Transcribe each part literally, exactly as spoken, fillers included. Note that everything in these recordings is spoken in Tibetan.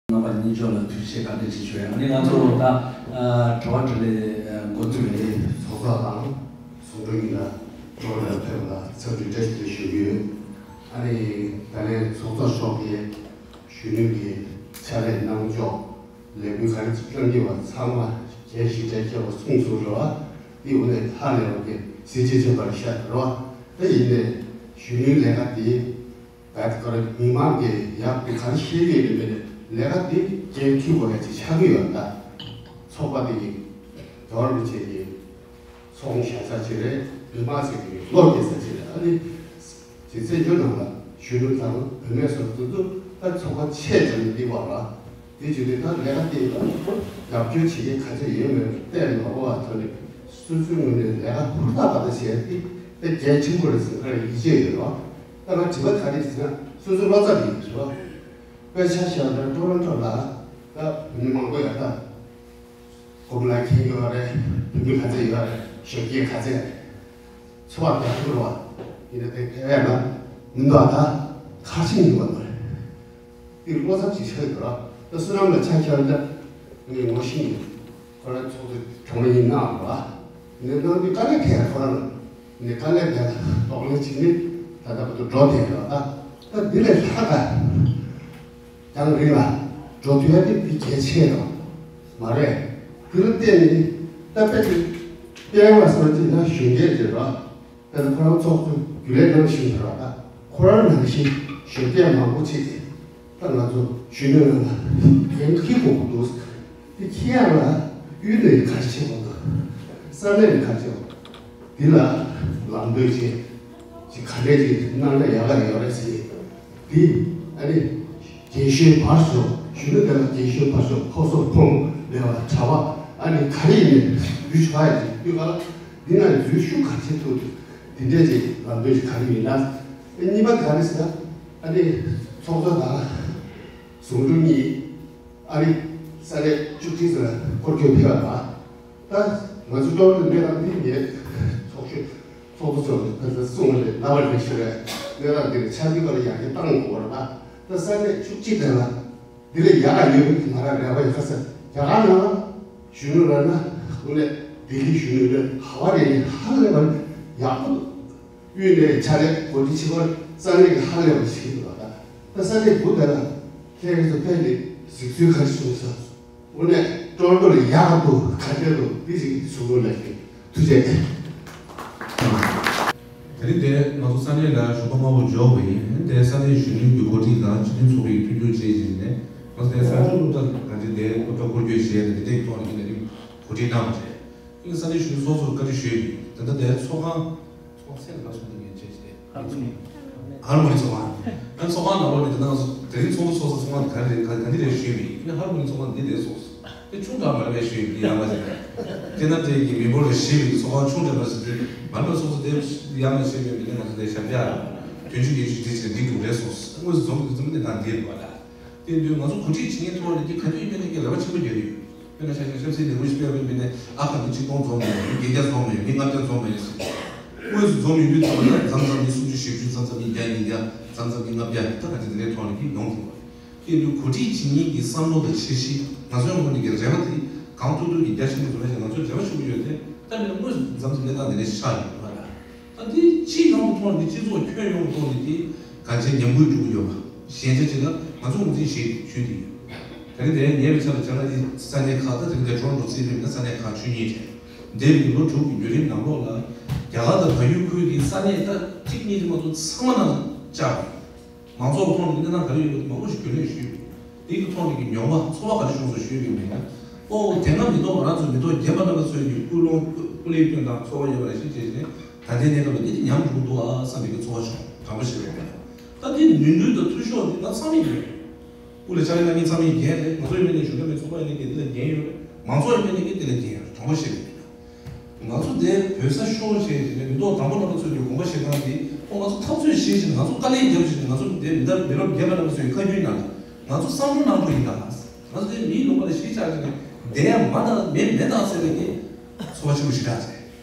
རྣམ་པ་གཉིས་ཆོག་ལ་ཐུགས་རྗེ་ཆེ་བཀའ་དྲིན་ཆེ་ཞུ་ཡ། ཨ་ནི་ང་ཚོ་ད་ཨ་དྲི་བ་དྲིས་ལན་འགོ་འཛུགས་ཡོད། ཚོགས་གཙོ་དང་ཟུང་དྲུང་གཉིས་ལ་གྲོགས་ལ་ཕེབས་ལ་འཚམས་འདྲི་བཀྲ་ཤིས་བདེ་ལེགས་ཞུ་གི་ཡོད། ཨ་ནི་ད་ལན་ཚོགས་གཙོ་མཆོག་གིས་གཞོན་ནུ་གི་ཕྱག་ལས་གནང་ཕྱོགས། ལས་འགུལ་ག་རེ་བསྐྱངས་ཀྱི་བ་ཚང་མ་རྒྱས་ཤིང་རྒྱས་ཁྱབ་པ་གསུངས་སོང་རེད་བ། དེ་འོ་ནས་ཧ་ལས་བ་གི་གཟི་བརྗིད་ཆེན་པོ་རེད་ཤག་རེད་བ། ད་ཡིན་ནའི་གཞོན་ནུའི་ལས་ཀ་དེ་ད་ཁོ་རང་མི་མང་གི་ཡག་དེ་ག་རེ་ཤེས་ཀྱི་ཡོད་མེད་ནས་ལས་ཀ་དེ་འགན་འཁྱེར་དགོས་ཡ་ཅིག་ཆགས་ཀྱི་ཡོད། ད་ཚོགས་པ་དེ་གི་རྒྱལ་བ་རིན་པོ་ཆེ་གི་ཚོགས་དབུ་ཞྭ་ཚ་ཅིག་རེད། མི་མང་ཚོས་ཀྱི་བློ་སྐྱེ་ས་ཅིག་རེད། ཨ་ནི་རྗེ་བཙན་བྱོལ་ནང་ལ་གཞོན་ནུ་དང་བུད་མེད་སོགས་དེ་ཚོ་ད་ཚོགས་པ་ཆེ་ཙམ་ནས་འདི་བར་ལ་དེ་བྱས་ཏེ་ད་ལས་ཀ་དེ་ལ་རྒྱབ་སྐྱོར་བྱེད་མཁན་ག་ཚོད་ཡོད་མེད་བལྟས་མ་དགོས་པ་ཐོག་ནས་སོ་སོའི་ངོས་ནས་ལས་ཀ་ཧུར་ཐག་པ་དང་བྱས་ཏེ་དེ་གལ་ཆེན་པོ་རེད་ཟེར་ཁ་ཡིད་ཆེས་ཡོད་རོགས། ད་ང་དྲི་བ་ག་རེ་ཟེར་ན་སོ་སོའི་བློ་རྩ་དེ་ཡིན་རོགས། དཔེ་ཆ་བཞག་ན་ཀྲོ་རོན་ཀྲོ་ལ་ད་བུད་མེད་མང་པོ་ཡོད་ད། སྒོམ་ལ་ཁེངས་ཡོད་རེད། བུད་མེད་ག་ཚད་ཡོད་རེད། ཞོགས་ཀས་ག་ཚད་རེད། འཚོ་བ་རྒྱག་ཐུབ་རོགས། ཡིན་ན་དེ་དེ་བས་ན་མི་འདུག་ད་ཁ་ཆེམས་ཡིན་པ་འདུག་རེད། དེ་བློ་འཚབ་ཅིག་ཆགས་ཡོད་ར། ད་བསོད་ནམས་ལ་ཆ་ཁྱབ་ད་ངས་ངོ་ཤེས་ཡིན། ཁོ་རང་ཚོགས་གཙོ་གྲོང་ལ་ཡིན་གནང་ར། ངས་གནང་དུས་དཀའ་ལས་ཐེག་ཁོ་རང་ལ་ངས་དཀའ་ལས་དེ་ལ་གདོང་ལེན་བྱེད་ནི་ད་ལྟ་བར་དུ་འགྲོ་བསྡད་ཡོད་ར། ད་འདི་ལས་ལྷག་ག་རྒྱང་རིང་ལ་འགྲོ་ཐུབ་ཡ་དེ་དེ་གལ་ཆེ་ར་མ་རེད། དེ་ལ་བརྟེན་ནས་ད་དཔེ་དེ་བསྟན་པ་སོགས་ཀྱི་ན་གཞོན་སྐྱེས་རེད་ར། དེ་ལ་ཁོ་རང་ཚོགས་གཙོ་རྒྱུན་ལས་གནང་བཞིན་པ་ར། ཁོ་རང་ནང་བཞིན་གཞོན་སྐྱེས་མང་པོ་ཅིག་ད་ང་ཚོ་གཞོན་ནུ་ལ་འགན་འཁྱེར་དགོས་ཀྱི་འདུག་དེ་འཁྱེར་ཡག་ལ་གཡུལ་ལས་གལ་ཆེན་པོ་དང་ས་གནས་ལས་གལ་ཆེན་པོ་འདི་ལ་ལམ་སྟོན་བྱེད་ཅིག་ག་འདྲས་ཅིག་གནང་ན་ཡག་ག་ཡོད་རེད་ཟེར། དེ་ཨ་ནི་རྒན་གཞོན་བར་གསུམ་གཞོན་ནུ་དེ་ལ་རྒན་གཞོན་བར་གསུམ་ཕོ་གསུམ་ཕོ་མོ་མེད་པ་གྲྭ་པ་ཨ་ནི་ག་རེ་ཡིན་ནའི་རྒྱུ་ཆ་ཡ་ཅིག་དུས་ག་ལ་འདི་ན་འཛུལ་ཞུགས་ག་ཚད་ཐུབ་འདི་འདྲས་ཅིག་ལམ་སྟོན་ཞིག་ག་རེ་ཡིན་ན། གཉིས་པ་ག་རེ་ཟེར་ན་ཨ་ནི་ཚོགས་གཙོ་དང་ཟུང་དྲུང་གཉིས་ཨ་རི་ས་གནས་བཅུ་གཅིག་ཙམ་ལ་སྐོར་སྐྱོད་ཕེབས་པ་དང་། ད་ང་ཚོ་ཀྲོ་རོན་ཀྲོ་གནས་སྟངས་འདི་ངས་ཚོགས་གཞོན་ཚོགས་གཙོ་ཚོ་ལ་ད་ལྟ་གསུངས་པ་རེད། ལབ་པ་རེད་ཞུ་རེད། གནས་སྟངས་འདི་ལ་ཆ་འདི་ག་ལ་ཡར་རྒྱས་བཏང་དགོས་པ་རེད། ད་ད་ས་གནས་བཅུ་གཅིག་དེ་ལ་འདི་ལས་ཡག་ག་ཡོད་པའི་ང་རང་རེ་བ་ཡོད་ས་རྒྱ་གར་ནང་ལ་གཞོན་ནུ་ར་ན་དངོས་གནས་ལྡི་ལི་གཞོན་ནུ་རེད། ག་བ་རེད། ཧ་ལས་པ་ཡག་པོ་དབུས་ནས་ཕྱག་ལས་གོ་སྒྲིག་བྱེད་པར་ས་གནས་ཀྱི་ཧ་ལས་པ་ཞིག་འདུག་ད་ད་ས་གནས་དགུ་དེ་ལ་ལྷན་རྒྱས་ཚོ་ཕན་ནས་གཟིགས་ཚུལ་ག་རེ་བྱུང་སོང་། དངོས་གནས་ཀྲོར་ཀྲོར་ལ་ཡག་ག་འདུག་ག་འདྲ་འདུག་འདི་ཞིག་གཟིགས་རོགས་གནང་། ཐུགས་རྗེ་ཆེ། དེ་རིང་དེ་ང་ཚོ་ས་གནས་ལ་ཞོགས་པ་སྔ་པོ་འབྱོར་བ་ཡིན། དེ་ས་གནས་གཞོན་ནུའི་གོ་སྒྲིག་དང་སྤྱི་མཐུན་ཚོགས་པའི་མཐུན་འགྱུར་བཅས་བྱས་ནས་ང་ཚོ་དེ་ས་ཆ་སློབ་གྲྭ་ག་འདྲ་དེ་སློབ་གྲྭ་སྐོར་སྐྱོད་བྱས་ནས་དེ་འདྲའི་ཐོག་ནས་ཀྱི་ལས་རིམ་གོ་སྒྲིག་གནང་བ་རེད། ཨིན་ས་གནས་གཞོན་ནུ་ཚོགས་གཙོར་བཀའ་འདྲི་ཞུས་ཡིན། དེ་འདྲ་དེ་ཚོགས་ཁང་ཚོགས་ཚད་ལ་སོང་དུ་ངས་བྱས་བྱས་ཨ་ཚོགས་ཧར་མོ་ནི་ཚོགས་ཁང་། ཨ་ཚོགས་ཁང་ནང་ལོགས་ནས་དེ་ནང་དེ་རིང་ཚོགས་འདུ་ཚོགས་ས་ཚོགས་ཁང་ག་རེ་རེད། ག་ག་འདི་རེད་ཞུས་མི་ཨིན། ཧར་མོ་ནི་ཚོགས་ཁང་འདི་རེད་སོང་། དེ་ཆུང་དྲགས་མ་རེད་པས་ཞུས་ཡིན། འདི་ཡག་མ་ཞིག་རེད། ཁྱེད་རྣམ་ཚོས་ཀྱི་མི་འབོར་ལ་ཞིབ་པའི་ཚོགས་ཁང་ཆུང་དྲགས་མ་ཞིག་རེད། མ་རེད་པས་སོང་ས་དེ་ཡག་མ་ཞིག་རེད། མི་ནས་ང་ཚོ་དེ་ཞབས་བཀྱག་དོན་གཅོད་ཀྱི་ཞུ་དེ་ཞིག་འགྲིག་འགྲོ་རེད་སོང་། དངོས་སུ་འཛོམས་ཀྱི་འཛོམས་ནི་ནང་འདི་རེད་པ་ལ། དེ་དུས་ང་ཚོ་གོ་སྒྲིག་བྱེད་མཁན་ཐོག་ནས་ཀྱི་ག་དུས་ཡིན་ནའི་ཀྱི་རེ་བ་ཆེན་པོ་ཡོད་རེད། དཔེར་ན་ཆ་བཞག་ཆབ་སྲིད་ལས་འགུལ་ཞིག་སྤེལ་བའི་མི་ནས་ཨ་ཁ་མི་ཆིག་སྟོང་འཛོམས་མེད། མི་བརྒྱད་བརྒྱ་འཛོམས་མེད། མི་ལྔ་བརྒྱ་འཛོམས་མེད། དངོས་སུ་འཛོམས་ཡོང་དུས་ཙམ་ལ་མཚམས་མཚམས་མི་སུམ་ཅུ་བཞི་བཅུ། མཚམས་མཚམས་མི་བརྒྱ་ཉིས་བརྒྱ། མཚམས་མཚམས་མི་ལྔ་བརྒྱ། ད་ག་ཚོད་དེ་འདྲའི་ཐོག་ནས་ཀྱི་ཡོང་ཐུབ་པ་རེད། དེ་དུས་གོ་སྒྲིག་བྱེད་མཁན་གྱི་བསམ་བློ་དང་འཆར་གཞི་ང་ཚོའི་ངོས་ནས་ཀྱི་རེ་བ་དེ་གང་ཐུབ་ཐུབ་ཀྱི་རྒྱ་ཆེན་པོ་འཛོམས་ཡ་ཞིག་ང་ཚོས་རེ་བ་ཆེན་པོ་ཡོད་དེ། ད་མི་ལ་དངོས་སུ་མཚམས་མཚམས་གནས་སྟངས་དེ་འདྲ་ཆགས་ཡོད་པ་རེད། ད་འདི་སྤྱི་ཡོངས་ཀྱི་ཐོག་ནས་འདི་སྤྱི་ཚོགས་ཁྱོན་ཡོངས་ཀྱི་ཐོག་ནས་འདི་གང་ཅིའི་ཉམས་རྒུད་འགྲོ་གི་ཡོད་པ། ཞན་ཆ་ཅིག་ལ་ང་ཚོ་ངོས་འཛིན་བྱེད་ཞུས་ཏེ་ཡོད། དེ་རིང་དེ་ཉེ་བའི་ཆར་ལ་རྒྱ་ནག་གི་ས་གནས་ཁག་ད་དེ་རིང་འདིར་ཊོ་རོན་ཊོ་རྩིས་མེད་ན་ས་གནས་ཁག་བཅུ་གཉིས་རེད། འདས་པའི་ལོ་དྲུག་གི་བརྒྱུད་རིམ་ནང་ལོགས་ལ་རྒྱ་གར་དང་བལ་ཡུལ་ཁུལ་གྱི་ས་གནས་ད་གཅིག་གཉིས་དེ་མ་གཏོགས་ཚང་མ་ནང་བཅའ་བ་ཡིན། མང་ཚོགས་ཀྱི་ཐོག་ནས་གནས་སྟངས་ག་རེ་ཡོད་པ་དེ་མང་པོ་ཞིག་རྒྱུས་ལོན་ཞུས་ཡོད། དེ་གི་ཐོག་ནས་ཀྱི་མྱོང་བ་ཚོར་བ་ག་རེ་བྱུང་སོང་ཞུས་པའི་མི་ལ། ཨོ་དེ་སྔ་མི་ཐོག་ང་རང་ཚོ་མི་ཐོག་རྒན་པ་རྣམ་པ་ཚོས་ཀྱི་སྐུལ་སློང་སྐུལ་སླེབས་སྐྱོན་དང་ཚོར་བ་ཡོད་པ་རེ་ཞིག་བྱས་ནས་ད་ལྟའི་གནས་སྐབས་ལ་འདི་ཉམས་འགྲོ་གི་འདུག་ཨ་བསམ་པའི་གི་ཚོར་བ་བྱུང་། དྲང་པོ་བཤད་པའི་མི་ལ། ད་འདི་ནུས་འདུན་དང་འཐུས་ཤོར་འདི་ང་ཚང་མས་ཡོད། དབུ་ལ་ཕྱག་ལས་གནང་མཁན་ཚང་མས་འགན་རེད། ང་ཚོ་ཡིན་ནའི་གཞོན་སྐྱེས་མི་ཚོགས་པ་ཡིན་ནའི་འདི་ལ་འགན་ཡོད་རེད། མང་ཚོགས་ཡིན་ནའི་འདི་ལ་འགན་ཡོད་རེད། དྲང་པོ་བཤད་པའི་མི་ལ། ང་ཚོ་འདིར་བོད་ས་ཤོར་བྱས་ནས་མི་ཐོག་དང་པོ་རྣམ་པ་ཚོས་ཀྱི་དགོངས་པ་བཞེས་སྟངས་འདི་ཁོ་ང་ཚོ་འཐབ་རྩོད་བྱེད་བཞིན་ང་ཚོ་དཀའ་ལས་བརྒྱབ་བཞིན་ང་ཚོ་འདིར་མི་འདབ་མི་རབས་རྒན་པ་རྣམ་པ་ཚོའི་ཁ་རྒྱུན་ནང་ལ་ང་ཚོ་བསམ་བློ་གནང་རོགས་ཡིན་ད། ང་ཚོ་འདིར་མིའི་ལུང་པ་ལ་གཞིས་ཆགས་བྱས་ནས་བསྡད་ཡ་མ་དང་མེད་མེད་དང་ཟེར་བའི་གི་ཚོར་བ་ཆེན་པོ་ཞིག་རག་བྱས།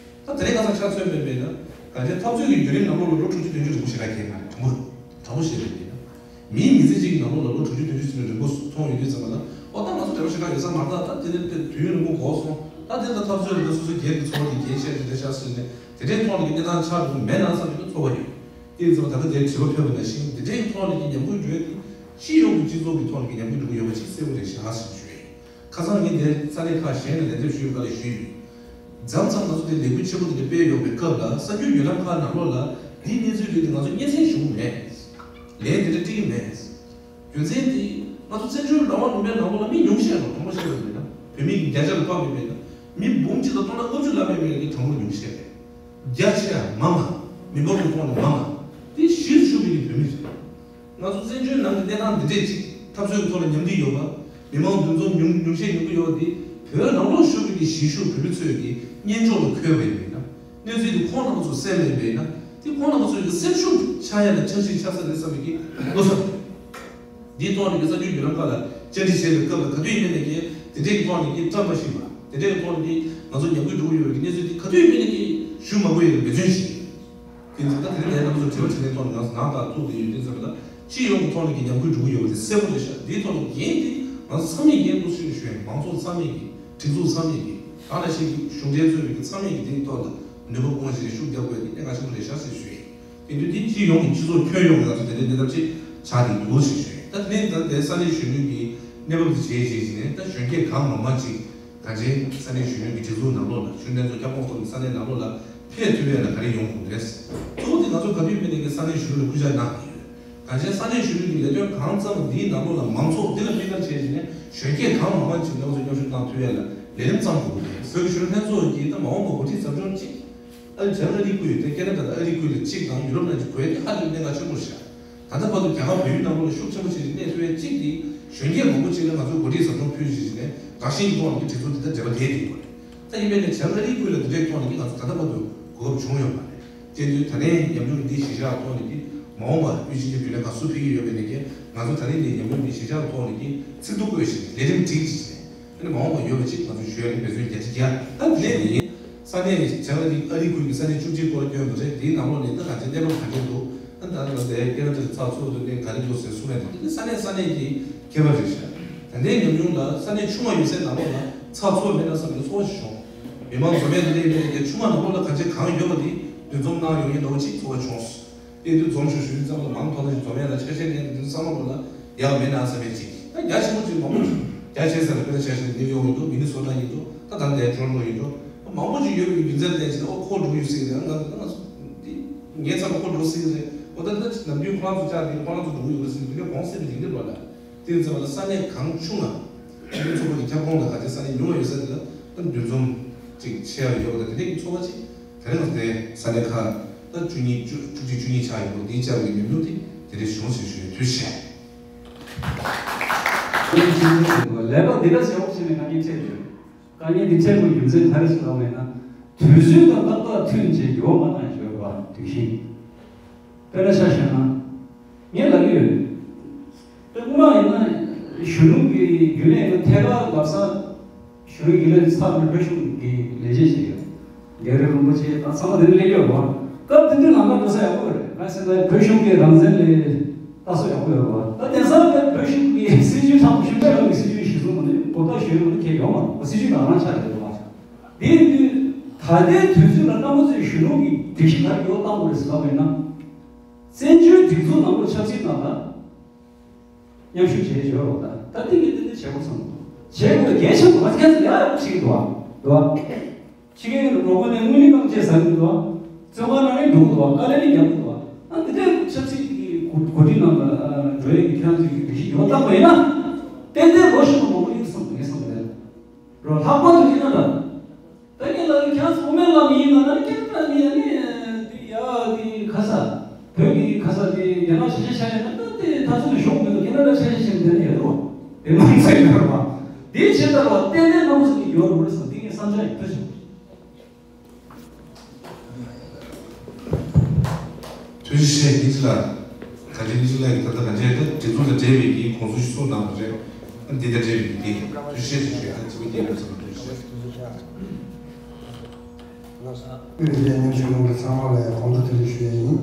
ད་དེ་རིང་ཁ་སང་ཆ་མཚོན་པའི་མེད་ན་གང་ཅི་འཐབ་རྩོད་ཀྱི་བརྒྱུད་རིམ་ནང་ལོགས་ལ་ལོ་དྲུག་ཅུ་བདུན་ཅུ་རིང་པོ་ཞིག་རག་གི་མ་རེད། དྲང་པོ་དྲང་པོ་བཤད་པའི་མེད་ན། མིའི་མི་ཚེ་གཅིག་གི་ནང་ལོགས་ལ་ལོ་དྲུག་ཅུ་བདུན་ཅུ་ཟིན་པའི་རིང་པོ་མཐོང་ཡོད་དུས་ཙམ་པ་ལ། ཨོ་ད་ང་ཚོ་འབྲེལ་བ་ཞེ་དྲག་ཡོད་ས་མ་རེད། ད་དེ་ནས་དུས་ཡུན་རིང་པོ་འགོར་སོང་། ད་དེ་ལ་འཐབ་རྩོད་རེད། ད་སོ་སོའི་སྒེར་གྱི་འཚོ་བ་དེ་རྒྱན་ཆད་ཞིག་རེད་ཤག་ཟེར་ནས་དེ་འདྲའི་ཐོག་ནས་ཀྱི་གནས་སྟངས་ཆགས་འགྲོ་གི་མེད་ན་བསམ་གྱི་ཚོར་བ་ཡོད། དེ་ཙམ་ད་ལྟ་དེར་དྲི་བ་ཕེབས་པ་ནང་བཞིན་དེ་འདྲའི་ཐོག་ནས་ཀྱི་ཉམས་རྒུད་འགྲོ་ཡ་དེ་སྤྱི་ཡོངས་ཀྱི་སྤྱི་ཚོགས་ཀྱི་ཐོག་ནས་ཀྱི་ཉམས་རྒུད་འགྲོ་གི་ཡོད་པ་ཅིག་གསལ་པོ་རེད་ཤག་ཟེར་ཞུ་ཡ་ཡིན། ཁ་སང་ངས་དེ་ས་གནས་ཁག་གཞན་ལ་ལན་འདེབས་ཞུས་པ་ལ་ཞུས་ཡོད། མཚམས་མཚམས་ང་ཚོ་དེ་ལས་འགུལ་ཆེན་པོ་དེ་འདྲ་སྤེལ་ཡོང་བའི་སྐབས་ལ་གསར་འགྱུར་བརྒྱུད་ལམ་ཁག་ནང་ལོགས་ལ་འདིའི་གནས་ཚུལ་རིགས་དེ་ང་ཚོ་སྙན་སེང་ཞུ་གི་མེད། ལན་དེ་འདྲ་སྤྲད་ཀྱི་མེད། རྒྱུ་མཚན་དེ་ང་ཚོ་བཙན་བྱོལ་རང་དབང་ལུང་པའི་ནང་ལོགས་ལ་མི་ཉུང་ཤས་རེད། གྲངས་ཀ་བཤད་པ་མེད་ན་བོད་མི་གི་བརྒྱ་ཆ་ལ་དཔག་པ་མེད་ན་མི་འབུམ་གཅིག་དང་སྟོང་ཕྲག་ལྔ་བཅུ་ལ་མེད་མེད་ཀྱི་གྲངས་ཀ་ཉུང་ཤས་རེད། རྒྱ་ཆེ་ཡང་མང་ང་། མི་འབོར་གྱི་ཐོག་ནས་མང་ང་། དེ་གཞིར་བཞུགས་པའི་གི་བོད་མི་རེད། ང་ཚོ་བཙན་བྱོལ་ནང་གི་གནས་སྟངས་འདི་འདྲས་ཅིག་འཐབ་རྩོད་ཀྱི་ཐོག་ལ་ཉམས་རྒུད་ཡོད་པ། མི་མང་འདུ་འཛོམས་ཉུང་ཉུང་ཤས་ཉུང་གི་ཡོད་པ་འདི་བོད་ནང་ལོགས་བཞུགས་པའི་གི་གཞིས་བཞུགས་བོད་མི་ཚོས་ཀྱི་སྙན་ཅོག་ལ་འཁོད་པ་ཡིན་པས་ན། གནས་ཚུལ་འདི་ཁོང་རྣམ་པ་ཚོ་གསན་པ་ཡིན་པས་ན། དེ་ཁོང་རྣམ་པ་ཚོའི་གི་སེམས་ཤུགས་ཆག་ཡ་ལ་འཆར་གཞི་ཆགས་ས་རེད་བསམ་པའི་གི་བློ་འཚབ་རེད། འདིའི་ཐོག་ནས་ཀྱི་གསར་འགྱུར་བརྒྱུད་ལམ་ཁག་ལ་བཅར་འདྲི་བྱས་པའི་སྐབས་ལ་ག་དུས་ཡིན་ནའི་ཀྱི་དེ་འདྲས་ཀྱི་ཐོག་ནས་ཀྱི་བཀྲམ་པ་ཞིག་མ། དེ་འདྲས་ཀྱི་ཐོག་ནས་ཀྱི་ང་ཚོ་ཉམས་རྒུད་འགྲོ་གི་ཡོད་པའི་གི་གནས་ཚུལ་འདི་ག་དུས་ཡིན་ནའི་ཀྱི་ཞུ་མ་དགོས་ཡ་གི་འབད་བརྩོན་ཞིག་ཡིན། དེ་ཚོ་ད་དེ་རིང་ནས་རྣམ་པ་ཚོ་དྲི་བ་དྲིས་ལན་ཐོག་ནས་ང་ཚོ་ནང་ལྟར་ཐུག་བསྡད་ཡོད་དུས་ཙམ་པ་ལ་སྤྱི་ཡོངས་ཀྱི་ཐོག་ནས་ཀྱི་ཉམས་རྒུད་འགྲོ་གི་ཡོད་པ་དེ་གསལ་པོ་རེད་ཤག་འདིའི་ཐོག་ནས་འགན་དེ་ང་ཚོ་ཚང་མས་འགན་འཁུར་ཞུ་ཞུ་ཡ་ཡིན། མང་ཚོགས་ཚང་མས་ཀྱི་སྒྲིག་འཛུགས་ཚང་མས་ཀྱི་གང་ལ་ཞིག་གི་གཞུང་འབྲེལ་གཙོས་པའི་ཀྱི་ཚང་མས་ཀྱི་དེའི་ཐོག་ལ་ནུས་པ་སྤུངས་བ་ཞིག་ཤུགས་རྒྱབ་དགོས་དེ་གནད་འགག་ཆེན་པོ་རེད་ཤག་ཟེར་ཞུ་ཡ་ཡིན། དེ་དུས་དེ་སྤྱི་ཡོངས་ཀྱི་སྤྱི་ཚོགས་ཁྱོན་ཡོངས་ཀྱི་ང་ཚོ་དེ་འདྲའི་གནས་སྟངས་ཅིག་ཆགས་ཀྱི་འདུག་ཟེར་ཞུ་ཡ་ཡིན། ད་དེ་ནས་ད་ལྟའི་ས་གནས་གཞོན་ནུ་གི་གནས་བབ་དེ་བྱས་རྗེས་ཀྱི་ནས་ད་གཞོན་སྐྱེས་གང་མང་མང་ཅིག་གང་ཅིའི་ས་གནས་གཞོན་ནུ་གི་སྒྲིག་འཛུགས་ནང་ལོགས་ལ་གཞོན་ནུ་ལྷན་ཚོགས་ཁྱབ་ཁོངས་ཐོག་གི་ས་གནས་ནང་ལོགས་ལ་ཕེབས་ཐུབ་ཡས་ལ་ག་རེ་ཡོང་དགོས་རེད། གཙོ་བོ་དེ་ང་ཚོ་ག་དུས་ཡིན་ནའི་ཀྱི་ས་གནས་གཞོན་ནུ་ལ་སྐུལ་ལྕག་གནང་གི་ཡོད། གང་ཅིའི་ས་གནས་གཞོན་ནུ་གི་ལས་དོན་གང་བརྩམས་འདིའི་ནང་ལོགས་ལ་མང་ཚོགས་འདི་ལ་སྤུས་ཀ་བྱས་ནས་གཞོན་སྐྱེས་གང་མང་མང་ཅིག་ལས་ཚོགས་མཉམ་ཞུགས་གནང་ཐུབ་ཡས་ལ་ལས་རིམ་བརྩམས་དགོས་ཀྱི་རེད། བོད་ཀྱི་གཞོན་ནུ་ལྷན་ཚོགས་ཀྱིས་ད་མ་འོངས་པ་འགོ་ཁྲིད་ཟབ་སྦྱོང་གཅིག་ཨ་རི་བྱང་ཨ་རིའི་ཁུལ་དེ་ཁེ་ན་ཌ་དང་ཨ་རིའི་ཁུལ་ལ་གཅིག་དང་ཡུ་རོབ་ནང་གཅིག་དགོས་ཡ་དེ་ཧ་ལས་གནད་འགག་ཆེན་པོ་རེད་ཤག་ད་ལྟ་བར་དུ་རྒྱ་གར་བལ་ཡུལ་ནང་ལོགས་ལ་ཤུགས་ཆེན་པོ་ཞིག་གནས་ཐུབ་ཡ་གཅིག་དེ་གཞོན་སྐྱེས་མང་པོ་ཅིག་ལ་ང་ཚོས་འགོ་ཁྲིད་ཟབ་སྦྱོང་ཕུལ་ཞིག་བྱས་ནས་དགའ་ཞེན་གྱི་ཐོག་ནས་ཀྱི་སྒྲིག་འཛུགས་དེ་ལྟར་འབྲེལ་བ་བསྡད་ཡོད་པ་རེད། ད་ཡིན་པས་ནས་བྱང་ཨ་རིའི་ཁུལ་ལ་འདི་འདྲའི་ཐོག་ནས་ཀྱི་ང་ཚོ་ད་ལྟ་བར་དུ་གོ་སྐབས་བྱུང་ཡོད་མ་རེད། དེ་དུས་ད་ལན་ཉམས་མྱོང་འདི་གཞིར་བཞག་ཐོག་ནས་ཀྱི་མ་འོངས་པ་དབུས་སྤྱི་ཁྱབ་རྒྱུན་ལས་ཁག་སུ་ཕེབས་ཀྱི་ཡོད་པས་ནས་ཀྱི་ང་ཚོ་ད་ལན་འདི་ཉམས་མྱོང་འདི་གཞིར་བཞག་ཐོག་ནས་ཀྱི་ཚིག་ཐོ་བཀོད་ཞིག་ལས་རིམ་སྒྲིག་ཅིག་བྱས། ཨ་ནི་མ་འོངས་པ་ཡོད་པ་ཅིག་ང་ཚོས་ཞུ་ཡ་ལ་འབད་བརྩོན་རྒྱ་ཆེ་རྒྱག་ད་དེ་ལས་ནི་ས་གནས་བྱང་ཨ་རི་ཨ་རིའི་ཁུལ་གྱི་ས་གནས་བཅུ་གཅིག་སྐོར་བསྐྱོན་པ་རེད། དེའི་ནང་ལོགས་ནས་ད་ག་ཚོད་གནས་བབ་ག་འདྲས་འདུག་ཨ་ནི་ད་ལྟ་དེ་ཀེ་ན་ཌ་ལ་ཚགས་ཚུད་དུ་གནས་ག་རེ་འདུག་ཟེར་གསུང་ཡ་དེ་དེ་ནི་ས་གནས་ས་གནས་ཀྱི་ཁྱད་པར་རེད་ཤག་ད་ལྟའི་ཉམས་མྱོང་ལ་ས་གནས་ཆུང་བ་ཡོད་སའི་ནང་ལོགས་ལ་ཚགས་ཚུད་མེད་ན་བསམ་པའི་ཚོར་བ་ཞིག་བྱུང་། མི་མང་འཛོམས་ཡ་དེ་ལས་མེད་ཀྱི་ཆུང་བ་ནང་ལོགས་ལ་ག་ཚོད་གང་ཡོད་པ་དེ་འདུ་འཛོམས་གནང་ཡོང་ཡ་འདྲ་བོ་ཅིག་ཚོར་བ་བྱུང་། དེ་དུས་འཛོམས་ཤོག་ཞུ་ཡུལ་ཙམ་ལ་མང་ཐོག་ན་ཞིག་འཛོམས་ཡ་ལ་ཆ་ཤས་ངན་དུ་བསམ་བློ་ལ་ཡག་མེད་ན་བསམ་ཡ་ཅིག་ད་རྒྱ་ཆེན་པོ་ཅིག་མང་པོ་ཅིག་རྒྱ་ཆེ་ས་ལ་དཔེར་ན་ཆ་བཞག་ན་ནིའུ་ཡོག་ཡིན་འགྲོ། མི་ནི་སོ་ཊ་ཡིན་འགྲོ། ད་ད་ལྟའི་ཊོ་རོན་ཊོ་ཡིན་འགྲོ། མང་པོ་ཅིག་ཡོད་པའི་རྒྱུ་མཚན་ལ་བརྟེན་བྱས་ཨོ་ཁོ་འགྲོ་གི་ཡོད་སྲིད་རེད། ང་ང་ཚོ་འདི་ངའི་ཚབ་ལ་ཁོ་འགྲོ་སྲིད་རེད། ཨོ་ད་ད་ནམ་རྒྱུན་ཁོ་རང་ཚོ་བཅར་དེ་ཁོ་རང་ཚོ་འགྲོ་གི་ཡོད་རེད་ཟེར་དེ་འདྲ་གོང་གསལ་གྱི་རིགས་འདེབས་པ་ལ། དེ་ཡིན་ཙང་ལ་ས་གནས་གང་ཆུང་ང་། ཁྱིམ་ཚོགས་པ་གི་ཁྱབ་ཁོངས་ལ་ག་ཚད་ས་གནས་ཉུང་བ་ཡོད་ས་དེ་ལ་ད་འདུ་འཛོམས་ཅིག་ཆེ་བ་ཡོད་པ་དང་དེ་འདྲའི་ཚོར་བ་ཅིག་དེ་རིང་དེ་ས་གནས་ཁག་ད་བཅུ་གཉིས་བཅུ་བཅུ་གཅིག་བཅུ་གཉིས་ཆགས་ཡོད་པ་འདིའི་བཅར་བའི་ཉམས་མྱོང་དེ་དེ་འདྲའི་བྱུང་ཞེས་ཞུ་ཡི། ཐུགས་རྗེ་ཆེ། ལས་ཀ་འདི་འདྲ་བྱེད་འོང་ཞེས་ནས་ང་གཉིས་འཕྲད་ཡོད། དཀའ་ངལ་འདི་འཕྲད་དགོས་རྒྱུ་མཚན་ག་རེ་ཞིག་ལབ་པ་ཡིན་ན། དུས་ཚོད་དང་ཏག་ཏག་མཐུན་བྱས་འགྱུར་བ་མ་བཏང་ཞོར་བ་དུས་ཤིང་། དཔེར་ན་ཆ་བཞག་ན། ངས་ལབ་ཀྱི་ཡོད། དཔེ་སྔོན་མ་ཡིན་ན་གཞོན་ནུ་གི་རྒྱུན་ལས་ཡིན་ན་ཐད་ཀར་ལབ་ས་གཞོན་ནུ་རྒྱུན་ལས་ཚར་ནས་བོད་གཞུང་གི་ལས་བྱེད་བྱས་ཡོད། རྒྱལ་བ་རིན་པོ་ཆེ་དང་ཚང་མ་དེ་ནས་སླེབས་ཡོད་རེད་བ། སྐབས་དེ་དུས་ལམ་ཁ་འགྲོ་ས་ཡག་པོ་རེད། གང་ཟེར་ན་བོད་གཞུང་གི་རང་བཙན་ལས་ལྟ་ས་ཡག་པོ་ཡོད་རེད་བ། ད་དེང་སང་དཔེ་བོད་གཞུང་གི་སྲིད་ཇུས་ཁྲག་པོ་ཞིག་བོད་རང་གི་སྲིད་ཇུས་གཞི་བཟུང་བ་ནི་གོ་བརྡ་ཞུ་ཡོང་བ་ནི་ཁྱེད་ཡོང་མ་རེད་བ། སྲིད་ཇུས་རང་རང་ཆགས་རེད་བ། དེ་ཡིན་དུས་ད་ལྟའི་དུས་ཚོད་ལ་རྣམ་པ་ཚོས་གཞོན་ནུ་གི་སྒྲིག་གཞི་ག་རེ་འགྱུར་བ་བཏང་དགོས་རེད་ཟེར་ལབ་པ་ཡིན་ན། བཙན་བྱོལ་སྒྲིག་འཛུགས་ནང་ལོགས་ཆབ་སྲིད་ནང་ལ་མཉམ་ཞུགས་བྱེད་བྱེད་རོགས་ད། ད་ལྟ་ངས་ཏན་ཏན་བྱེད་དགོས་བསམ་འདུག་བྱེད་དགོས་གལ་ཆེན་པོ་ང་ཚོ་ཁྱེད་ཚོ་ལས་ཀ་ཡག་པོ་བྱེད་ཀྱི་འདུག་བ། འདུག་བ། ཕྱི་རྒྱལ་ལ་འགྲོ་དགོས་ནས་དངུལ་ནི་རྐང་རྗེས་ཟ་གི་འདུག་བ། བཙོན་ཁང་ནང་ནས་འགྲོ་གི་འདུག་བ། དཀའ་ལས་ནི་རྒྱག་གི་འདུག་བ། ཨ་འདི་འདྲའི་ཆབ་སྲིད་ཀྱི་གོ་གོ་སྒྲིག་ནང་ལ་འགྲོ་ཡས་ཀྱི་ཁྱེད་རང་ཚོའི་སྒྲིག་གཞི་ཡོད་བཏང་བ་ཡིན་ན། ཏན་ཏན་ལོ་ཤི་མ་མང་པོ་ཡིན་བསམ་འདུག་ངས་བསམ་པ་རེད། རོ་ལྷག་པར་དུ་ཡིན་ན་ད། ད་ངས་ལབ་ཡོད། ཁྱེད་ཚོ་དབུ་མའི་ལམ་ཡིན་ན་ན་ཁྱེད་ཚོ་ནི་ཨ་ནི་འདི་ཡ་འདི་ཁ་ས་བོད་ཀྱི་ཁ་ས་དེ་རྒྱ་ནག་ཆ་ཆ་ཆ་ཡིན་ན་ད་དེ་ད་ཚོད་ལ་ཞོགས་མི་འདུག་རྒྱ་ནག་ཆ་ཆ་ཆ་ཡིན་དེ་ནི་ཡོད་རོ། དེ་མང་ཚད་ཡོད་རོ། དེ་བྱེད་ད་རོ་ཏན་ཏན་ནམ་སུ་ནི་ཡོད་རོ་རེད་བསམ་དེ་ངས་བསམ་འཆར་ཡིན། ཐུགས་རྗེ་ཆེ། ཐུགས་རྗེ་ཆེ། ཉི་ཁྲི་ལགས། ག་རེ་ཉི་ཁྲི་ལགས་ཀྱིས་ད་ལྟ་ག་འདྲས་ད་སྒྲིག་འཛུགས་དང་འབྲེལ་བའི་གི་དགོངས་ཚུལ་ཞིག་གསུངས་གནང་བ་རེད། ཨ་འདི་དང་འབྲེལ་བའི་གི་དེ་ཐུགས་རྗེ་ཆེ་ཞུ་ཡ་ད་ཅི་མ་བསྐྱལ་ཡོད་ཟེར་ན་ཐུགས་རྗེ་ཆེ། དབུས་པའི་མཉམ་ཞུགས་རྣམ་པ་ཚང་མ་ལ་དགོངས་དག་ཐུགས་རྗེ་ཆེ་ཞུ་ཡ་ཡིན།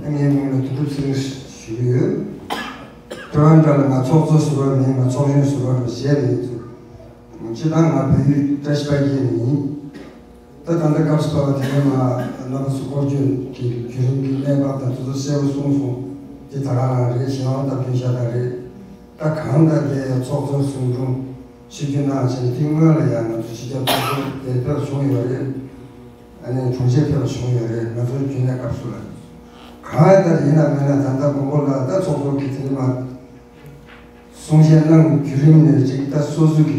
ཨ་ངའི་མིང་ལ་དོན་གྲུབ་ཚེ་རིང་ཞུ་གི་ཡོད། ཁྱོད་རང་འདྲ་ལ་ང་ཚོགས་གཙོ་ཟུར་པ་མིན། ང་ཚོགས་གཞོན་ཟུར་པ་རུ་བཞེས་པ་ཡིན་ཚུལ། སྤྱིར་བཏང་ང་བལ་ཡུལ་བཀྲ་ཤིས་པ་སྐྱེས་ནས་ཡིན། ད་ད་ལྟ་སྐབས་སུ་བབས་པ་དེ་ནས་མ་རྣམ་པ་ཚོ་སྐོར་སྐྱོད་ཀྱི་བརྒྱུད་རིམ་གྱི་གནས་བབ་དང་དེ་ཚོ་གསལ་པོ་གསུངས་སོང་། དེ་ད་ག་རང་རེད། གཞན་དབང་སྟབས་བསྟུན་ཤ་སྟག་རེད། ད་གང་ལྟར་དེ་ཚོགས་གཙོ་ཟུར་དྲུང་ཞིབ་འཇུག་གནང་བྱས་ནས་དེ་སྔོན་ལ་ཡང་ང་ཚོ་སྤྱི་ཁྱབ་ཚོགས་གཙོ་དེ་ཕེབས་བྱུང་ཡོད་རེད། ཨ་ནི་དྲུང་ཆེ་ཕེབས་བྱུང་ཡོད་རེད། ང་ཚོའི་རྒྱུན་ལས་སྐབས་སུ་ལ། གང་ལྟར་ཡིན་ན་མིན་ན་ད་ལྟ་མགོན་པོ་ལགས་ད་ཚོགས་གཙོ་གི་དེ་ནི་མ་གསུང་བཤད་གནང་བའི་བརྒྱུད་རིམ་ནས་ཅིག་ད་སོ་སོ་གི་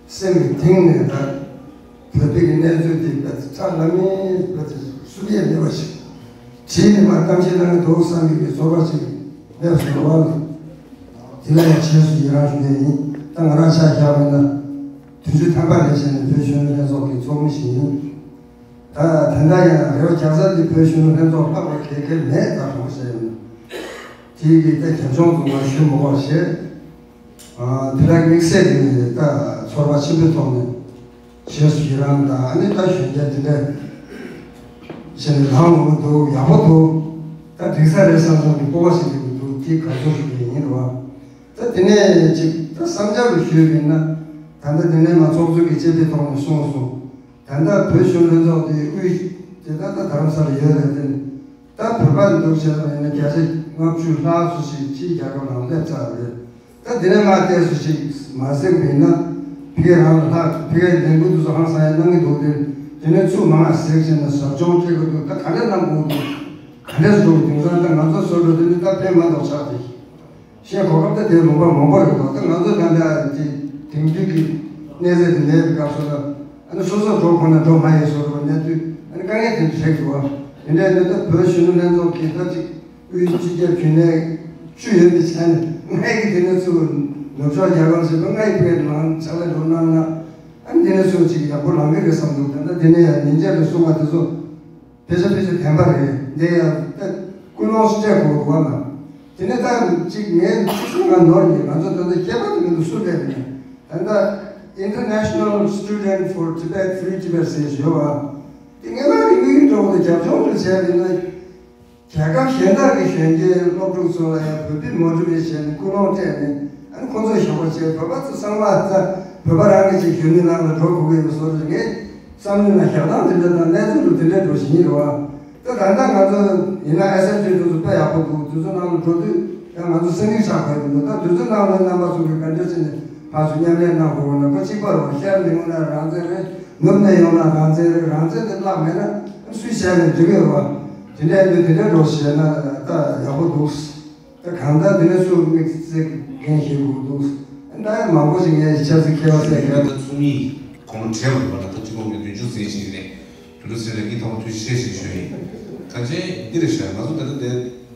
སེམས་ཀྱི་གཏིང་ནས་ད་བོད་པའི་གི་གནས་ཚུལ་དེ་ད་ཁྲ་ལམ་མེ་བ་དེ་བསུབ་ཡས་མེད་པ་ཞིག་བྲིས་ནས་མར་གཏམ་བཤད་གནང་གི་འདུག་བསམ་གྱི་གི་ཚོར་བ་ཅིག་སླེབས་སོང་བ་ལ། དེ་ལ་ཡང་རྗེས་སུ་ཡི་རང་ཞུ་མཁན་ཡིན། ད་ང་རང་ཆ་བཞག་པ་ཡིན་ན་དུས་ཚོད་ཐམ་པ་ནས་བྱས་ནས་བོད་གཞོན་ནུ་ལྷན་ཚོགས་ཀྱི་ཚོགས་མི་ཞིག་ཡིན། ད་དེ་འདྲ་ཡང་རེ་བ་རྒྱག་ས་དེ་བོད་གཞོན་ནུ་ལྷན་ཚོགས་ལྷག་པ་གལ་གལ་མེད་ད་རང་བཤད་ཡོད་ན། དེའི་གི་ད་རྒྱབ་ལྗོངས་རྫོང་བ་ཞུ་མི་དགོས་ཞེས། དེ་དག་དམིགས་བསལ་གྱི་ད་ཚོར་བ་ཆེན་པོའི་ཐོག་ནས་རྗེས་སུ་ཡི་རང་དང་། ཨ་ནི་ད་གཞོན་སྐྱེས་དེ་འདྲ་བྱས་ནས་ལངས་འོང་གི་འདུག་ཡག་པོ་འདུག་ད་འགྲིག་ས་རེད་བསམ་བསམ་གྱི་སྤོབས་པ་ཞིག་སླེབས་ཀྱི་འདུག་དེ་དགའ་ཚོར་ཞིག་ཡིན་རེད་བ། ད་དེ་ནས་ཅིག་ད་བསམ་འཆར་རུ་ཞུས་པ་ཡིན་ན། ད་ལྟ་དེ་ནས་མ་ཚོགས་གཙོ་གི་དཔྱད་དེབ་ཐོག་ནས་གསུངས་སོང་། ད་ལྟ་བོད་གཞོན་ལྷན་ཚོགས་དེའི་དབུས་དེ་ད་ལྟ་རྡ་རམ་ས་ལ་ཡོད་རེད་དེ། ད་བོད་པ་འདུག་བྱས་པ་ཡིན་ན་བརྒྱ་ཆ་ལྔ་བཅུ་ལྷག་ཙམ་ཞིག་ཕྱིའི་རྒྱལ་ཁབ་ནང་སླེབས་ཚར་བ་རེད། ད་དེ་ནས་མར་ཏོག་ཙམ་ཞིག་མ་གཟིགས་པ་ཡིན་ན། ཕ་གི་རང་ལ་ལྷག་ཕ་གིའི་ལས་འགུལ་དེ་ཚོ་ཧང་སང་ཡང་གནང་གི་འདུག་དེ་དེ་ནས་ཚུར་མར་གཟིགས་བྱས་ན་ཟབ་སྦྱོང་སྤྲད་དགོས་འདུག་ད་ག་འདྲ་གནང་དགོས་འདུག་ག་འདྲ་འགྲོ་གི་དེང་སང་ད་ང་ཚོ་བཟོ་འགྲོ་དེ་ནི་ད་ཕན་མ་གཏོགས་ཆགས་བསྡད་ཤག་གཞན་གོ་སྐབས་ད་དེ་ལུང་པ་མང་པོ་ཡོད་འདུག་ད་ང་ཚོ་ད་ལྟ་དེ་དེང་དུས་ཀྱི་གནས་ཚད་དེ་མེད་པའི་སྐབས་སུ་ལ། ཨ་ནི་སོ་སོ་འགྲོ་དགོས་ན་འགྲོ་མ་ཡིན་བཟོ་འདྲ་བ་གནས་དུས། ཨ་ནི་དཀའ་ངལ་དེ་འདྲ་འཕྲད་འདུག་བ། དེ་འདྲ་ཡིན་དུས་ད་བོད་གཞོན་ནུ་ལྷན་ཚོགས་ཀྱི་ད་ཅིག་དབུས་སྤྱི་ཁྱབ་རྒྱུན་ལས་བཅུ་ཡོད་པའི་ཆ་ནས་ངས་ཀྱི་དེ་ནས་ཚུར་ནུབ་ཕྱོགས་རྒྱལ་ཁབ་ཟེར་བ་ལྔ་ཡི་ཕེབས་ནང་ཕྱག་ལས་འགྲོ་གནང་ན། ཨ་ནི་དེ་ནས་ཚུར་ཅིག་ཡག་པོ་ལངས་ཀྱི་རེད་བསམ་འདུག་ད་ལྟ་དེ་ནས་ཡང་ཉིན་བྱེད་ལ་གསུང་བ་དེ་ཚོ་ཕལ་ཆེར་ཕལ་ཆེར་བདེན་པ་རེད། འདི་ཡང་ད་ཀུན་སློང་ཞིག་སྤྲད་དགོས་འདུག་བ་ན། དེ་ནས་ད་ཅིག་ངས་ཅིག་གསུང་ང་ནོར་ཡིན། ང་ཚོ་ད་ལྟ་སྐྱེས་པ་དེ་མི་འདུག་སུ་སླེབས་ནས་ད་ལྟ་International Student for Tibet, Free Tibet ཟེར་ཞུ་བ། དེ་སྔོན་མ་གི་དམིགས་ཡུལ་འདྲ་བོ་དང་རྒྱབ་ལྗོངས་དུ་བྱས་པ་ཡིན་ན། རྒྱལ་ཁབ་གཞན་དག་གི་གཞོན་སྐྱེས་སློབ་ཕྲུག་ཚོ་ལ་ཡང་བོད་པའི་མོ་ཊི་ཝེ་ཤན་ཀུན་སློང་སྤྲད་ནས། ཨ་ནི་ཁོང་ཚོ་ཞོགས་པ་བྱས་བོད་པ་ཚོ་ཚང་མ་ད་བོད་པ་རང་གི་ཅིག་གཞོན་ནུའི་ནང་ལ་འགྲོ་དགོས་ཀྱི་ཡོད་པ་བཟོ་འདྲ། ངས་བསམ་བློའི་ནང་ཞག་དང་དེ་འདྲ་དང་གནས་ཚུལ་དུ་དེ་འདྲ་འགྲོ་བཞིན་ཡིན་རེད་བ། ད་ད་ལྟ་ང་ཚོ་ཡིན་ན་ཨེ་སེམ་ཅི་དེ་ཚོ་དཔེ་ཡག་པོ་འདུག་དེ་ཚོ་ནང་ལ་འགྲོ་དུས་ཡང་ང་ཚོ་སེམས་ཡིག་ཆགས་དགོས་ཀྱི་འདུག་ད་དེ་ཚོ་ནང་ལ་རྣམ་པ་ཚོ་གིས་ག་འདྲ་བྱས་ནས་ཕར་ཚུར་མཉམ་ལས་གནང་དགོས་ན། ཁོ་གཅིག་པ་རེད་བ། ཤར་ནས་ཡོང་ན་རང་བཙན་རེད། ནུབ་ནས་ཡོང་ན་རང་བཙན་རེད། རང་བཙན་དེ་བརླག་མེད་ན་སུས་བྱས་ནས་འགྲིག་གི་རེད་བ། དེ་འདྲ་ཡིན་དུས་དེ་འདྲ་འགྲོ་བྱས་ན་ད་ཡག་པོ་འདུག་ད་གང་ལྟར་དེ་ནས་ཚུར་དམིགས་བསལ་འགན་བཞེས་དགོས་འདུག་ད་ཡང་མང་པོ་ཞིག་ངས་ཆབ་སྲིད་མཁས་པ་བསད་མཁན། ད་ཚོགས་མིའི་གོང་བགྲེས་པ་ཡོད་པ་ལ་ད་སྤྱི་ལོ་ངས་བདུན་ཅུ་ཟིན་ཞིག་ནས་བདུན་ཅུ་ཟིན་ནས་ངས་ཐོག་མ་ཐུགས་རྗེ་ཆེ་ཞེས་ཞུ་ཡིན། གང་ཅི་འདི་རེད་ཤག་ང་ཚོ་ད་ལྟ་དེ་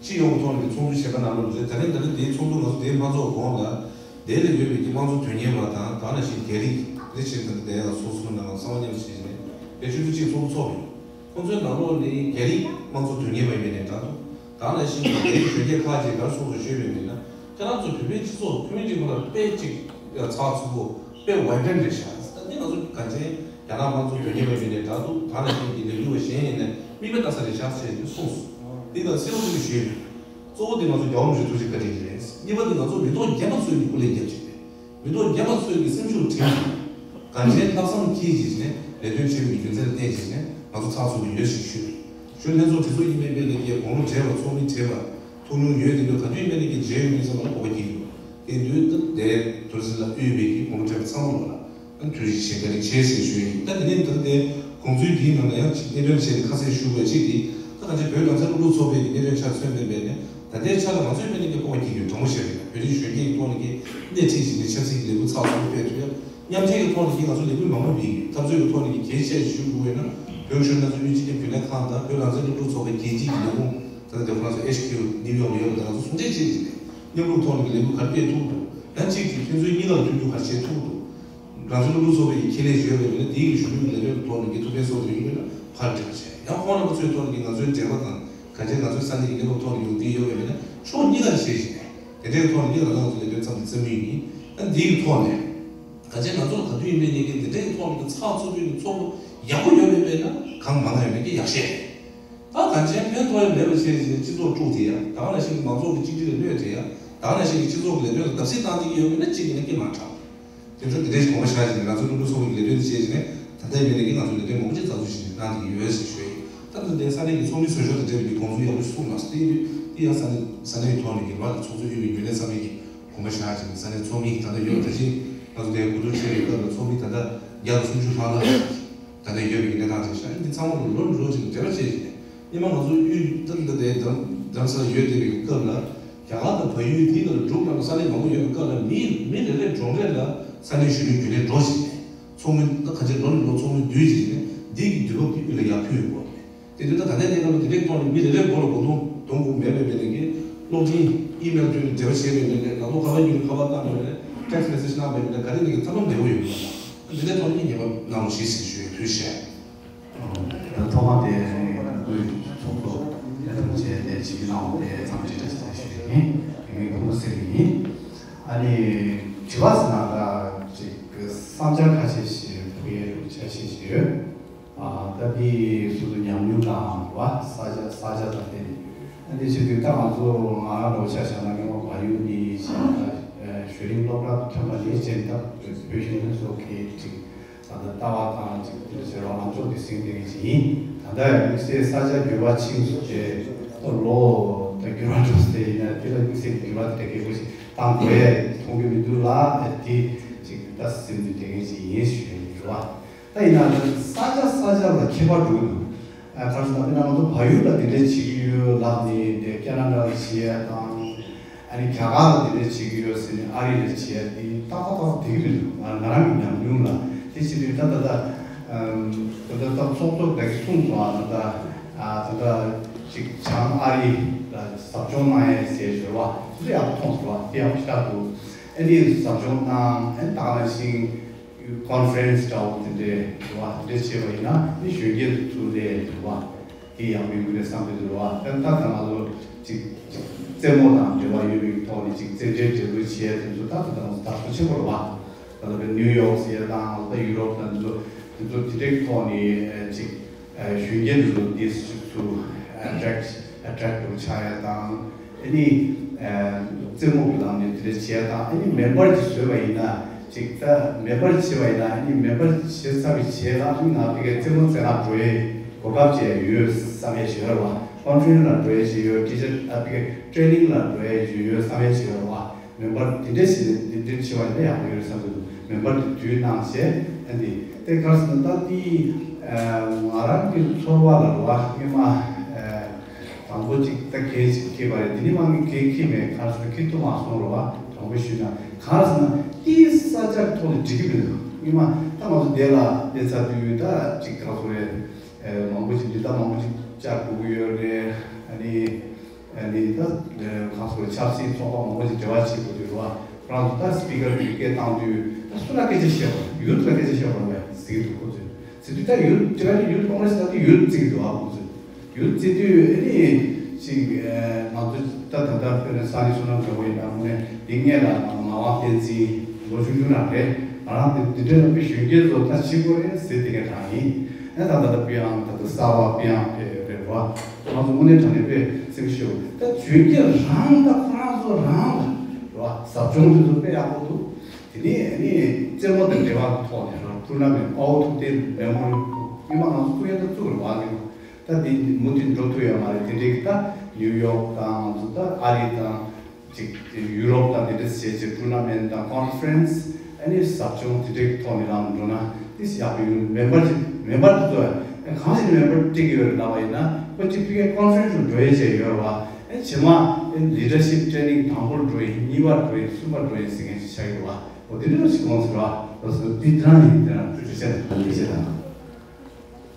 སྤྱི་ཡོངས་ཀྱི་ཐོག་ནས་ཀྱི་ཚོགས་འདུ་བྱེད་པ་ནང་ལོགས་རེད། ད་རེས་ད་ལྟ་དེའི་ཚོགས་འདུ་ང་ཚོ་དེའི་མ་འཚོགས་གོང་ལ་དེ་ལ་ཡོད་པའི་ཀྱི་དམངས་གཙོ་དོན་གཉེར་བ་དང་། ད་ནང་བཞིན་རྒྱ་རིགས་དེ་ཕྱིར་ད་ལྟ་དེ་ལ་ཚོགས་གཙོ་ནང་གསང་བ་མཉམ་བཞེས་ནས་དེ་ཆུ་ཚོད་གཅིག་ཚོགས་འདུ་ཚོགས་ཡོད། ཁོང་ཚོའི་ནང་ལོགས་ནས་རྒྱ་རིགས་དམངས་གཙོ་དོན་གཉེར་བ་ཡིན་པའི་གནས་འདྲ་འདུག་ད་ནང་བཞིན་རྒྱ་རིགས་གཞོན་སྐྱེས་ཁག་ཅིག་ག་རེ་གསུངས་སོང་ཞུས་པ་ཡིན་ན། ཁྱེད་རང་ཚོ་བོད་པའི་སྤྱི་ཚོགས་ཁོ་མི་ཊི་ཁོ་ན་དཔེ་ཅིག་ཚགས་ཚུད་པོ་དཔེ་བའི་བྷི་རན་ཊི་རེད་ཤག་ད་འདི་ང་ཚོ་གང་ཅན་རྒྱ་ནག་དམངས་གཙོ་དོན་གཉེར་བ་ཡིན་པའི་གནས་འདྲ་འདུག་ད་ནང་བཞིན་གྱི་ལས་འགུལ་བ་གཞན་ཡིན་ནའི་མིག་དཔེ་ལྟ་ས་རེད་ཤག་ཅེས་ཀྱིས་གསུངས་སོང་། འདི་ལ་གསལ་པོ་ཞིག་ཞུས་ཡོད། གཙོ་བོ་དེ་ང་ཚོ་རྒྱལ་བ་རིན་པོ་ཆེ་ཐུགས་རྗེ་བཀའ་དྲིན་རེད། གཉིས་པ་དེ་ང་ཚོ་མི་ཐོག་རྒན་པ་ཚོས་ཀྱི་སྐུ་ལས་རྒྱབ་ཅིག་རེད། མི་ཐོག་རྒན་པ་ཚོས་ཀྱི་སེམས་ཤུགས་བྲིན་ཅིག་གང་ཅན་ལྷག་བསམ་འཁྱེར་ཅིག་ནས་ལས་དོན་བྱེད་པའི་རྒྱུ་མཚན་ལ་བརྟེན་ཅིག་ནས་ང་ཚོ་ཚགས་ཚུད་པོ་ཡོད་ཞེས་ཞུས། གཞོན་ལྷན་ཚོགས་གྲོས་ཚོགས་ཡིན་པའི་དཔེ་ལ་ཀྱི་དགུང་ལོ་བགྲེས་པ་ཚོགས་མི་བགྲེས་པ་ཐུགས་མྱོང་ཡོད་དེ་འདྲ་ག་དུས་ཡིན་པའི་ནས་ཀྱི་མཇལ་ཡོང་མིན་བསམ་ན་སྤོབས་པ་སྐྱེ་གི་འདུག་དེ་དུས་ད་དེ་དུར་སི་ལ་དབུས་པའི་གི་དགུང་ལོ་བགྲེས་པ་ཚང་མ་ལ། ཨ་ཐུགས་རྗེ་ཆེ་བཀའ་དྲིན་ཆེ་ཟེར་ཞུ་ཡིན། ད་དེ་ནས་ད་དེ་དགོངས་ཚུལ་འདིའི་ནང་ལ་ཡང་ཅིག་གནད་དོན་བྱས་ནས་ཁ་གསལ་ཞུ་དགོས་ཅིག་དེ་ད་ག་ཚོད་བོད་རང་བཙན་སློབ་ཕྲུག་ཚོགས་པའི་གི་གནད་དོན་ཆ་མཚོན་པའི་འབད་ནས་ད་ལྟའི་ཆ་ལ་ང་ཚོའི་འབད་ནས་ཀྱི་སྤོབས་པ་སྐྱེ་རྒྱུ་དྲང་པོ་བཤད་རེད། བོད་རིགས་གཞོན་སྐྱེས་ཀྱི་ཐོག་ནས་ཀྱི་སྣེ་ཁྲིད་བྱས་ནས་ཆབ་སྲིད་ཀྱི་ལས་འགུལ་ཚགས་ཚུད་པོ་སྤེལ་ཐུབ་ཡ། མཉམ་འབྲེལ་གྱི་ཐོག་ནས་ཀྱི་ང་ཚོ་ལས་འགུལ་མང་པོ་སྤེལ་ཡོད། འཐབ་རྩོད་ཀྱི་ཐོག་ནས་ཀྱི་གལ་ཆེ་ཞུ་དགོས་ཡོད་ན་བོད་གཞོན་ལྷན་ཚོགས་དབུས་སྤྱི་ཁྱབ་རྒྱུན་ལས་ཁང་དང་བོད་རང་བཙན་སློབ་ཕྲུག་ཚོགས་པའི་རྒྱལ་སྤྱིའི་གི་ལས་ཁུངས་ད་ལྟ་དེ་ཁོ་རང་ཚོ་ཨེཆ་ཁེའུ་ནིའུ་ཡོག་ལ་ཡོད་པ་དང་ང་ཚོ་ཟུང་འབྲེལ་བྱས་ནས་མཉམ་རུབ་ཐོག་ནས་ཀྱི་ལས་འགུལ་ག་རེ་སྤེལ་ཐུབ་འདུག་ཡང་གཅིག་གིས་ཕན་ཚུན་གཉིས་ཀ་ལ་མཐུན་འགྱུར་ག་རེ་བྱེད་ཐུབ་འདུག་རང་བཙན་སློབ་ཕྲུག་ཚོགས་པའི་ཁྱད་ལས་བརྗོད་པའི་མི་སྣ་དེའི་གཞོན་ནུའི་ལས་དོན་ཐོག་ནས་ཀྱི་ཐུགས་ཕན་གསོ་ཐུབ་ཡོད་ན་ཕར་འགྲེལ་བཤད་ཡང་ཁོང་རྣམ་པ་ཚོའི་ཐོག་ནས་ཀྱི་ང་ཚོའི་འབྲེལ་བ་དང་ག་ཅན་ང་ཚོའི་ས་གནས་ཀྱི་གནས་བབ་ཐོག་ནས་ཡོང་བསྡད་ཡོད་པའི་མི་སྣ་ཕྱོགས་གཉིས་ཀ་ལ་བཤད་བཞིན་པས་དེ་འདྲའི་ཐོག་ནས་ཀྱི་ང་ཚོ་ལས་དོན་མཚམས་འདི་བཙུགས་མུས་ཡིན། ཡང་འདིའི་ཐོག་ནས་ག་ཅན་ང་ཚོ་ལ་ག་དུས་ཡིན་པའི་ནས་ཀྱི་འདི་འདྲའི་ཐོག་ནས་ཀྱི་ཚགས་ཚུད་པའི་ཚོགས་པ་ཡག་པོ་ཡོད་པའི་དཔེར་ན་གང་མང་ཡོད་མེད་ཀྱི་ཡག་བཤད་རེད། ད་གང་ཅན་ཕན་ཐོགས་ཡ་མེད་པ་བྱས་ནས་སྤྱི་ཚོགས་དཀྲུགས་དེ་ཡ་ད་ག་ནང་བཞིན་གྱི་མང་ཚོགས་ཀྱི་གཅིག་སྒྲིལ་ལ་གནོད་དེ་ཡ། ད་ནང་བཞིན་གྱི་སྤྱི་ཚོགས་ཀྱི་ལས་དོན་ལ་བརྡབ་གསིག་བཏང་བསྡད་ཀྱི་ཡོད་མེད་ན་གཅིག་ཡིན་ན་སྐྱེས་མ་དྲགས། དེ་ཚོ་དེ་འདྲའི་གོང་བཞག་བྱས་ནས་ང་ཚོ་ཀླུ་སྒྲུབ་ཚོགས་པའི་ལས་དོན་དེ་བྱས་བྱས་ནས་ད་ལྟའི་མི་ལ་གི་ང་ཚོ་ལས་དོན་མང་པོ་ཅིག་རྩ་འཛུགས་བྱས་ནས་གནང་བསྡད་ཀྱི་ཡོད་ཟེར་ཞུ་ཡ་ཡིན། ད་ལྟ་དེ་ས་གནས་ཀྱི་ཚོགས་མི་བཟོ་ཕྱོགས་དང་འབྲེལ་བའི་དགོངས་ཚུལ་ཡག་པོ་ཞིག་གསུངས་མ་སོང་། དེ་དེ་ཡང་ས་གནས་ས་གནས་ཀྱི་ཐོག་ནས་ཀྱི་རེད་བ། ཚོགས་གཙོ་དབུས་པའི་རྒྱུན་ལས་ཚང་མས་ཀྱི་དགོངས་པ་བཞག་བྱས་ནས་ས་གནས་ཚོགས་མི་ད་ལྟ་ཡོད། ད་གིན་ང་ཚོ་དེ་གོ་བསྡུར་བྱས་པའི་སྐབས་ལ་ཚོགས་མི་ད་ལྟ་བརྒྱ་དང་སུམ་ཅུ་ལྷག་ལ། ད་ལྟ་ཡོད་པའི་གནས་སྟངས་དེ་ཤ་འདི་ཚང་མ་ལ་ལོ་འགྲོ་ཅིག་འབྲེལ་བ་བྱས་ཤིང་། སྔོན་མ་ང་ཚོ་དབུས་ད་ལྟ་དེ་རྡ་རམ་ས་ལ་ཡོད་བསྡད་པའི་སྐབས་ལ་རྒྱ་གར་དང་བལ་ཡུལ་དེའི་ནང་ལ་འབྲུག་ནང་ལ་ས་གནས་མང་པོ་ཡོད་པའི་སྐབས་ལ་མི་མི་རེ་རེ་གྲོང་རེ་ལ་ས་གནས་གཞོན་ནུའི་རྒྱུན་ལས་འགྲོ་བཞིན་ནས་ཚོགས་མི་ད་ག་ཚོད་ལོ་ནས་ལོ་ཚོགས་མི་བསྡུས་བཞིན་ནས་འདི་གི་དུས་བབ་དེ་དབུས་ལ་ཡར་ཕུལ་ཡོད་པ་རེད། དེ་དུས་ད་ད་ལྟའི་གནས་སྟངས་ལ་དེ་འདྲའི་ཐོག་ནས་མི་རེ་རེའི་མགོ་ལ་གོ་རྟོགས་གཏོང་དགོས་མེད་པའི་མི་རེ་གིས་གློག་འཕྲིན་ཨི་མེལ་བརྒྱུད་ནས་འབྲེལ་བ་བྱས་པའི་མི་རེ་ལག་ཐོག་ཁ་པར་བརྒྱུད་ནས་ཁ་པར་བཏང་པའི་མི་རེ་text message་གནང་པའི་མི་རེ་ག་རེ་ནས་ཀྱི་ཚང་མ་མེད་པོ་ཡོད་པ་དང་། འདི་འདྲའི་ཐོག་ནས་སྙན་པ་གནང་རོགས་ཞེས་ཟེར་ཞུ་ཡས་ཐུགས་རྗེ་ཆེ། ད་ཐོག་མ་དེ་དབུས་ཚོགས་གཙོ་ཐུགས་རྗེ་ཆེ་དེ་ཇི་གི་ནང་དེ་ཚང་མ་ཅིག་བཀྲ་ཤིས་བདེ་ལེགས་ཞུ་ཡས་ཡིན། དེ་ངའི་ཕུང་པོ་ཟེར་གི་ཡིན། ཨ་ནི་དྲི་བ་ཟེར་ན་ད་ཅིག་བསམ་འཆར་ཁ་ཤས་ཤིག་ཕུལ་ཡས་འཆར་གཞི་ཞིག་ཡོད། ཨ་ད་འདི་སོ་སོ་ཉམས་མྱོང་དང་བ་ས་ཆ་ས་ཆ་དང་བསྟུན་ནས། ཨ་འདི་བྱེད་དུས་ད་ང་ཚོ་ང་རང་ལོ་ཆ་བཞག་ན་སྔོན་མ་བལ་ཡུལ་ནས་བྱས་ན་ད་གཞོན་རིང་སློབ་གྲྭ་ཐོན་པ་ནས་བྱས་ད་བོད་གཞུང་ལ་སོགས་ཀྱི་ཅིག་ད་ལྟ་ལྟ་བ་དང་ཅིག་དེ་འདྲ་བྱེད་རོགས་ལངས་ཕྱོགས་དེ་ཟིན་བསྡད་མཁན་ཅིག་ཡིན། ད་ལྟ་ཡང་དམིགས་བསལ་ས་ཆ་འགྱུར་བ་ཕྱིན་སོང་རྗེས་ད་ལོ་ད་འགྱུར་བ་འགྲོ་སྲིད་ཡིན་ན་དེ་ལ་དམིགས་བསལ་གྱི་འགྱུར་བ་དེ་འདྲ་གལ་པོ་ཞིག་བཏང་དགོས་ཡ་མཐོང་གི་མི་འདུག་ལ། དེ་ཅིག་ད་ཟིན་དུས་དེ་འདྲ་ཅིག་ཡིན་ཞུ་ཡ་ཡིན་རེད་བ། ད་ཡིན་ན་ད་ས་ཆ་ས་ཆ་ལ་ཁྱད་པར་འགྲོ་གི་འདུག་ཨ་ག་རེ་ཟེར་ན་དཔེར་ན་ང་ཚོ་བལ་ཡུལ་ལ་དེ་འདྲ་བྱེད་ཀྱི་ཡོད་ལབ་ནས་དེ་ཁེ་ན་ཌ་ལ་བྱེད་ཡ་དང་། ཨ་ནི་རྒྱ་གར་ལ་དེ་འདྲ་བྱེད་ཀྱི་ཡོད་ཟེར་ནས་ཨ་རི་ལ་བྱེད་ཡ་དེ་ཏག་ཏག་ཏག་ཏག་དེ་གི་མི་འདུག་ང་ང་རང་གི་ཉམས་མྱོང་ལ་དེ་བྱེད་དུས་ད་ད་ད་ད་ད་ད་ཚོགས་གཙོ་ད་གི་གསུངས་སོང་། ཨ་ད་ད་ཨ་ད་ད་ཅིག་བྱང་ཨ་རི་ལ་ཟབ་སྦྱོང་གནང་ཡ་ཟེར་ཞོར་བ་དེ་ཚོ་ཡག་པོ་མཐོང་སོང་བ། དེ་ཡག་པོ་ཞེ་དྲག་འདུག་ཨ་ནི་ཟབ་སྦྱོང་གནང་ཨ་ནི་ད་ག་ནང་བཞིན། ཀོན་ཕ་རེན་སི་འདྲ་བོ་དེ་འདྲའི་རེད་བ། དེ་འདྲ་བྱས་པ་ཡིན་ན་ནི་གཞོན་སྐྱེས་ཚོ་ཚུར་སླེབས་རེད་བ། དེ་ཡག་པོ་ཡོང་གི་རེད་བསམ་གྱི་འདུག་རེད་བ། ད་ད་ང་ཚོ་ཅིག་ཅིག་རྩེད་མོ་དང་འབྲེལ་བ་ཡོད་པའི་ཐོག་ནས་ཅིག་རྩེད་འགྲན་འགྲན་བསྡུར་བྱས་དེ་ཚོ་ད་ད་ད་ང་ཚོ་དར་སོ་ཆེན་པོ་རེད་བ། ད་ལྟ་བའི་ནིའུ་ཡོག་ཟེར་དང་ད་ཡུ་རོབ་དང་དེ་ཚོ་དེ་ཚོ་དེ་འདྲའི་ཐོག་ནས་ཅིག་གཞོན་སྐྱེས་འདི་ཚོ་འདི་ཚོ་attract attract་ཆགས་ཡ་དང་། ཨ་ནི་རྩེད་མོ་གི་ལམ་ནས་དེ་འདྲ་བྱས་དང་། ཨ་ནི་མེམ་བར་ཅིག་བཟོས་པ་ཡིན་ན་ཅིག་ད་མེམ་བར་བྱས་པ་ཡིན་ན་ཨ་ནི་མེམ་བར་བྱས་ཚར་བའི་རྗེས་ལ་ཨ་ནི་ང་ཕ་གིར་རྩེད་མོ་རྩེ་ག་འགྲོ་ཡའི་གོ་སྐབས་ཅིག་ཡོད་བསམ་ཡས་ཅིག་ཡོད་རེད་བ། ཀོན་ཕ་རེན་སི་ལ་འགྲོ་ཡས་ཅིག་ཡོད། ཊི་ཆར་ཨ་ཕ་གིར་ཊེ་ནིང་ལ་འགྲོ་ཡས་ཅིག་ཡོད་བསམ་ཡས་ཅིག་ཡོད་རེད་བ། མེམ་བར་དེ་འདྲ་ཞིག་ནས་དེ་འདྲ་བྱེད་པ་ཡིན་ན་ཡག་པོ་ཡོད་བསམ་གྱི་འདུག་མེམ་བར་དེ་དུས་གནང་བྱས་ཨ་འདི་དེ་ག་རེ་ཟེར་ན་ད་དེ་ང་རང་གི་ཚོར་བ་ལ་རེད་བ། སྔོན་མ་དང་པོ་ཅིག་ད་གས་ཅིག་ཁེལ་བ་རེད། དེ་ནི་མ་གི་གས་ཁེལ་མེད། ག་རེ་ཟེར་ན་ཁེལ་ཐུབ་མ་སོང་རེད་བ། དྲང་པོ་ཞུས་ན་ག་རེ་ཟེར་ན་དེའི་ས་ཆ་ཐོག་ནས་འགྲིག་གི་མི་འདུག་སྔོན་མ་ད་ང་ཚོ་འདི་ལ་སླེབས་ཚར་དུས་ད་ཅིག་ག་རེ་ཟེར་རེད། མང་པོ་ཅིག་འདི་ལྟ་མང་པོ་ཅིག་བཅར་དགོས་ཀྱི་ཡོད་རེད། ཨ་ནི། ཨ་ནི་ད་གང་ཟེར་ཆབ་སྲིད་ཚོགས་པ་མང་པོ་ཞིག་འབྲེལ་བ་བྱེད་དགོས་དུས་རེད་བ། ཁོ་རང་ཚོ་ད་སི་པི་ཀར་གྱི་སྐད་བཏང་དུས་ད་སུ་ལ་སྐད་ཆ་བཤད་དགོས། ཡུལ་ལ་སྐད་ཆ་བཤད་དགོས་རེད་བས་ཟེར་གྱི་འདུག་ཁོ་ཚོས། ཟེར་དུས་ད་ཡུལ་དེ་ག་ནི་ཡུལ་ཀོང་རེ་སི་ད་དུ་ཡུལ་བརྩི་གི་འདུག་ཨ། ཁོ་ཚོས་ཡུལ་བརྩི་དུས་ཨ་ནི་ཅིག་ང་ཚོ་ད་ད་ལྟ་དཔེར་ན་ས་གནས་བསོད་ནམས་གྲོགས་པོ་ཡིན་ན་དངོས་གནས་འདི་སྔས་ལ་ངག་དབང་བསྟན་འཛིན་ལོ་ཆུང་ཆུང་རང་རེད། ང་རང་དེ་འདི་འདྲའི་ལ་དཔེ་གཞོན་སྐྱེས་ཚོ་ད་བྱེད་དགོས་རེད་ཟེར་དེ་ག་དྲག་ཡིན། ཨ་ད་ད་ལྟ་པི་ཨང་ད་ལྟ་གསར་བ་པི་ཨང་ཕེབས་རེད་བ། ང་ཚོ་དངོས་གནས་དྲང་གནས་དཔེ་སེམས་ཤུགས་ད་གཞོན་སྐྱེས་རང་ད་ཁོ་རང་ཚོ་རང་ལ་རེད་བ། ཟབ་སྦྱོང་དེ་ཚོ་དཔེ་ཡག་པོ་འདུག་དེ་ནས་ནི་རྩེད་མོ་དང་འབྲེལ་བ་ཐོག་ནས་རང་ཊུར་ན་མེན་ཨའོ་ཐུག་སྟེ་མེ་མོ་རི་སྔོན་མ་ང་ཚོ་ཐུག་ཡ་ད་ཐུག་རེད་བ། ནི་ད་དེ་མུ་མཐུད་འགྲོ་ཐུབ་ཡ་མ་རེད། དེ་འདྲའི་གི་ད་ནིའུ་ཡོག་དང་ང་ཚོ་ད་ཨ་རི་དང་། ཅིག་ཡུ་རོབ་དང་དེ་འདྲ་བྱས་ཅིག་ཊུར་ན་མེན་དང་ཀོན་ཕ་རེན་སི་ཨ་ནི་ཟབ་སྦྱོང་དེ་འདྲའི་ཐོག་ནས་ལངས་འགྲོ་ན་དེ་ཡག་པོ་ཡོད། མེམ་བར་ཅིག་མེམ་བར་དེ་ཚོ་གང་ཞིག་མེམ་བར་སྤྲད་ཀྱི་ཡོད་རེད་ལབ་པ་ཡིན་ན་ཁོ་གཅིག་ཕ་གིའི་ཀོན་ཕ་རེན་སི་རུ་འགྲོ་ཡས་བྱས་ཡོད་རེད་བ། ཨ་རྗེས་མ་ཨ་ལི་ཌར་ཤིབ་ཊེ་ནིང་དང་པོར་འགྲོ་ཡས་གཉིས་པར་འགྲོ་ཡས་གསུམ་པར་འགྲོ་ཡས་ཟེར་མཁན་ཞིག་ཆགས་ཡོད་རེད་བ། འོ་དེ་འདྲ་ཞིག་དགོངས་ཟེར་བ། ལགས་སོ། དེ་དང་ཡིན་དེ་རང་ཐུགས་རྗེ་ཆེ་དང་ཐུགས་རྗེ་ཆེ་དང་།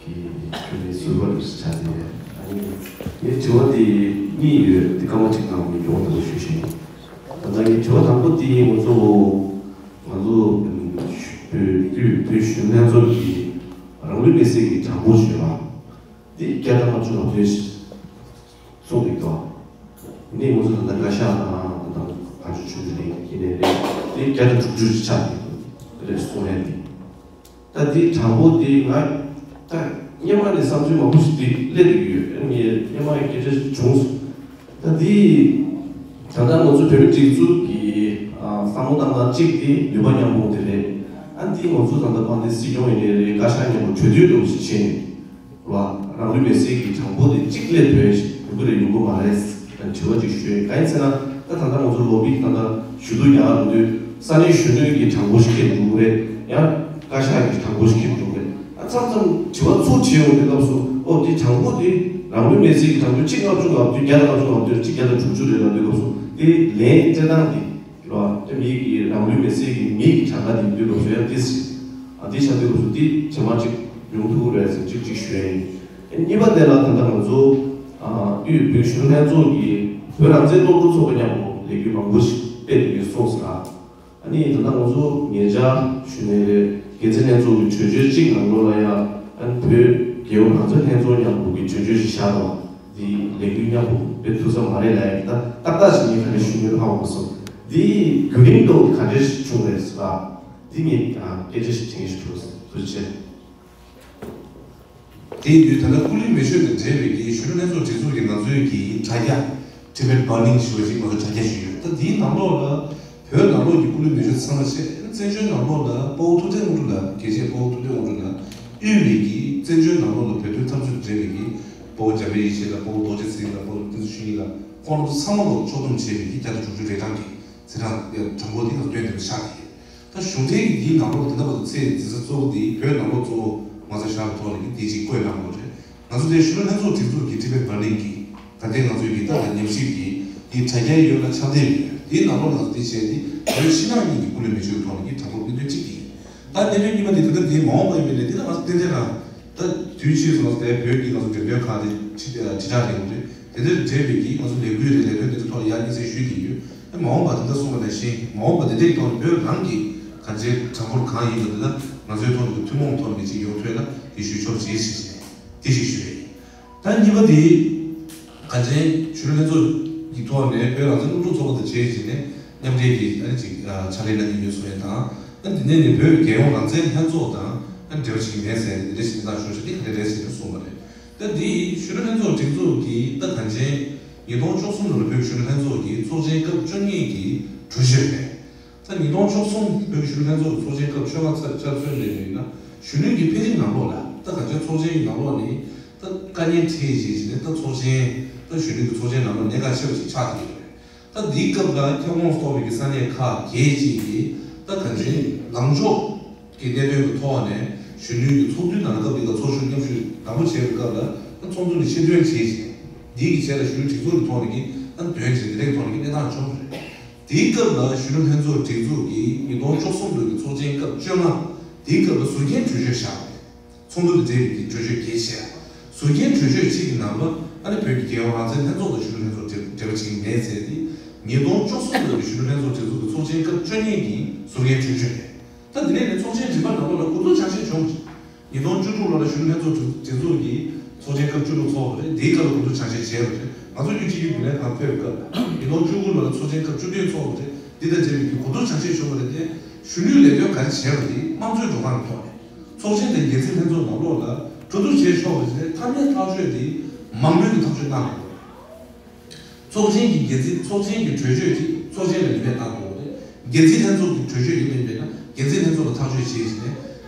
གི་ཁྱོད་ནི་ཟུར་པ་ཆགས་ཏེ། ཨ་ནི་ངའི་དྲི་བ་དེ་གཉིས་ཡོད། དེ་སྐར་མ་གཅིག་ནང་ངས་མགྱོགས་པོ་ཞུ་ཞིང་། ད་ལྟ་ངའི་དྲི་བ་དང་པོ་དེ་ང་ཚོ་ང་ཚོ་བོད་བོད་བོད་གཞོན་ལྷན་ཚོགས་ཀྱི་རང་ལུས་མེར་སྲེག་གི་གྲངས་འབོར་ཞུས་པ་དེ་བརྒྱ་དང་ལྔ་བཅུ་ང་བདུན་ཞིག་གསུངས་འདུག་གོ། ནི་ང་ཚོ་ད་ལྟ་བཀའ་ཤག་དང་ད་ལྟ་བཀའ་ཆོས་ཆོས་དྲུག་ལས་ཀྱི་ནས་རེད། དེ་བརྒྱ་དང་དྲུག་ཅུ་ཞིག་ཆགས་ཀྱི་རེད་གསུང་ཡ་དེ། ད་འདིའི་གྲངས་འབོར་འདི་ང་ད་སྔོན་མ་ནས་བསམ་ཚུལ་མང་པོ་ཞིག་འདི་སླེབས་ཡོད། ངས་སྔོན་མ་ཡང་སྐད་ཆ་བྱུང་སོང་། ད་འདི་ ད་ལྟ་ང་ཚོ་བོད་མི་སྒྲིག་འཛུགས་ཀྱི་ཨ་བསམ་བློ་བཏང་སྟངས་གཅིག་དེ་ནུས་པ་མཉམ་སྤུངས་དེ་རེད། ཨ་འདི་ང་ཚོ་ད་ལྟ་ཕར་འདི་སྲིད་སྐྱོང་ཡིན་ནའི་རེད། བཀའ་ཤག་མཉམ་པོ་གྲོས་བསྡུར་འདྲ་བོ་ཞིག་བྱས་ནས་རེད་བ། རང་ལུས་མེར་སྲེག་གི་གྲངས་འབོར་དེ་གཅིག་ལས་ཐོན་ཡོང་གི་རེད་ཡོང་གི་མ་རེད་དྲི་བ་ཅིག་ཞུ་ཡ་ཡིན། གང་ཡིན་ཟེར་ན་ད་ད་ལྟ་ང་ཚོ་ལོ་བི་ད་ལྟ་ཞུ་གཏུག་རྒྱག་ག་འགྲོ་དུས་ས་གནས་གཞོན་ནུ་གི་གྲངས་འབོར་ཞིག་ཁེབས་འགྲོ་གི་རེད། ཡང་བཀའ་ཤག་གི་གྲངས་འབོར་ཞིག་ཁེབས་འགྲོ་གི་རེད། ཨ་མཚམས་མཚམས་དྲི་བ་ཚུར་དྲི་ཡོང་དུས་སྐབས་སུ་ཨོ་དེ་གྲངས་འབོར་དེ་རང་ལུས་མེར་སྲེག་གི་གྲངས་འབོར་གཅིག་ལྔ་བཅུ་ང་བདུན་བརྒྱ་དང་ལྔ་བཅུ་ང་བདུན་གཅིག་བརྒྱ་དང་དྲུག་ཅུ་རེད་ལབ་དུས་སྐབས་སུ་དེ་ལན་སྤྲད་སྟངས་དེ་རེད་བ། དེ་མི་གི་རང་ལུས་མེར་སྲེག་གི་མི་གི་གྲངས་ཀ་དེ་ཡིན་དུས་སྐབས་སུ་ཡང་དེ་ཟེར། ཨ་དེ་ཆགས་དུས་སྐབས་སུ་དེ་ཇེ་མང་ཅིག་ཡོང་ཐུབ་ཀྱི་རེད་ཟེར་ཅིག་ཅིག་ཞུ་ཡ་ཡིན། གཉིས་པ་དེ་ལ་ད་ལྟ་ང་ཚོ་ཨ་དབུས་བོད་གཞོན་ནུ་ལྷན་ཚོགས་ཀྱི་བོད་རང་བཙན་སློབ་ཕྲུག་ཚོགས་པ་མཉམ་པོ་ལས་འགུལ་མང་པོ་ཞིག་སྤེལ་ཡོད་སོང་ཟེར། ཨ་ནི་ད་ལྟ་ང་ཚོ་ཉེ་ཆར་ཞུ་ནའི་རེད། འགན་འཛིན་ལྷན་ཚོགས་ཀྱི་གྲོས་ཆོད་གཅིག་ནང་ལོགས་ལ་ཡང་ཨ་ནི་བོད་རྒྱལ་ཡོངས་རང་བཙན་ལྷན་ཚོགས་མཉམ་པོ་གི་གྲོས་ཆོད་ཞིག་བཞག་འདུག་འདི་ལས་འགུལ་མཉམ་པོ་སྤེལ་ཐུབ་ས་མ་རེད་ལབ་ཡ་གི་ད་ཏག་ཏག་ཅིག་ངས་ག་རེ་ཞུ་མིན་ཧ་གོ་མ་སོང་། འདི་བརྒྱུད་རིམ་ཐོག་ག་འདྲ་ཞིག་བྱུང་རེད་ཟེར་བ། འདི་ངས་སྐད་ཆ་ཞིག་དྲན་ཞིག་འདུག་ཐུགས་རྗེ་ཆེ། དེ་ཡིན་དུས་ད་ལྟ་སྐུ་ལུས་མེ་མཆོད་དང་འབྲེལ་བའི་གི་གཞོན་ནུ་ལྷན་ཚོགས་སྒྲིག་འཛུགས་ཀྱི་ང་ཚོའི་གི་དྲ་རྒྱ་Tibet Burning ཞེས་པ་ཅིག་ང་ཚོ་དྲ་རྒྱ་ཞིག་ཡོད། ད་འདིའི་ནང་ལོགས་ལ་བོད་ནང་ལོགས་ཀྱི་སྐུ་ལུས་མེ་མཆོད་ཚང་མ་བྱས། བཙན་བྱོལ་ནང་ལོགས་ལ་དཔའ་བོ་ཐུབ་བསྟན་དངོས་གྲུབ་ལགས། རྒྱལ་གཅེས་དཔའ་བོ་ཐུབ་བསྟན་དངོས་གྲུབ་ལགས་དབུས་པའི་གི་བཙན་བྱོལ་ནང་ལོགས་ལ་བོད་དོན་འཐབ་རྩོད་དང་འབྲེལ་བའི་གི་དཔའ་བོ་འཇམ་དཔལ་ཡེ་ཤེས་ལགས། དཔའ་བོ་རྡོ་རྗེ་ཚེ་རིང་ལགས། དཔའ་བོ་བསྟན་འཛིན་ཆོས་སྐྱིད་ལགས། ཁོང་རྣམ་ཚོ་ཚང་མ་ལོ་ཕྱོགས་བསྡོམས་བྱས་པའི་གི་བརྒྱ་དང་དྲུག་ཅུ་རེ་གྲངས་ཀྱི་ཚེ་རིང་ལགས་གྲངས་འབོར་འདི་ང་ཚོ་སྟོན་དེ་ཤག་གི། ད་གཞུང་འབྲེལ་གྱི་འདིའི་ནང་ལོགས་ལ་དེ་འདྲ་བར་དུ་ཚེ་འཛིན་ས་གཙོ་བོ་འདི་བོད་ནང་ལོགས་གཙོ་བོ་མ་རྩ་བཞག་པའི་ཐོག་ནས་ཀྱི་འདི་གཅིག་བཀོད་གནང་དགོས་རེད། ང་ཚོ་དེ་གཞོན་ནུ་ལྷན་ཚོགས་སྒྲིག་འཛུགས་ཀྱི་Tibet Burning གི་ད་ལྟའི་ང་ཚོའི་གི་ད་ལྟ་ཉམས་ཞིབ་ཀྱི་འདི་དྲ་རྒྱའི་ཡོད་ལ་ཕྱག་དེབ་ཡོད། འདིའི་ནང་ལོགས་ང་ཚོ་འདི་བྱས་ཏེ་བོད་ཕྱི་ནང་གཉིས་ཀྱི་སྐུ་ལུས་མེ་མཆོད་ཐོག་ནས་ཀྱི་གྲངས་འབོར་སྤེལ་དོན་གཅིག་གི། ད་གནད་དོན་གཉིས་པ་འདི་ད་ལྟ་འདི་མ་འོངས་པ་ཡིན་པའི་ལས་འདི་ལ་ང་ཚོ་ཏན་ཏན་རང་ད་དུས་ཕྱིས་སུ་ང་ཚོ་དེ་བོད་ཀྱི་ང་ཚོ་འབྲེལ་ཡོད་ཁག་དེ་ཁྲི་ཁྲི་ཕྲག་རེད་འདུག་རེད། དེ་འདྲར་འབྲེལ་བའི་གི་ང་ཚོ་ལས་འགུལ་རེད། ལས་དོན་དེ་ཚོ་ཐོག་ལ་ཡར་སྙན་སེང་ཞུས་བསྡད་ཡོད། ཨེ་མ་འོངས་པ་དེ་འདྲ་གསུངས་པ་ནང་བཞིན་མ་འོངས་པ་དེ་འདྲའི་ཐོག་ནས་བོད་རང་གི་གང་ཅིའི་གྲངས་འབོར་གང་ཡིན་པ་དེ་ལ་ང་ཚོའི་ཐོག་ནས་ཀྱི་ཐུན་མོང་ཐོག་ནས་ཅིག་ཡོང་ཐུབ་ན་དེ་ཞུ་ཆོག་ཅིག་ཞེས་ནས་དེ་ཞིག་ཞུ་ཡ་ཡིན། ད་གཉིས་པ་དེ་གང་ཅིའི་གཞོན་ནུ་ལྷན་ཚོགས་ཀྱི་ཐོག་ནས་བོད་རང་བཙན་སློབ་ཕྲུག་ཚོགས་པ་དང་བྱས་བྱས་ནས་མཉམ་འབྲེལ་གྱིས་ཨ་ནི་ཅིག་ཕྱག་ལས་གནང་གི་ཡོད་གསུང་ཡ་དང་། ཨ་ནི་དེ་ནས་ནི་བོད་རྒྱལ་ཡོངས་རང་བཙན་ལྷན་ཚོགས་དང་ཨ་ནི་འབྲེལ་བ་བྱེད་ཀྱི་མེད་ཟེར་ནས་དེ་འདྲ་ཞིག་གནང་ཞོར་ཞིག་དེ་ག་རེ་རེད་ཟེར་ནས་གསུངས་པ་རེད། ད་འདི་གཞོན་ནུ་ལྷན་ཚོགས་སྒྲིག་འཛུགས་ཀྱིས་ད་གང་ཅིའི་ཉིས་སྟོང་བཅུ་གསུམ་ལོར་བོད་གཞོན་ནུ་ལྷན་ཚོགས་ཀྱི་ཚོགས་ཆེན་སྐབས་བཅུ་གཉིས་ཀྱི་གྲོས་ཆོད་རེད། ད་ཉིས་སྟོང་བཅུ་གསུམ་བོད་གཞོན་ནུ་ལྷན་ཚོགས་ཀྱི་ཚོགས་ཆེན་སྐབས་བཅོ་ལྔ་ཚར་བཅར་སྲོལ་ལས་ཡིན་ན་གཞོན་ནུ་གི་འཕེལ་རིམ་ནང་ལོགས་ལ་ད་གང་ཅིའི་ཚོགས་ཆེན་གྱི་ནང་ལོགས་ནས་ད་དཀའ་ངལ་འཕྲད་བྱས་བྱས་ནས་ད་ཚོགས་ཆེན་ད་གཞོན་ནུ་གི་ཚོགས་ཆེན་ནང་ལོགས་གནད་འགག་ཆེ་བ་ཞིག་ཆགས་ཀྱི་ཡོད་རེད། ད་འདིའི་སྐབས་ལ་ཁྱབ་ཁོངས་གཏོགས་པའི་གི་ས་གནས་ཁག་བརྒྱད་ཅིག་གིས་ད་གང་ཅིའི་ལངས་ཕྱོགས་ཀྱི་གནད་དོན་གྱི་ཐོག་ནས་གཞོན་ནུའི་གི་ཚོགས་འདུའི་ནང་སྐབས་འདི་ལ་ཚོགས་ཞུགས་མཉམ་ཞུགས་དང་པོ་བྱས་པའི་སྐབས་ལ་ད་ཚོགས་འདུ་ནས་ཕྱིར་ཐོན་བྱས་ཤིང་། འདིའི་གི་རྗེས་ལ་གཞོན་ནུ་སྒྲིག་འཛུགས་ཀྱི་ཐོག་ནས་ཀྱི་ད་འདོན་བྱས་འདི་འདྲའི་ཐོག་ནས་ཀྱི་གནས་སྟངས་བྱུང་བ་རེད། དེའི་སྐབས་ལ་གཞོན་ནུ་ལྷན་ཚོགས་སྒྲིག་འཛུགས་ཀྱིས་ཉིས་སྟོང་བཅུ་གསུམ་ལོའི་གི་ཚོགས་ཆེན་སྐབས་བཅོ་ལྔ་དེའི་སྐབས་ལ་ཟུར་རྒྱན་གྲོས་ཆོད་བཞག་པ་རེད། ཚོགས་འདུ་དང་འབྲེལ་བའི་གི་གྲོས་ཆོད་གལ་ཆེ་བ། ཟུར་རྒྱན་གྲོས་ཆོད་གཅིག་གི་ནང་ལ་ཨ་ནི་བོད་ཀྱི་རྒྱལ་ཡོངས་རང་བཙན་ལྷན་ཚོགས་དང་གཞོན་ནུ་ལྷན་ཚོགས་འབྲེལ་འབྲེལ་བ་བྱེད་ཀྱི་མེད་ཟེར་ཏེ། ཉིས་སྟོང་བཅུ་གསུམ་ལོའི་གི་གཞོན་ནུ་ལྷན་ཚོགས་སྒྲིག་འཛུགས་ཀྱི་ཚོགས་ཆེན་སྐབས་བཅུ་གཉིས་ཀྱི་ཟུར་རྒྱན་གྲོས་ཆོད་རེད། ད་དེ་ནས་ནི་ཚོགས་ཆེན་རིམ་པ་ནང་ལོགས་ལ་གོ་བསྡུར་ཆ་ཤས་བྱུང་བ་རེད། ཉིས་སྟོང་བཅུ་དྲུག་ལོ་ལ་གཞོན་ནུ་ལྷན་ཚོགས་གྲོས་གྲོས་ཚོགས་ཀྱི་ཚོགས་ཆེན་སྐབས་བཅུ་དྲུག་ཚོགས་པ་རེད། དེའི་སྐབས་ལ་གོ་བསྡུར་ཆ་ཤས་བྱས་པ་རེད། ང་ཚོ་དབུས་སྤྱི་འཐུས་རྒྱུན་ལས་ཁང་ཕེབས་པའི་སྐབས་ལ་ཉིས་སྟོང་བཅུ་དགུ་ལོ་ལ་ཚོགས་ཆེན་སྐབས་བཅུ་བདུན་ཚོགས་པ་རེད། འདི་དང་འབྲེལ་བའི་གོ་བསྡུར་ཆ་ཤས་བྱུང་བ་རེད་དེ། གཞོན་ནུས་ལས་དོན་ག་རེ་བྱས་པ་དེ་དམངས་གཙོའི་འགྲོ་སྟངས་ཀྱི་ཐོག་ནས་ཚོགས་ཆེན་དང་སྒེར་འཛིན་ལྷན་ཚོགས་ནང་ལོགས་ལ་གྲོས་བསྡུར་བྱས་ཆོག་པ་ཞིག་རེད། ཐ་མའི་ཐག་གཅོད་དེ་མང་མོས་ཀྱི་ཐག་གཅོད་གནང་དགོས། ཚོགས་ཆེན་གྱི་སྒེར་འཛིན་ཚོགས་ཆེན་གྱི་གྲོས་ཆོད་ཅིག་ཚོགས་ཆེན་ལ་ཉེས་མེད་བཏང་དགོས་རེད། སྒེར་འཛིན་ལྷན་ཚོགས་ཀྱི་གྲོས་ཆོད་ཡིན་པ་ཡིན་པས་ན་སྒེར་འཛིན་ལྷན་ཚོགས་ལ་ཐག་གཅོད་བྱས་བྱས་ནས།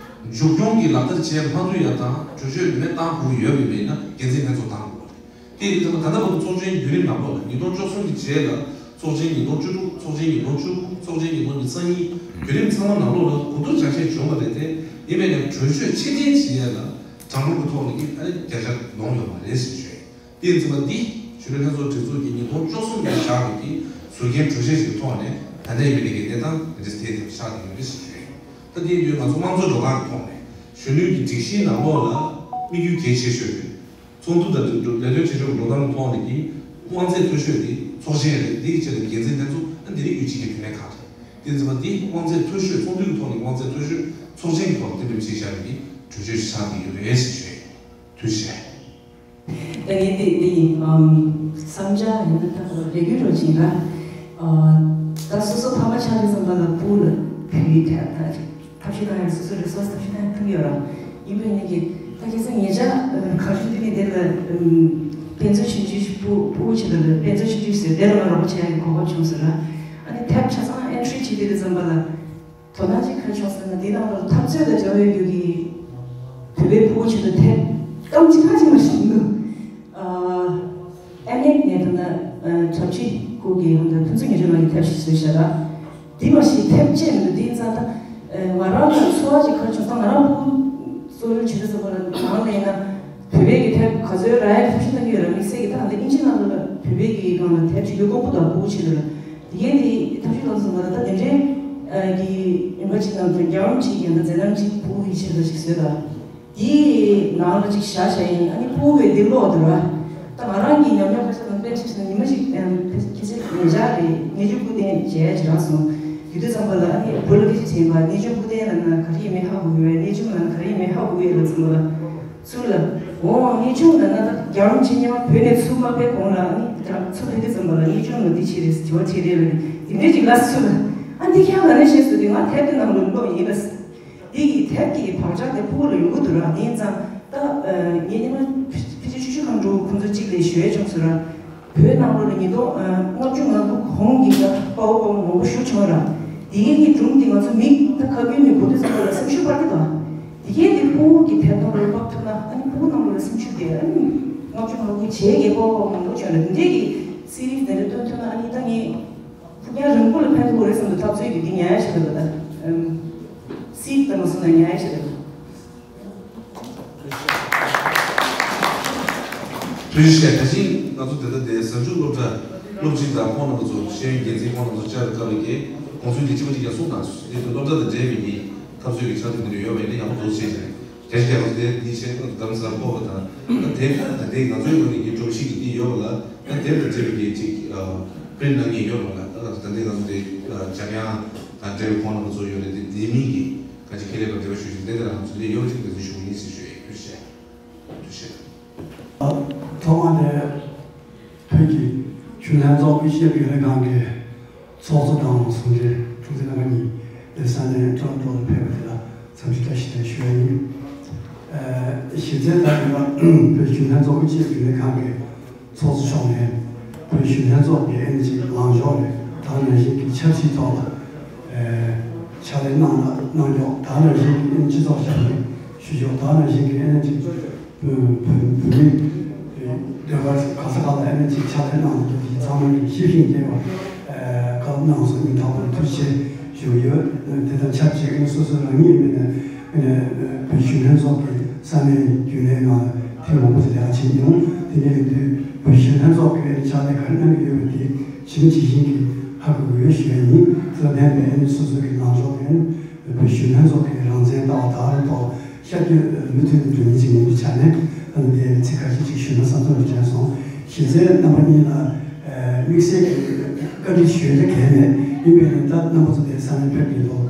མཇུག་སྐྱོང་གི་ལག་བསྟར་བྱས་མ་ཐུབ་ཡ་དང་གྲོས་ཆོད་ཉེས་མེད་བཏང་དགོས་ཡོད་པ་ཡིན་པས་ན་སྒེར་འཛིན་ལྷན་ཚོགས་བཏང་དགོས་རེད། དེ་ཡིན་ཙང་ད་ལྟ་བར་དུ་ཚོགས་ཆེན་བརྒྱུད་རིམ་ནང་ལོགས་ལ་ཉིས་སྟོང་བཅུ་གསུམ་གྱི་རྗེས་ལ་ཚོགས་ཆེན་ཉིས་སྟོང་བཅུ་དྲུག་ཚོགས་ཆེན་ཉིས་སྟོང་བཅུ་དགུ་ཚོགས་ཆེན་ཉིས་སྟོང་ཉི་ཤུ་རྩ་གཉིས་བརྒྱུད་རིམ་ཚང་མ་ནང་ལོགས་ལ་གོ་བསྡུར་ཆ་ཤས་བྱུང་བ་རེད་དེ། ཡིན་པས་ན་གྲོས་ཆོད་ཕྱིར་འཐེན་བྱེད་ཡ་ལ་གྲངས་འབོར་གྱི་ཐོག་ནས་ཀྱི་ཨ་ནི་བརྒྱ་ཆ་ལོངས་ཡོད་མ་རེད་ཟེར་ཞུ་ཡ་ཡིན། དེ་ཡིན་ཙང་འདི་གཞོན་ནུ་ལྷན་ཚོགས་སྒྲིག་འཛུགས་ཀྱིས་ཉིས་སྟོང་བཅུ་གསུམ་ལོར་བཞག་པའི་གི་ཟུར་རྒྱན་གྲོས་ཆོད་ཅིག་གི་ཐོག་ནས་ད་ལྟའི་མི་སྣ་གི་གནས་སྟངས་འདི་འདྲ་དེ་ལྟར་ཆགས་ཀྱི་ཡོད་རེད་ཟེར་ཞུ་ཡ་ཡིན། ད་དེ་ཡིན་དུས་ང་ཚོ་དམངས་གཙོའི་འགྲོ་སྟངས་ཀྱི་ཐོག་ནས་གཞོན་ནུའི་གི་སྒྲིག་གཞིའི་ནང་ལོགས་ལ་དམིགས་ཡུལ་གལ་ཆེ་ཤོས་རེད། ཚོགས་འདུ་དང་ལས་དོན་བྱེད་ཕྱོགས་ཀྱི་འགྲོ་སྟངས་ཐོག་ནས་ཀྱི་དབང་ཚད་མཐོ་ཤོས་དེ་ཚོགས་ཆེན་རེད། དེའི་ཆེད་དུ་འགན་འཛིན་ལྷན་ཚོགས་ཨ་འདི་ནི་དབུས་སྤྱི་ཁྱབ་རྒྱུན་ལས་ཁང་རེད། དེ་ཚོ་འདི་དབང་ཚད་མཐོ་ཤོས་ཚོགས་འདུའི་ཐོག་ནས་དབང་ཚད་མཐོ་ཤོས་ཚོགས་ཆེན་གྱི་ཐོག་གཏན་འབེབས་བྱས་བཞག་པའི་གྲོས་ཆོད་ཆགས་ཀྱི་ཡོད་རེད་ཟེར་ཞུ་ཡ་ཡིན། ཐུགས་རྗེ་ཆེ། ད་ངས་འདི་འདི་ཡིན། ཨམ། བསམ་འཆར་ཡིན་ན་ད་ལས་འགུལ་རོགས་བྱེད་ལ། ཨ། ད་སོ་སོ་ཕ་མ་ཆགས་དུས་ཙམ་པ་ལ་སྤུ་ལ་བུའི་གྲལ་ད་ཅིག་ཐབས་ཤེས་གང་ཡང་སོ་སོ་རེ་སོ་སོ་ཐབས་ཤེས་གང་ཡང་ཐུབ་ཡོད་ར། ཡིན་པའི་ནི་གི་ད་ཁ་སང་ཉེ་ཆར་གར་ཞུ་དུས་ནི་དེ་ལ་ཨམ། དཔེ་མཛོད་ཆུང་ཆུང་ཞིག་ ཕྲུ་གུ་ཆེད་དུ་ལ་དཔེ་མཛོད་ཞིབ་འཇུག་ཟེར་དེ་ལ་ང་རོགས་པ་བྱེད་ཡག་གི་གོ་སྐབས་བྱུང་ཟེར་ར། ཨ་ནི་དེབ་ཆ་ཚང་ཨེན་ཊི་རི་བྱེད་དུས་དུས་ཙམ་པ་ལ་དོ་སྣང་ཅིག་ག་རེ་བྱུང་ཟེར་ན། དེའི་ནང་ལ་འཐབ་རྩོད་དང་འབྲེལ་བའི་རྒྱུ་གི་བོད་པའི་ཕྲུ་གུ་ཆེད་དུ་དེབ་རྐང་གཅིག་ཁ་གཅིག་མ་ཞིག་འདུག་ཨ་ནི་ངས་ད་ལྟ་གྲྭ་བཞི་སྐོར་གྱི་ཧང་ད་ཕུན་ཚོགས་ཉི་སྒྲོན་ལགས་ཀྱི་དེབ་ཞིག་བཟོས་བཞག་ར། འདི་མ་གཞི་དེབ་ཅེས་མི་འདུག་འདི་ཡིན་ཙང་ད། ང་རང་ལ་ཚོར་བ་ཅིག་ག་རེ་བྱུང་ཙང་ང་རང་ཕྲུ་གུ་གཙོ་བོ་བྱེད་དུས་ཙམ་པ་ལ་ནང་ལ་ཡིན་ན་བོད་པའི་གི་དེབ་ག་ཚོད་རག་ཡག་ཐབས་ཤེས་གནང་གི་ཡོད་ར། དམིགས་བསལ་གྱི་ད་ང་ཚོ་དབྱིན་ཇི་ནང་ལ་བོད་པའི་གི་སྒང་ལ་དེབ་ཅིག་ཡོད་དགོས་པོ་དང་ཕྲུ་གུ་ཆེད་དུ་ལ། དེ་གའི་དེ་ཐབས་ཤེས་གནང་ཙམ་པ་ལ་ད་དེ་འདྲའི་གི་ཡིན་པ་ཅིག་ནང་དུ་རྒྱལ་བ་རིན་པོ་ཆེ་གི་ཡང་ད་མཛད་རྣམ་ཅིག་ཕྲུ་གུ་གི་ཆེད་དུ་ཅིག་བཟོས་དང་། དེའི་ནང་ལ་ཅིག་བཞག་བཞག་ཡིན། ཨ་ནི་ཕྲུ་གུ་བས་འདི་ཀློག་འདུག་ར། ད་ང་རང་གི་ཉམས་མྱོང་ཁ་ཤས་ནང་དཔེ་ཅིག་བྱས་ན་ཉི་མ་ཞིག་ཁྱེད་ཚོས་ཉེ་ཆར་རེད། གནས་ཆུང་སྐུ་རྟེན་མཇལ་ཡག་ཅིག་རག་སོང་། དེ་དུས་ཙམ་པ་ལ་ཨ་ནི་བུ་ལ་སྐད་ཆ་དྲིས་པ། གནས་ཆུང་སྐུ་རྟེན་ལབ་ན་ག་རེ་ཡིན་མིན་ཧ་གོ་གི་ཡོད། གནས་ཆུང་ལབ་ན་ག་རེ་ཡིན་མིན་ཧ་གོ་གི་ཡོད་ལབ་ཙམ་པ་ལ། ཚུར་ལ། འོ་གནས་ཆུང་ལབ་ན་ད་རྒྱལ་བ་རིན་པོ་ཆེ་སྔོན་མ་བོད་ནས་ཚུར་མ་ཕེབས་གོང་ལ་ཨ་ནི་ད་ཚུར་ཕེབས་དུས་ཙམ་པ་ལ་གནས་ཆུང་ལ་འདི་བྱས་རེད་ཟེར། དྲི་བ་དྲིས་རེད་ལབ་ནས་དེ་འདྲས་ཅིག་ལབ་སོང་ལ། ཨ་འདི་ཁྱེད་རང་ལབ་ནས་ཤེས་སོང་། དེ་ང་དེབ་དེ་ནང་ལ་ཀློག་ཡིན་ལབ། འདི་གི་དེབ་ཀྱི་བག་ཆགས་དེ་ཕྲུ་གུ་ལ་ཡོང་གི་འདུག་ར། དེ་ཡིན་ཙང་ད་ངས་སྔོན་མ་ཕལ་ཆེར་ཆུ་ཤུར་ཁམས་ཕྲུ་གུ་ཁོང་ཚོ་གཅིག་ལ་ཞུ་ཡས་བྱུང་སོང་ར། བོད་ནང་ལོགས་ལ་ཉིས་སྟོང་ལྔ་བཅུ་ང་དགུ་གོང་གི་ད་དཔའ་བོ་དཔའ་མོ་མང་པོ་ཞིག་བྱུང་ར། དེ་གའི་གི་སྒྲུང་དེ་ང་ཚོ་མིག་ད་ཁ་ཀུན་ནས་གོ་དུས་ཙམ་པ་ལ་སེམས་ཤུགས་སྤར་གི་འདུག་དེ་གའི་དེ་ཕྲུ་གུ་གི་དེབ་ནང་ལ་ཕབ་ཐུབ་ན་ཨ་ནི་ཕྲུ་གུ་ནང་ལོགས་ལ་སེམས་ཤུགས་དེ་ཨ་ནི་ལྔ་བཅུ་ང་དགུ་བྱས་ཀྱི་དཔའ་བོ་དཔའ་མོ་མང་པོ་བྱུང་ར། དེ་འདྲའི་གི་སི་རིས་དེ་འདྲ་སྟོན་ཐུབ་ན་ཨ་ནི་ད་ངས་ཕུགས་རྒྱང་རིང་པོ་ལ་ཕན་ཐོགས་རེད་བསམ་འདུག་འཐབ་རྩོད་ཀྱི་འདི་ཉར་ཡག་ཆེད་དུ་ལ་ད། སི་རིས་དེ་མ་སོང་ན་ཉར་ཡག་ཆེད་དུ། ཐུགས་རྗེ་ཆེ། ད་ཅིང་ང་ཚོ་དེ་ལྟ་དེ་གཟའ་མཇུག་སློབ་གྲྭ་སློབ་སྤྱི་དང་ཁོང་རྣམ་པ་ཚོ་ཤེས་ཡོན་འགན་འཛིན་ཁོང་རྣམ་ཚོ་བཅར་སྐབས་ཀྱི་དགོངས་ཚུལ་འདི་གཅིག་པ་གཅིག་ཀྱང་གསུངས་དང་། དེ་དུས་སློབ་གྲྭ་དང་འབྲེལ་བའི་གི་འཐབ་རྩོད་ཀྱི་ཕྱག་དེབ་འདི་འདྲ་ཡོད་པ་ཡིན་ན་ཡག་པོ་འདུག་ཅེས་བྱས། རྒྱ་ཆེ་རྒྱ་ཁོ་དེ་འདི་བྱས་ང་ཚོ་རྡ་རམ་ས་ལ་སྤོ་བ་དང་། ད་དེ་ད་དེ་ང་ཚོའི་ངོས་ནས་ཀྱི་སྒྲོམ་གཞི་གི་འདི་ཡོད་པ་ལ། ད་དེ་དང་འབྲེལ་བའི་གི་ཅིག་པིརིན་ཊི་གནང་མཁན་ཡོད་པ་ལ། ད་ད་ད་འདི་ང་ཚོ་དེ་འཇམ་དབྱངས་དང་འབྲེལ་བའི་ཁོང་རྣམ་པ་ཚོ་ཡོད་རེད། དེ་དེ་མིན་གྱི། ག་ཅིག་ཁེ་ལས་པ་འབྲེལ་བ་ཞུ་ཞིང་ཏན་ཏན་རང་ཚོ་ལས་ཡོད་ཅིག་འདི་ཚོ་ཞུ་གི་ཡིན་ཟེར་ཞུ་ཡས། ཐུགས་རྗེ་ཆེ། ཐུགས་རྗེ་ཆེ། ཐོག་མ་དེ་བོད་ཀྱི་གཞོན་ལྷན་ཚོགས་དབུས་སྤྱི་ཁྱབ་རྒྱུན་ལས་ཁང་གི་ཚོགས་གཙོ་དང་ཟུང་འབྲེལ་དྲུང་ཆེ་རྣམ་པ་གཉིས་ནས་ས་གནས་ཊོ་རོན་ཊོ་ལ་ཕེབས་པ་དེ་ལ་འཚམས་འདྲི་བཀྲ་ཤིས་བདེ་ལེགས་ཞུ་ཡ་ཡིན། གཞི་རྩའི་ཐོག་ནས་བོད་གཞོན་ལྷན་ཚོགས་དབུས་སྤྱི་ཁྱབ་རྒྱུན་ལས་ཁང་གི་ཚོགས་གཙོ་མཆོག་ནས་བོད་གཞོན་ལྷན་ཚོགས་ཀྱི་ཨེ་ནི་ཅིག་ལངས་ཕྱོགས་རེད། ད་ག་ནང་བཞིན་གྱི་ཆབ་སྲིད་ཐོག་ལ་ཕྱག་ལས་གནང་ལ་གནང་ཕྱོགས། ད་ག་ནང་བཞིན་གྱི་ཨེ་ནི་སྤྱི་ཚོགས་ཞབས་འདེགས་ཞུ་ཕྱོགས། ད་ག་ནང་བཞིན་གྱི་ཨེ་ནི་ཅིག་བོད་བོད་མི་སྡེ་བ་ག་ས་ག་ལ་ཨེ་ནི་ཅིག་ཕྱག་ལས་གནང་འདུག་དེ་ཚང་མ་གི་ཞིབ་ཞིབ་མཁྱེན་པ་བཀའ་སློབ་གནང་སོང་། སྙིང་ཐག་པ་ནས་ཐུགས་རྗེ་ཆེ་ཞུ་གི་ཡོད། དེ་དང་ཆབས་ཅིག་ཨེ་ནི་སོ་སོ་རང་ཉིད་ཡིན་པའི་ནས། བོད་གཞོན་ལྷན་ཚོགས་ཀྱི་ས་གནས་རྒྱུན་ལས་ནང་ཐེངས་མང་པོ་ཞིག་ལས་ཀ་བྱེད་མྱོང་། དེ་འདྲ་ཡིན་དུས་བོད་གཞོན་ལྷན་ཚོགས་ཀྱི་ཕྱག་ལས་ག་རེ་གནང་གི་ཡོད་པ་དེ་ཇི་མ་ཇི་བཞིན་གྱིས་ཧ་གོ་གི་ཡོད་ཞུ་ཡ་ཡིན། དེ་དང་ལྡན་པའི་ཨ་ནི་སོ་སོ་གི་ལངས་ཕྱོགས་དེ་བོད་གཞོན་ལྷན་ཚོགས་ཀྱི་རང་བཙན་ལྟ་བ་དག་ལ་ཐོག་ཤར་བསྐྱོད་མུ་མཐུད་དུ་འགྲོ་མཁན་ཅིག་ཡིན་པའི་ཆ་ནས། ཨ་ནི་དེ་ཚིག་ཁ་ཤས་ཅིག་ཞུས་ན་བསམ་བསམ་དྲན་སོང་། གཞི་རྩའི་རྣམ་པ་གཉིས་ལ་དམིགས་བསལ་གྱི་བཀའ་འདྲི་ཞུ་ཡ་གལ་མེད། ཡིན་པས་ན་ད་རྣམ་པ་ཚོ་དེ་ས་གནས་ཕེབས་ཀྱི་འདུག་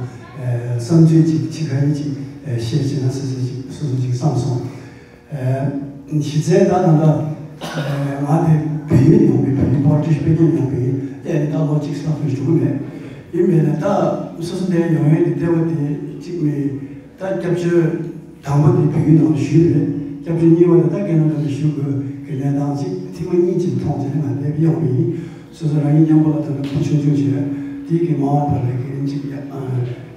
བསམ་ཚུལ་ཅིག་ཕྱི་ཁ་ཡིན་ཅིག་བཤད་བྱས་ན་ཟེར་ཟེར་ཅིག་སོ་སོ་ཅིག་བསམ་སོང་། གཞི་རྩའི་ད་ད་ལྟ་ང་དེ་བོད་ཡིག་ཡོང་པའི་བོད་ཡིག་པོ་ལི་ཊི་ཤན་སྤེལ་མཁན་ཡོང་པའི་ལྟས་ནི་ད་ལོ་གཅིག་ལྷག་ཙམ་འགྲོ་གི་མེད། ཡིན་པས་ན་ད་སོ་སོ་དེ་ཡོང་ཡས་ཀྱི་ལྟེ་བ་དེ་གཅིག་ནི་ད་སྐྱབས་བཅོལ་དང་པོ་དེ་བོད་ཡིག་ནང་ལ་ཞུས་རེད། སྐྱབས་བཅོལ་གཉིས་པ་དེ་ད་ཁེ་ན་ཌ་ལ་ཞུ་དགོས་ཀྱི་གནས་སྟངས་གཅིག་ཐེངས་མ་གཉིས་ཅིག་མཐོང་བྱས་ང་དེ་ཡོང་བ་ཡིན། སོ་སོ་རང་ཉིད་མཉམ་པོ་ལ་ད་ལྟ་བུ་ཆུང་ཆུང་བྱས། དེའི་གི་མ་འོངས་པ་ལ་གི་ཨེ་ཅིག་ཡ་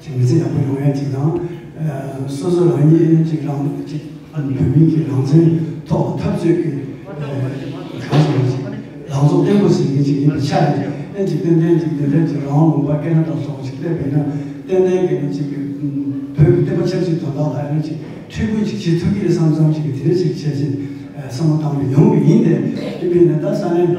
ཅིག་མི་ཚེ་ཡག་པོ་ཡོང་ཡ་ཅིག་དང་། སོ་སོ་རང་ཉིད་ཨེ་ཅིག་རང་ཅིག་བོད་མི་གི་རང་བཙན་ཐོག་འཐབ་རྩོད་ཀྱི་གང་ཟེར་བ་ཅིག་ལངས་ཕྱོགས་བརྟན་པོ་ཟིན་མཁན་ཅིག་ཡིན་པའི་ཆ་ནས། ཨེ་ཅིག་ཏན་ཏན་ཅིག་འདི་འདྲ་ཅིག་རང་དབང་ལུང་པ་ཁེ་ན་ཌ་སོགས་ཅིག་སླེབས་པ་ཡིན་ན་ཏན་ཏན་གི་ཨེ་ཅིག་བོད་ཀྱི་བསྟན་པ་ཆབ་སྲིད་དོན་དག་ལ་ཨེ་ཅིག་ཁྲིད་སྐུལ་ཅིག་བྱེད་ཐུབ་ཀྱི་རེད་བསམ་བསམ་ཅིག་གི་དེ་འདྲ་ཅིག་བྱས་ཅིག་བསམ་བློ་བཏང་ནས་ཡོང་གི་ཡིན་ཏེ། ཡིན་པས་ན་ད་ས་གནས་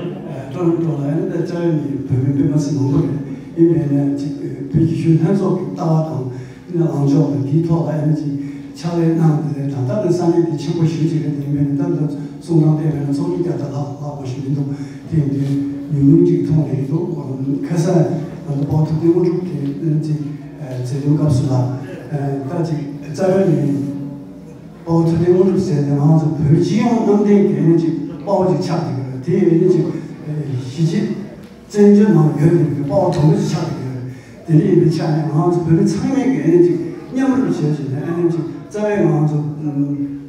ཊོ་རོན་ཊོ་ལ་ཨེ་ནི་ད་རྩ་བའི་ནི་བོད་མི་དཔེ་མ་སྲིད་མང་པོ་རེད། ཡིན་པས་ན་ཅིག་བོད་ཀྱི་གཞོན་ལྷན་ཚོགས་ཀྱི་ལྟ་བ་དང་། ལངས་ཕྱོགས་དང་དེའི་ཐོག་ལ་ཨེ་ནི་ཅིག་ཕྱག་ལས་གནང་དེ་ད་ལྟ་ནི་ས་གནས་དེ་ཆེན་པོ་ཞེ་ཅིག་རེད། ཡིན་པས་ནི་ད་ལྟ་གསུང་སྟངས་བལྟས་པས་ན་ཚོགས་མི་བརྒྱ་དང་ལྷག་ལྷག་པ་ཞིག་མི་འདུག་དེ་ཡིན་དུས་ཉུང་ཉུང་ཅིག་མཐོང་ནས་འདུག་ཁ་སང་ང་ཚོ་དཔའ་བོ་ཐུབ་བསྟན་དངོས་གྲུབ་ཀྱི་ཨེ་ནི་ཅིག་མཛད་རིམ་སྐབས་སུ་ལ་ད་ཅིག་རྩ་བའི་ནི་དཔའ་བོ་ཐུབ་བསྟན་དངོས་གྲུབ་ཟེར་ནས་ང་ཚོ་བོད་སྤྱི་ཡོངས་གནམ་བསྟན་གྱི་ཨེ་ནི་ཅིག་དཔའ་བོ་ཅིག་ཆགས་ཀྱི་ཡོད་རེད། དེ་ཨེ་ནི་ཅིག་གཞིས་བྱེས་བཙན་བྱོལ་ནང་ཡོད་པའི་དཔའ་བོ་དང་པོ་ཞིག་ཆགས་ཀྱི་ཡོད་རེད། དེ་འདྲ་ཡིན་པའི་ཆ་ནས་ང་ཚོ་བོད་མི་ཚང་མས་ཀྱི་ཨ་ནི་ཅིག་མཉམ་རུབ་བྱས་བྱས་ནས་ཨ་ནི་ཅིག་རྩ་བའི་ང་ཚོ་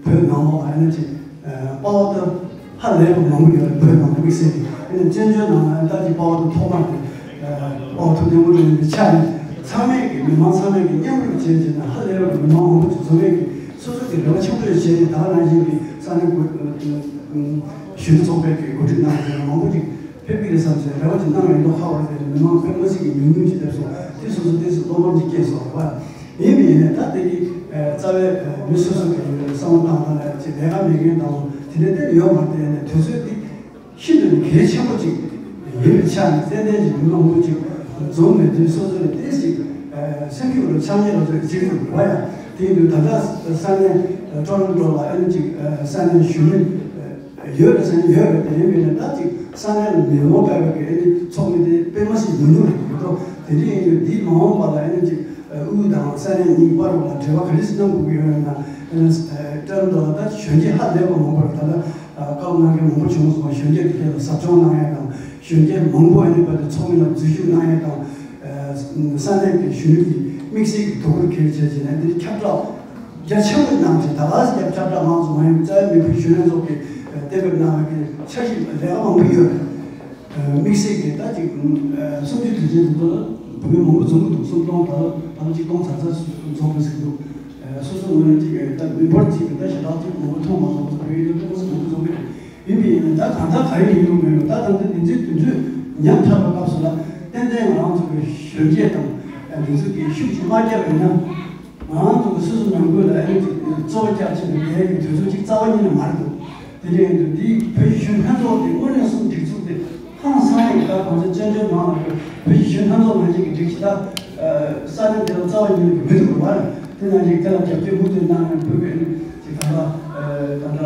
བོད་ནང་ལོགས་ལ་ཨ་ནི་ཅིག་དཔའ་བོ་དང་ ཧ་ལས་པ་མང་པོ་ཡོད་རེད། བོད་ནང་དམིགས་བསལ་གྱི་ཨ་ནི་བཙན་བྱོལ་ནང་ལ་ད་ཅིག་པ་ཝ་དང་ཐོག་མར་དེ་པ་ཝ་ཐུབ་བསྟན་དབུ་དྲུང་ཡིན་པའི་ཆ་ནས་ཚང་མས་ཀྱི་མི་མང་ཚང་མས་ཀྱི་མཉམ་རུབ་བྱས་བྱས་ན་ཧ་ལས་པ་གི་མི་མང་མང་པོ་ཅིག་འཛོམས་ཡས་ཀྱི་སོ་སོ་གི་རེ་བ་ཆེན་པོ་ཡོད་བྱས་ནས། ད་ག་ནང་བཞིན་གྱི་ས་གནས་གཞོན་ནུ་ཚོགས་པའི་གི་གོ་སྒྲིག་གནང་བྱས་ན་མང་པོ་ཅིག་ཕེབས་ཀྱི་རེད་བསམ་བྱས་རེ་བ་ཅིག་གནང་ཡོད་མདོག་ཁ་པོ་རེད་དེ། མི་མང་དཔེ་མི་སྲིད་ཀྱི་མོས་མཐུན་ཅིག་ལྡན་སོང་། དེ་སོ་སོ་ཏོག་ཙམ་བློ་ཕམ་ཅིག་སྐྱེས་སོང་རེད་བ། ཡིན་པ་ཡིན་ནའི་ད་དེ་གི་རྩ་བའི་མི་སོ་སོ་གི་བསམ་བློ་བཏང་སྟངས་ལ་ཅིག་ལས་ཀ་མེད་མཁན་དང་དེ་འདྲ་དེ་ཡོད་མ་རེད། དེ་ནས་དུས་ཚོད་འདི་ཤིན་ཏུ་ནས་གལ་ཆེན་པོ་ཅིག་ཡིན་པའི་ཆ་ནས་ཏན་ཏན་ཅིག་མི་མང་པོ་ཅིག་འཛོམས་མེད་དུས་སོ་སོ་ནས་ཏོག་ཙམ་སེམས་ཤུགས་ལ་ཆག་ཉེན་ལ་ཚོད་ཅིག་འདུག་བ། ཡང་དེ་ཡིན་དུས་ད་ལྟ་ས་གནས་ཊོ་རོན་ཊོ་ལ་ཨ་ནི་ཅིག་ས་གནས་གཞོན་ནུ་ཡོད་རེད་ཟེར་ན་ཡོད་རེད། དེ་ཡིན་པས་ན་ད་ཅིག་ས་གནས་ལ་མེས་པོ་བས་པའི་ཨ་ནི་ཚོགས་མི་དེ་དཔེ་མ་སྲིད་ཉུང་ཉུང་རེད་འདུག་གོ། དེ་འདྲ་ཡིན་དུས་འདིའི་མ་འོངས་པ་ལ་ཨ་ནི་ཅིག་དབུས་དང་ས་གནས་གཉིས་བར་ལ་འབྲེལ་བ་ག་འདྲ་ཞིག་གནང་དགོས་ཀྱི་ཡོད་ན། ཊོ་རོན་ཊོ་ལ་ད་གཞོན་སྐྱེས་ཧ་ལས་པ་མང་པོ་རེད། ད་ལྟ་བཀའ་སློབ་གནང་མཁན་མང་པོ་བྱུང་སོང་། གཞོན་སྐྱེས་དེ་གས་ལ་ཟབ་སྦྱོང་གནང་ཡས་དང་། གཞོན་སྐྱེས་མང་པོ་ཨ་ནི་བར་དུ་ཚོགས་མི་ལ་འཛུལ་ཞུགས་གནང་ཡས་དང་། ས་གནས་ཀྱི་གཞོན་ནུ་གི་དམིགས་བསལ་གྱི་དོ་ཁུར་གལ་ཆེ་བྱས་ནས་འདིར་ཁྱབ་བསྒྲགས་རྒྱ་ཆེན་པོ་གནང་བྱས། ད་ག་ཟེ་ཁྱབ་བསྒྲགས་མང་ཙམ་མ་ཡིན་རྩ་བའི་མི་ཕུད་གཞོན་ནུ་ཚོགས་ཀྱིས་གཏན་འབེབས་གནང་བའི་འཆར་གཞི་ལས་ཀ་མང་པོ་ཡོད་རེད། དམིགས་བསལ་གྱི་ད་ཅིག་གསུམ་བཅུའི་དུས་ཆེན་འདི་ཚོ་ལ་བོད་མི་མང་པོ་འཛོམས་ཀྱི་འདུག་སུམ་སྟོང་ད་ལོ་ད་ལོ་ཆིག་སྟོང་ཚར་ཚར་འཛོམས་པ་ཟེར་གྱི་འདུག་སོ་སོ་ངོས་ནས་ཅིག་ད་མི་འབོར་ཅིག་གི་ད་ཞེ་དྲག་ཅིག་མང་པོ་མཐོང་མ་སོང་། བོད་ཡུལ་ལ་ཏོག་ཙམ་མང་པོ་འཛོམས་ཀྱི་རེད། ཡིན་པས་ཡིན་ན་ད་གང་ལྟར་ག་རེ་ཡིན་རུང་མིན་རུང་ད་ད་ལྟ་འདི་ཚོའི་དུས་ཚོད་ཉམས་ཚར་བའི་སྐབས་སུ་ལ་ཏན་ཏན་ང་རང་ཚོ་གི་གཞོན་སྐྱེས་དང་འདི་ཚོ་གི་ཤུགས་ཅིག་མ་བརྒྱབ་པ་ཡིན་ན། ང་རང་ཚོ་གི་སོ་སོ་ནང་ཁུལ་ལ་ཨ་ནི་ཅིག་རྩོལ་བ་རྒྱག་ཆེད་དུ་ལས་ཀྱི་དུས་ཚོད་ཅིག་རྩ་བ་ཉིད་ནས་མ་རེད་འདུག་དེ་འདྲ་ཡིན་དུས་འདིའི་བོད་ཀྱི་གཞོན་ལྷན་ཚོགས་དེ་དངོས་གནས་སུ་སྒྲིག་འཛུགས་དེ་ཧང་སང་ཡོད། ད་གང་ཚེ་བཙན་བྱོལ་ནང་ལ་བོད་ཀྱི་གཞོན་ལྷན་ཚོགས་ནང་བཞིན་གྱི་སྒྲིག་གཞི་ད་ས་གནས་དེ་ལ་རྩ་བ་ཉིད་ནས་མི་འདུག་བ། དེ་ནང་བཞིན་དེ་ལ་རྒྱབ་སྐྱོར་མུ་མཐུད་གནང་ནས་བོད་པའི་ཅིག་ད་ལྟ་ད་ལྟ་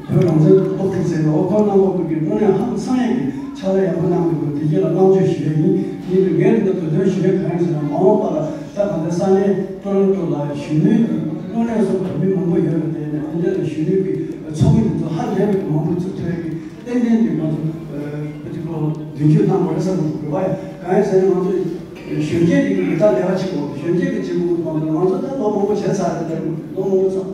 བོད་རང་བཙན་སློབ་ཕྲུག་ཟེར་བའི་འོ་ཁོང་རྣམ་པ་ཀུན་གྱིས་དངོས་གནས་ཧང་སང་ཡས་ཀྱི་ཕྱག་ལས་ཡག་པོ་གནང་འདུག་དེ་རྗེས་ལ་བསྔགས་བརྗོད་ཞུ་ཡས་ཡིན། ཡིན་དུས་ངས་འདི་འདྲ་དོ་དོན་ཞུ་ཡས་གང་ཡིན་ཟེར་ན། མ་འོངས་པ་ལ་ད་ག་ཚོད་ས་གནས་ཊོ་རོན་ཊོ་ལ་གཞོན་ནུའི་དངོས་གནས་སུ་བོད་མི་མང་པོ་ཡོད་རེད། དེ་ནས་དེ་འདྲ་ལ་གཞོན་ནུའི་གི་ཚོགས་མི་འདི་ཚོ་ཧ་ལས་པའི་མང་པོ་བཙུགས་ཐུབ་ཡས་ཀྱི་ཏན་ཏན་དེ་ང་ཚོ་ཨ་ཅིག་ལོ་མདུན་སྐྱོད་གནང་དགོས་རེད་བསམ་གྱི་འདུག་གོ། གང་ཡིན་ཟེར་ན་ང་ཚོ་གཞོན་སྐྱེས་དེ་གི་ད་ལས་ཀ་བྱེད་དགོས། གཞོན་སྐྱེས་ཀྱི་བྱེད་དགོས་མ་གཏོགས་ང་ཚོ་ད་ལོ་མང་པོ་བྱས་ཚར་རེད། ད་ལོ་མང་པོ་ཚང་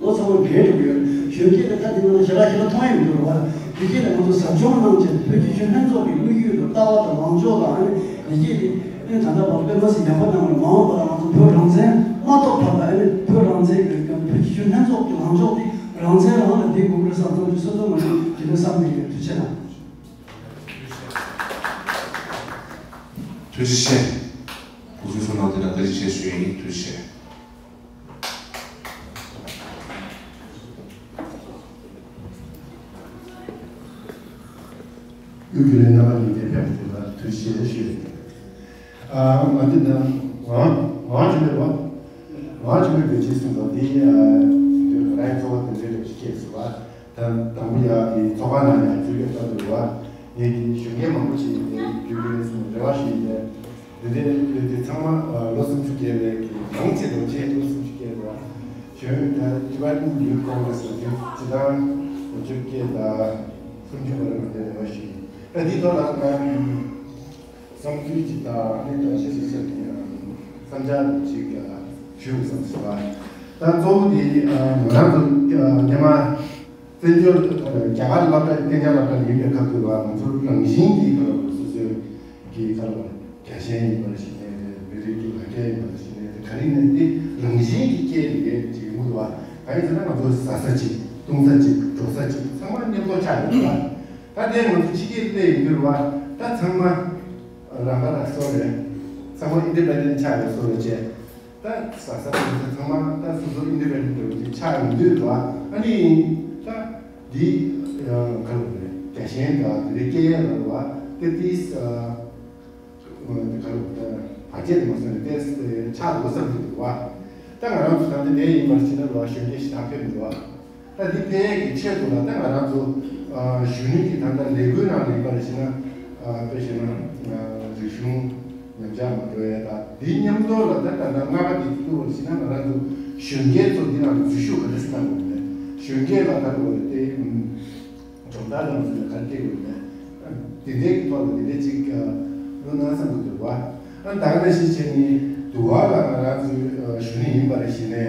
ལོ་ཚང་མ་རྒས་འགྲོ་གི་ཡོད། གཞོན་སྐྱེས་དེ་ད་དེ་མིན་ན་ཞེ་དྲག་ཞེ་དྲག་མཐོང་ཡས་མི་འདུག་རེད་བ། དེ་རྗེས་ལ་ང་ཚོ་ཟབ་སྦྱོང་གནང་བྱས་བོད་ཀྱི་གཞོན་ལྷན་ཚོགས་ཀྱི་དམིགས་ཡུལ་དང་ལྟ་བ་དང་ལངས་ཕྱོགས་དང་ཨ་ནི་དེ་རྗེས་དེ་ཨ་ནི་ད་ལྟ་བར་དཔེ་མ་སྲིད་ཡག་པོ་གནང་བ་རེད། མ་འོངས་པ་ལ་ང་ཚོ་བོད་རང་བཙན་མ་ཐོབ་བར་ལ་ཨ་ནི་བོད་རང་བཙན་གྱི་བོད་ཀྱི་གཞོན་ལྷན་ཚོགས་ཀྱི་ལངས་ཕྱོགས་དེ་རང་བཙན་རང་ལ་བསྡད་དགོས་ཀྱི་རེད་བསམ་ཚོར་གྱི་སོ་སོ་ང་ཚོ་ཇི་འདྲ་བསམ་གྱི་ཡོད། ཐུགས་རྗེ་གནང་། ཐུགས་རྗེ་ཆེ། གོ་སྒྲིག་ཞུ་གནང་དེ་ལ་བཀའ་དྲིན་ཆེ་ཞུ་ཡ་ཡིན། ཐུགས་རྗེ་ཆེ། དབུས་རྒྱུན་ལས་རྣམ་པ་གཉིས་ཀྱིས་ཕེབས་པ་དེ་ལ་ཐུགས་རྗེ་ཆེ་ཞུ་ཡ་ཡིན། ཨ་མ་འདི་ན་ང་ང་བྱེད་པ་ང་བྱེད་པའི་བེད་སྤྱོད་གསུམ་པ་འདི་ཨ་འདི་རང་གི་ཚོགས་པ་དེ་འདྲའི་ལས་ཀྱི་སྐད་ཟེར་བ། ད་དང་པོ་ཡ་དེ་ཚོགས་པ་ནང་ཡང་བཅོས་སྒྱུར་གཏོང་དགོས་པ། ངེད་ཀྱི་གཞོན་སྐྱེས་མང་པོ་ཞིག་ཡིན་ཏེ་བརྒྱུད་རེ་སོང་རེ་བ་ཞིག་ཡིན་ཏེ། འདི་འདྲའི་ལས་དེ་ཚང་མ་ལོ་སུམ་ཅུ་སྐྱེས་པའི་གི་ནང་ཆེ་ལོ་ཆེ་ལོ་སུམ་ཅུ་སྐྱེས་པ་གཞོན་ད་Tibetan Youth Congress ལ་དེ་སྤྱི་བཏང་ལོ་བཅོ་བརྒྱད་དང་སུམ་ཅུ་བར་ལ་ང་ཚོའི་རེ་བ་ཞིག་ཡིན། ད་འདི་ཐོག་ལ་ང་བསམ་ཚུལ་ཅིག་དང་ཨ་ནི་ད་ཤེས་སུ་ཤེས་ཀྱི་བསམ་འཆར་ཅིག་ཞུ་བསམ་སོང་། ད་གཙོ་བོ་དེ་ང་རང་ཚོ་སྔོན་མ་བཙན་བྱོལ་རྒྱ་གར་སློབ་གྲྭ་གཏན་འཁེལ་སློབ་གྲྭ་ཡིན་པའི་སྐབས་དུ་ལ་ང་ཚོ་རང་བཞིན་གྱིས་ཁ་ལོ་སོ་སོའི་གི་ཁ་ལོ་རྒྱལ་ཞེན་ཡིན་པར་ཞིག་ནས་བོད་རིགས་ཀྱི་ལ་རྒྱ་ཡིན་པར་ཞིག་ནས་ག་རེ་ནས་དེ་རང་བཞིན་གྱིས་སྐྱེས་ཡོད་ཅིག་ཡོང་གི་འདུག་བ། གང་ཡིན་ཟེར་ན་ང་ཚོ་ཟ་ས་གཅིག་བཏུང་ས་གཅིག་འགྲོ་ས་གཅིག་ཚང་མ་མཉམ་དུ་ཆགས་ཡོད་པ། ད་དེ་ང་ཚོ་ཕྱི་རྒྱལ་སླེབས་ཡོང་དུས་བ་ད་ཚང་མ་རང་ཁ་རང་གསོ་རེད། ཚང་མ་independent་ཆགས་ཡོད་བཟོ་རེད་བྱས། ད་ཟ་ས་འཐུང་ས་ཚང་མ་ད་སོ་སོ་independent་འདྲ་བོ་ཅིག་ཆགས་ཡོང་དུས་བ། ཨ་ནི་ད་འདི་ག་རེ་རེད། རྒྱལ་ཞེན་དང་དེ་འདྲའི་སྐྱེ་ཡས་ལ་བ་དེ་དེ་ག་རེ་རེད། བར་ཆད་དེ་མ་སོང་ནས་དེ་ཆགས་དགོས་བསམ་གྱི་འདུག་བ། ད་ང་རང་ཚོ་ད་ལྟ་འདི་ཡིན་པར་བྱས་ན་ལོ་གཞོན་སྐྱེས་ཞིག་ད་ཕེབས་འདུག་བ། ད་འདི་ཕན་ཡས་ཀྱི་ཆེད་དུ་ལ་ད་ང་རང་ཚོ་གཞོན་ནུ་གི་ད་ལྟ་ལས་འགུལ་ནང་ལ་ཡིན་པར་བྱས་ན་དཔེ་བྱས་ན་རིག་གཞུང་ཉམས་ཆག་མ་འགྲོ་ཡས་ད་འདིའི་མཉམ་དུ་ལ་ད་ད་ལྟ་ལྔ་པ་འདི་བཏུལ་བར་བྱས་ན་ང་རང་ཚོ་གཞོན་སྐྱེས་ཚོ་འདི་ནང་འཛུལ་ཞུགས་ག་འདྲ་སེ་གནང་དགོས་མེད། གཞོན་སྐྱེས་ལ་ད་ལྟ་དེ་སྦྱོང་བརྡར་དང་ཟེར་ན་ག་རེ་སྐྱེ་དགོས་མེད། འདི་འདྲའི་གི་ཐོག་ལ་འདི་འདྲའི་ཅིག་བློ་སྣ་བསམ་གྱི་འདུག་བ། ད་ག་ནང་བཞིན་བྱས་ནས་དུ་བ་ལ་ང་རང་ཚོའི་གཞོན་ནུ་ཡིན་པར་བྱས་ནས།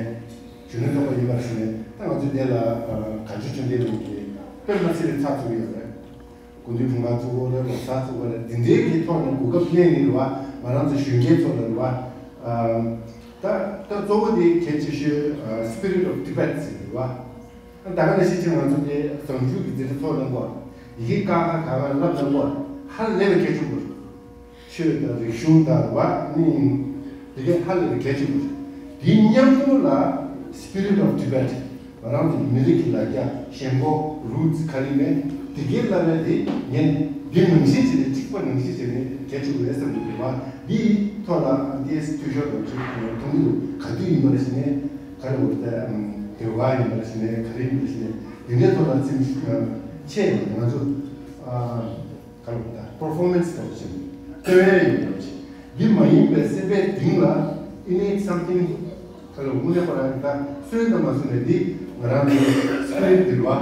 གཞོན་ནུ་ཚོགས་པ་ཡིན་པར་ཞུ་ནས་ད་ང་ཚོས་དེ་ལ་བཀའ་བརྒྱུད་ཆོས་ལྡན་གླིང་གི་ དཔེ་མ་སྲིད་པའི་ཚགས་ཚུད་ཡོད་རེད། སྐུ་མདུན་དྲུང་འཕར་ཚོགས་འཁོར་ལ་རོགས་ཚགས་ཚུད་པ་ལ་འདི་འདྲའི་གི་ཐོག་ནས་གོ་སྐབས་ལེན་ནི་རེད་བ། ང་རང་ཚོ་གཞོན་སྐྱེས་ཚོ་ལ་རེད་བ། ད་ད་གཙོ་བོ་དེ་གལ་ཆེ་ཤོས་spirit of debate ཟེར་རེད་བ། ད་ག་ནང་བཞིན་ཅིག་ང་ཚོ་དེ་ཟམ་ཆུང་གི་འཛིན་གྲྭ་ཚོགས་གནང་གོ། ཡི་གེ་ཀ་ཁ་ག་ང་བསླབ་གནང་གོ། ཧ་ལས་པའི་གལ་ཆེན་པོ་རེད། ཆོས་དང་རིག་གཞུང་དང་བ་ནི་དེ་གའི་ཧ་ལས་པའི་གལ་ཆེན་པོ་རེད། དེའི་མཉམ་དུ་ལ་spirit of debate ང་རང་ཚོའི་མི་རིགས་ཀྱི་ལ་རྒྱ་ཞེན་ཁོག་roots ག་རེ་མེད་དེ་གའི་བསླབ་པ་དེ་ངས་འདི་ནང་བཞིན་བྱས་ནས་གཅིག་པ་ནང་བཞིན་བྱས་ནས་གལ་ཆེན་པོ་རེད་བསམ་གྱི་འདུག་བ། འདིའི་ཐོག་ལ་ཨ་ནི་འཐུས་ཤོར་དང་ཅིག་མཐོང་གི་འདུག་ག་དུས་ཡིན་པ་ཞིག་ནས་ག་རེ་འོ་ད་དེ་བ་ཡིན་པ་ཞིག་ནས་ག་རེ་ཡིན་པ་ཞིག་ནས་དེ་འདྲའི་ཐོག་ལ་ཚིམ་ཆད་ཡོང་ང་ཚོ། ག་རེ་ད་performance དང་ཅིག་སྟོན་ཡས་ཡོད་པ་ཅིག་འདི་མ་ཡིན་པའི་སེམས་པའི་གཏིང་ལ་it needs something ག་རེ་དངོས་གནས་ཁོ་རང་གི་ད་སོན་དང་མ་སོན་ནས་འདི་ང་རང་ཚོའི་spirit འདི་རེད་བ།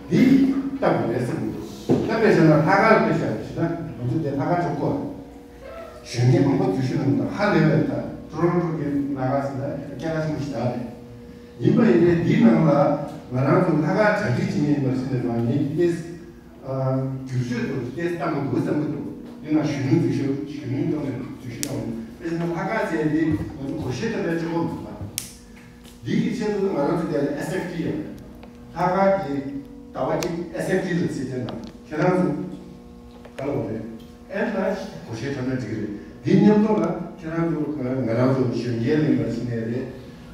འདི་ལྟ་དགོས་རེད་བསམ་གྱི་འདུག་ད་དཔེ་བཞག་ན་ལྷག་དཀར་དཔེ་བཞག་ཞེ་ན་ང་ཚོ་འདི་ལྷག་དཀར་གྲོགས་པོ་གཞོན་སྐྱེས་མང་པོ་འཛུལ་ཞུགས་གནང་གི་འདུག་ཧ་ལས་པའི་ད་ཊོ་རོན་ཊོ་གི་ལྷག་དཀར་ཟེར་ན་སྐད་གྲགས་ཆེན་པོ་ཞིག་རེད། ཡིན་པ་ཡིན་ནའི་འདིའི་ནང་ལ་ང་རང་ཚོ་ལྷག་དཀར་གྲ་སྒྲིག་བྱེད་མཁན་ཡིན་པར་བྱས་ནས་ང་ངེད་ཀྱི་ཏེས་བསྒྱུར་བཅོས་དང་ཏེས་བཏང་དགོས་བསམ་གྱི་འདུག་འདི་ན་གཞོན་ནུ་འཛུལ་ཞུགས་གཞོན་ནུ་ཐོག་ནས་འཛུལ་ཞུགས་གནང་བ་ཡིན། དཔེར་ན་ལྷག་དཀར་ཟེར་ཡ་འདི་ང་ཚོ་སྒོར་གཞས་འཁྲབ་པའི་སྤྱི་ཁོག་མ་རེད་པ། འདི་གི་ཆེད་དུ་ང་རང་ཚོ་དེ་ལ་ཨེས་ཨེཕ་ཊི་ཡོད་རེད། ལྷག་དཀར་གྱི་ཟླ་བ་གཅིག་ཨེས་ཨེཕ་ཊི་ལ་ཚིག་དེ་ན་ཁྱེད་རང་ཚོ་ག་ལ་འོ་རེད། ཨེན་ལ་སྒོར་གཞས་འཁྲབ་ན་འགྲིག་གི་རེད། འདི་མཉམ་དུ་ལ་ཁྱེད་རང་ཚོ་ང་རང་ཚོ་གཞོན་སྐྱེས་ལ་ཡིན་པ་ཞིག་ནས་རེད།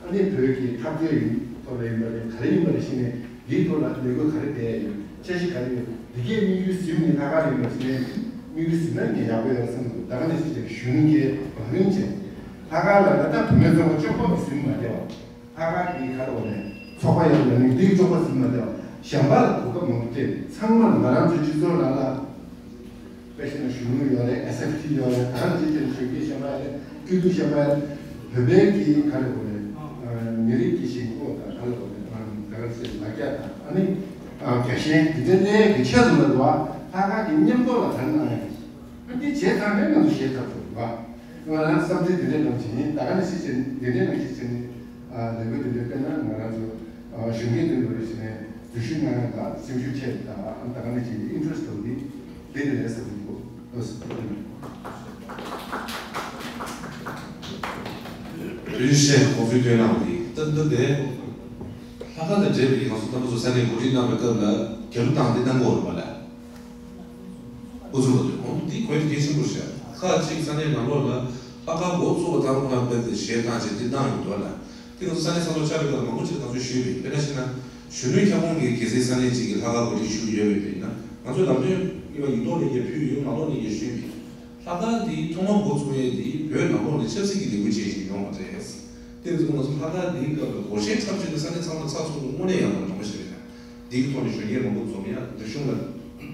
ཨ་ནི་བོད་ཀྱི་འཐབ་རྩོད་ཡིན་ཐོག་ལ་ཡིན་པ་རེད། ག་རེ་ཡིན་པ་རེད་ཞིག་ནས་འདིའི་ཐོག་ལ་ལས་འགུལ་ག་རེ་སྤེལ་ཡ་ཡོད། འཆར་གཞི་ག་རེ་ཡོད། འདི་གའི་དམིགས་ཡུལ་ཟིན་ནས་ལྷག་དཀར་ཡིན་པ་ཞིག་ནས་དམིགས་ཡུལ་ཟིན་ན་ངས་ཡག་པོ་ཡོད་བསམ་གྱི་འདུག་ད་ག་ནང་བཞིན་བྱས་གཞོན་ནུ་གའི་བང་རིམ་བྱས་ལྷག་དཀར་ལ་ད་ལྟ་བུད་མེད་ཚོགས་པ་བཅོ་ལྔ་ཟིན་མ་བསྡད་པ། ལྷག་དཀར་གྱི་ག་རེ་བ་ནས་ཚོགས་པ་ཡོད་ལ་ནི་འདིའི་བཅོ་ཁ་ཟིན་མ་བསྡད་པ། གཞན་པ་ལ་གོ་སྐབས་མང་པོ་སྤྲད། ཚང་མ་ལ་ང་རང་ཚོའི་སྤྱི་ཚོགས་ནང་ལ་དཔེ་བཞག་ན་གཞོན་ནུ་ཡོད་རེད། ཨེས་ཨེཕ་ཊི་ཡོད་རེད། ད་ག་ཅིག་ཅིག་གཞོན་སྐྱེས་གཞན་པ་ཡོད་རེད། སྐྱིད་སྡུག་གཞན་པ་ཡོད་རེད། བོད་པའི་གི་ག་རེ་བ་རེད། མི་རིགས་ཀྱི་ཞེན་ཁོག་དང་ག་རེ་བ་རེད། ད་ག་ཅིག་ལ་རྒྱ་དང་ཨ་ནི་རྒྱ་ཞེན་འདི་འདྲའི་གནས་ཀྱི་ཆེད་དུ་ལ་རེད་བ། ལྷག་དཀར་གྱི་མཉམ་དུ་ལ་ག་རེ་གནང་ཡ་རེད། ཨ་འདི་བྱས་ཚར་ནས་ང་ཚོ་ཞེད་ཚར་ཐུབ་རེད་བ། ང་རང་བསམ་ཚུལ་འདི་འདྲའི་ནང་བཞིན་ཡིན། ད་ག་ནང་བཞིན་བྱས་ནས་འདི་འདྲའི་ནང་བཞིན་བྱས་ནས་ལས་འགུལ་འདི་འདྲའི་སྤེལ་ན་ང་རང་ཚོ་གཞོན་སྐྱེས་འདི་འདྲ་བྱས་ནས་འཛུལ་ཞུགས་གནང་ཡ་ལ་སེམས་ཤུགས་ཆེ་རེད། ད་ད་ག་ནང་བཞིན་ཨིན་ཊི་རེ་སི་ཊི་འདི་འདི་འདྲ་རེད་བསམ་གྱི་འདུག་ཨོ་སི། ཐུགས་རྗེ་ཆེ། ཁོང་ཚོའི་བསྟོད་རྣམས་འདི་ལྟ་འདི་དེ་ལྷག་དཀར་དང་འབྲེལ་བའི་ང་ཚོ་རྣམ་པ་ཚོ་ས་གནས་འགོ་ཁྲིད་གནང་བའི་སྐབས་ལ་རྒྱ་ལོ་བཏང་འདི་གནང་དགོས་རེད་པ་ལ། འུ་ཚོ་ལ་དོན་དག་འདི་གོ་ཡ་གལ་ཆེན་པོ་རེད་ཤག་ཁག་ཅིག་ས་གནས་ནང་ལོགས་ལ་ལྷག་དཀར་འགོ་བཙུགས་པ་དང་ཁོ་རང་དཔེ་དེ་གཞས་བཏང་བྱས་འདི་གནང་ཡོང་འདུག་ལ། དེ་ང་ཚོ་ས་གནས་ས་ཐོག་བཅར་བའི་སྐབས་ལ་མང་པོ་ཅིག་ང་ཚོས་ཞུས་པ་ཡིན། དཔེར་ན་བཤད་ན་གཞོན་ནུའི་ཁྱབ་ཁོངས་ཀྱི་གལ་སྲིད་ས་གནས་ཅིག་གི་ལྷག་དཀར་འགོ་ཁྲིད་ཞུ་གི་ཡོད་པ་ཡིན་ན་ང་ཚོས་ལམ་སྟོན་ཡིན་པ་ཡིག་ཐོག་ནས་ཡར་ཕུལ་ཡོད། ནང་ལོགས་ནས་ཡར་ཞུས་པ་ཡིན། ལྷག་དཀར་འདི་ཐོག་མར་འགོ་བཙུགས་ཡས་འདི་བོད་ནང་ལོགས་ནས་ཆབ་སྲིད་ཀྱི་ལས་འགུལ་བྱས་ཤིག་ཡོང་བ་རེད། དེ་ཚོ་ང་ཚོ་ལྷག་དཀར་འདིའི་སྐབས་ལ་སྒོར་གཞས་འཁྲབ་བྱས་ཏེ་ས་གནས་ཚང་མ་ཚགས་ཚུད་པོ་དངོས་གནས་ཡག་པོ་མང་པོ་ཞིག་རེད། འདི་གི་ཐོག་ནས་གཞོན་སྐྱེས་མང་པོ་འཛོམས་ཡ། རིག་གཞུང་ལ་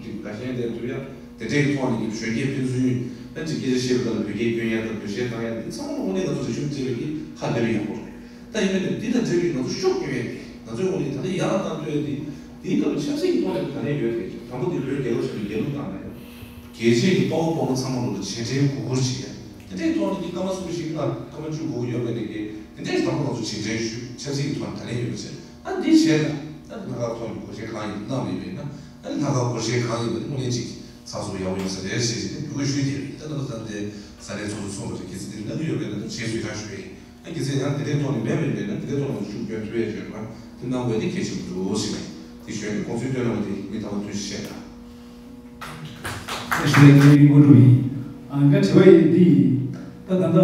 དགའ་ཞེན་ལྡན་ཐུབ་ཡ། དེ་འདྲའི་གི་ཐོག་ནས་ཀྱི་གཞོན་སྐྱེས་ཕན་ཚུན་ཨ་ཅིག་སྐད་ཆ་བཤད་པའི་སྐབས་ལ་བོད་སྐད་སྐྱོན་ཡ་དང་བོད་གཞས་བཏང་ཡ་འདི་ཚང་མ་དངོས་གནས་ང་ཚོ་རིག་གཞུང་འབྲེལ་བའི་གི་ཧ་ལས་པའི་ཡག་པོ་རེད། ད་ཡིན་ནའི་འདི་དང་འབྲེལ་བའི་ང་ཚོ་ཤུགས་སྐྱོན་ཡ་འདི་ང་ཚོའི་ངོས་ནས་ད་ལྟ་ཡག་བཏང་འདོད་ཡ་འདི་འདིའི་སྐབས་ལ་ཆབ་སྲིད་ཀྱི་ཐོག་ནས་ག་ནས་ཡོད་དེ་དང་པོ་འདི་བོད་རྒྱལ་ཁབ་ཆེན་པོའི་རྒྱལ་གླུ་བཏང་ན་ཡང་རྒྱལ་སྤྱིའི་གི་དཔའ་བོ་དཔའ་མོ་ཚང་མ་ལོ་ལ་རྗེས་དྲན་གུས་བཀུར་བྱེད་ཡ། དེ་འདྲའི་ཐོག་ནས་ཀྱི་སྐར་མ་གསུམ་བཞི་ལྔ་སྐར་མ་བཅུ་དགུ་ཡོད་པའི་ནས་ཀྱི་དེ་འདྲའི་དང་པོ་ང་ཚོ་རྗེས་དྲན་ཞུ། ཆབ་སྲིད་ཀྱི་ཐོག་ནས་ད་ལན་ཡོད་པ་བྱས། ཨ་འདི་བྱས་ན་ཨ་ལྷག་དཀར་ཐོག་ནས་སྒོར་གཞས་གང་ཡིན་གནང་མེད་པས་ན་ཨ་ལྷག་དཀར་སྒོར་གཞས་གང་ཡིན་པ་དེ་དངོས་གནས་ཅིག་ཚགས་ཚུད་ཡག་པོ་ཡོང་ས་རེད་ཟེར་བྱས་ནས་འབོད་སྐུལ་ཞུས་ཏེ་རེད། ད་ལྟ་ད་ལྟ་ས་གནས་ཚོགས་གཙོ་གསུངས་པ་རེད། གལ་སྲིད་དེ་གནང་གི་ཡོད་པས་ན་ད་རྗེས་སུ་ཡི་རང་ཞུ་ཡིན། ཨ་གལ་སྲིད་ཡང་དེ་འདྲའི་ཐོག་ནས་མེད་པ་ཡིན་པས་ན་དེ་འདྲའི་ཐོག་ནས་ཤུགས་སྐྱོན་ཐུབ་ཡས་བྱས་པ་དེ་གནང་དགོས་དེ་གལ་ཆེན་པོ་འདུག་ཟེར་ནས་དེ་ཞུས་ནས་ཁོང་ཚོའི་བསྟོད་རྣམས་དེ་མི་ཐང་པ་ཐུན་བཤད་དང་། ཞུ་ཡས་ངའི་མི་མགོ་འགྲོ་ཡིན། ཨ་ང་དྲི་བ་ཡིན་འདི་ཡིན། ད་ད་ལྟ་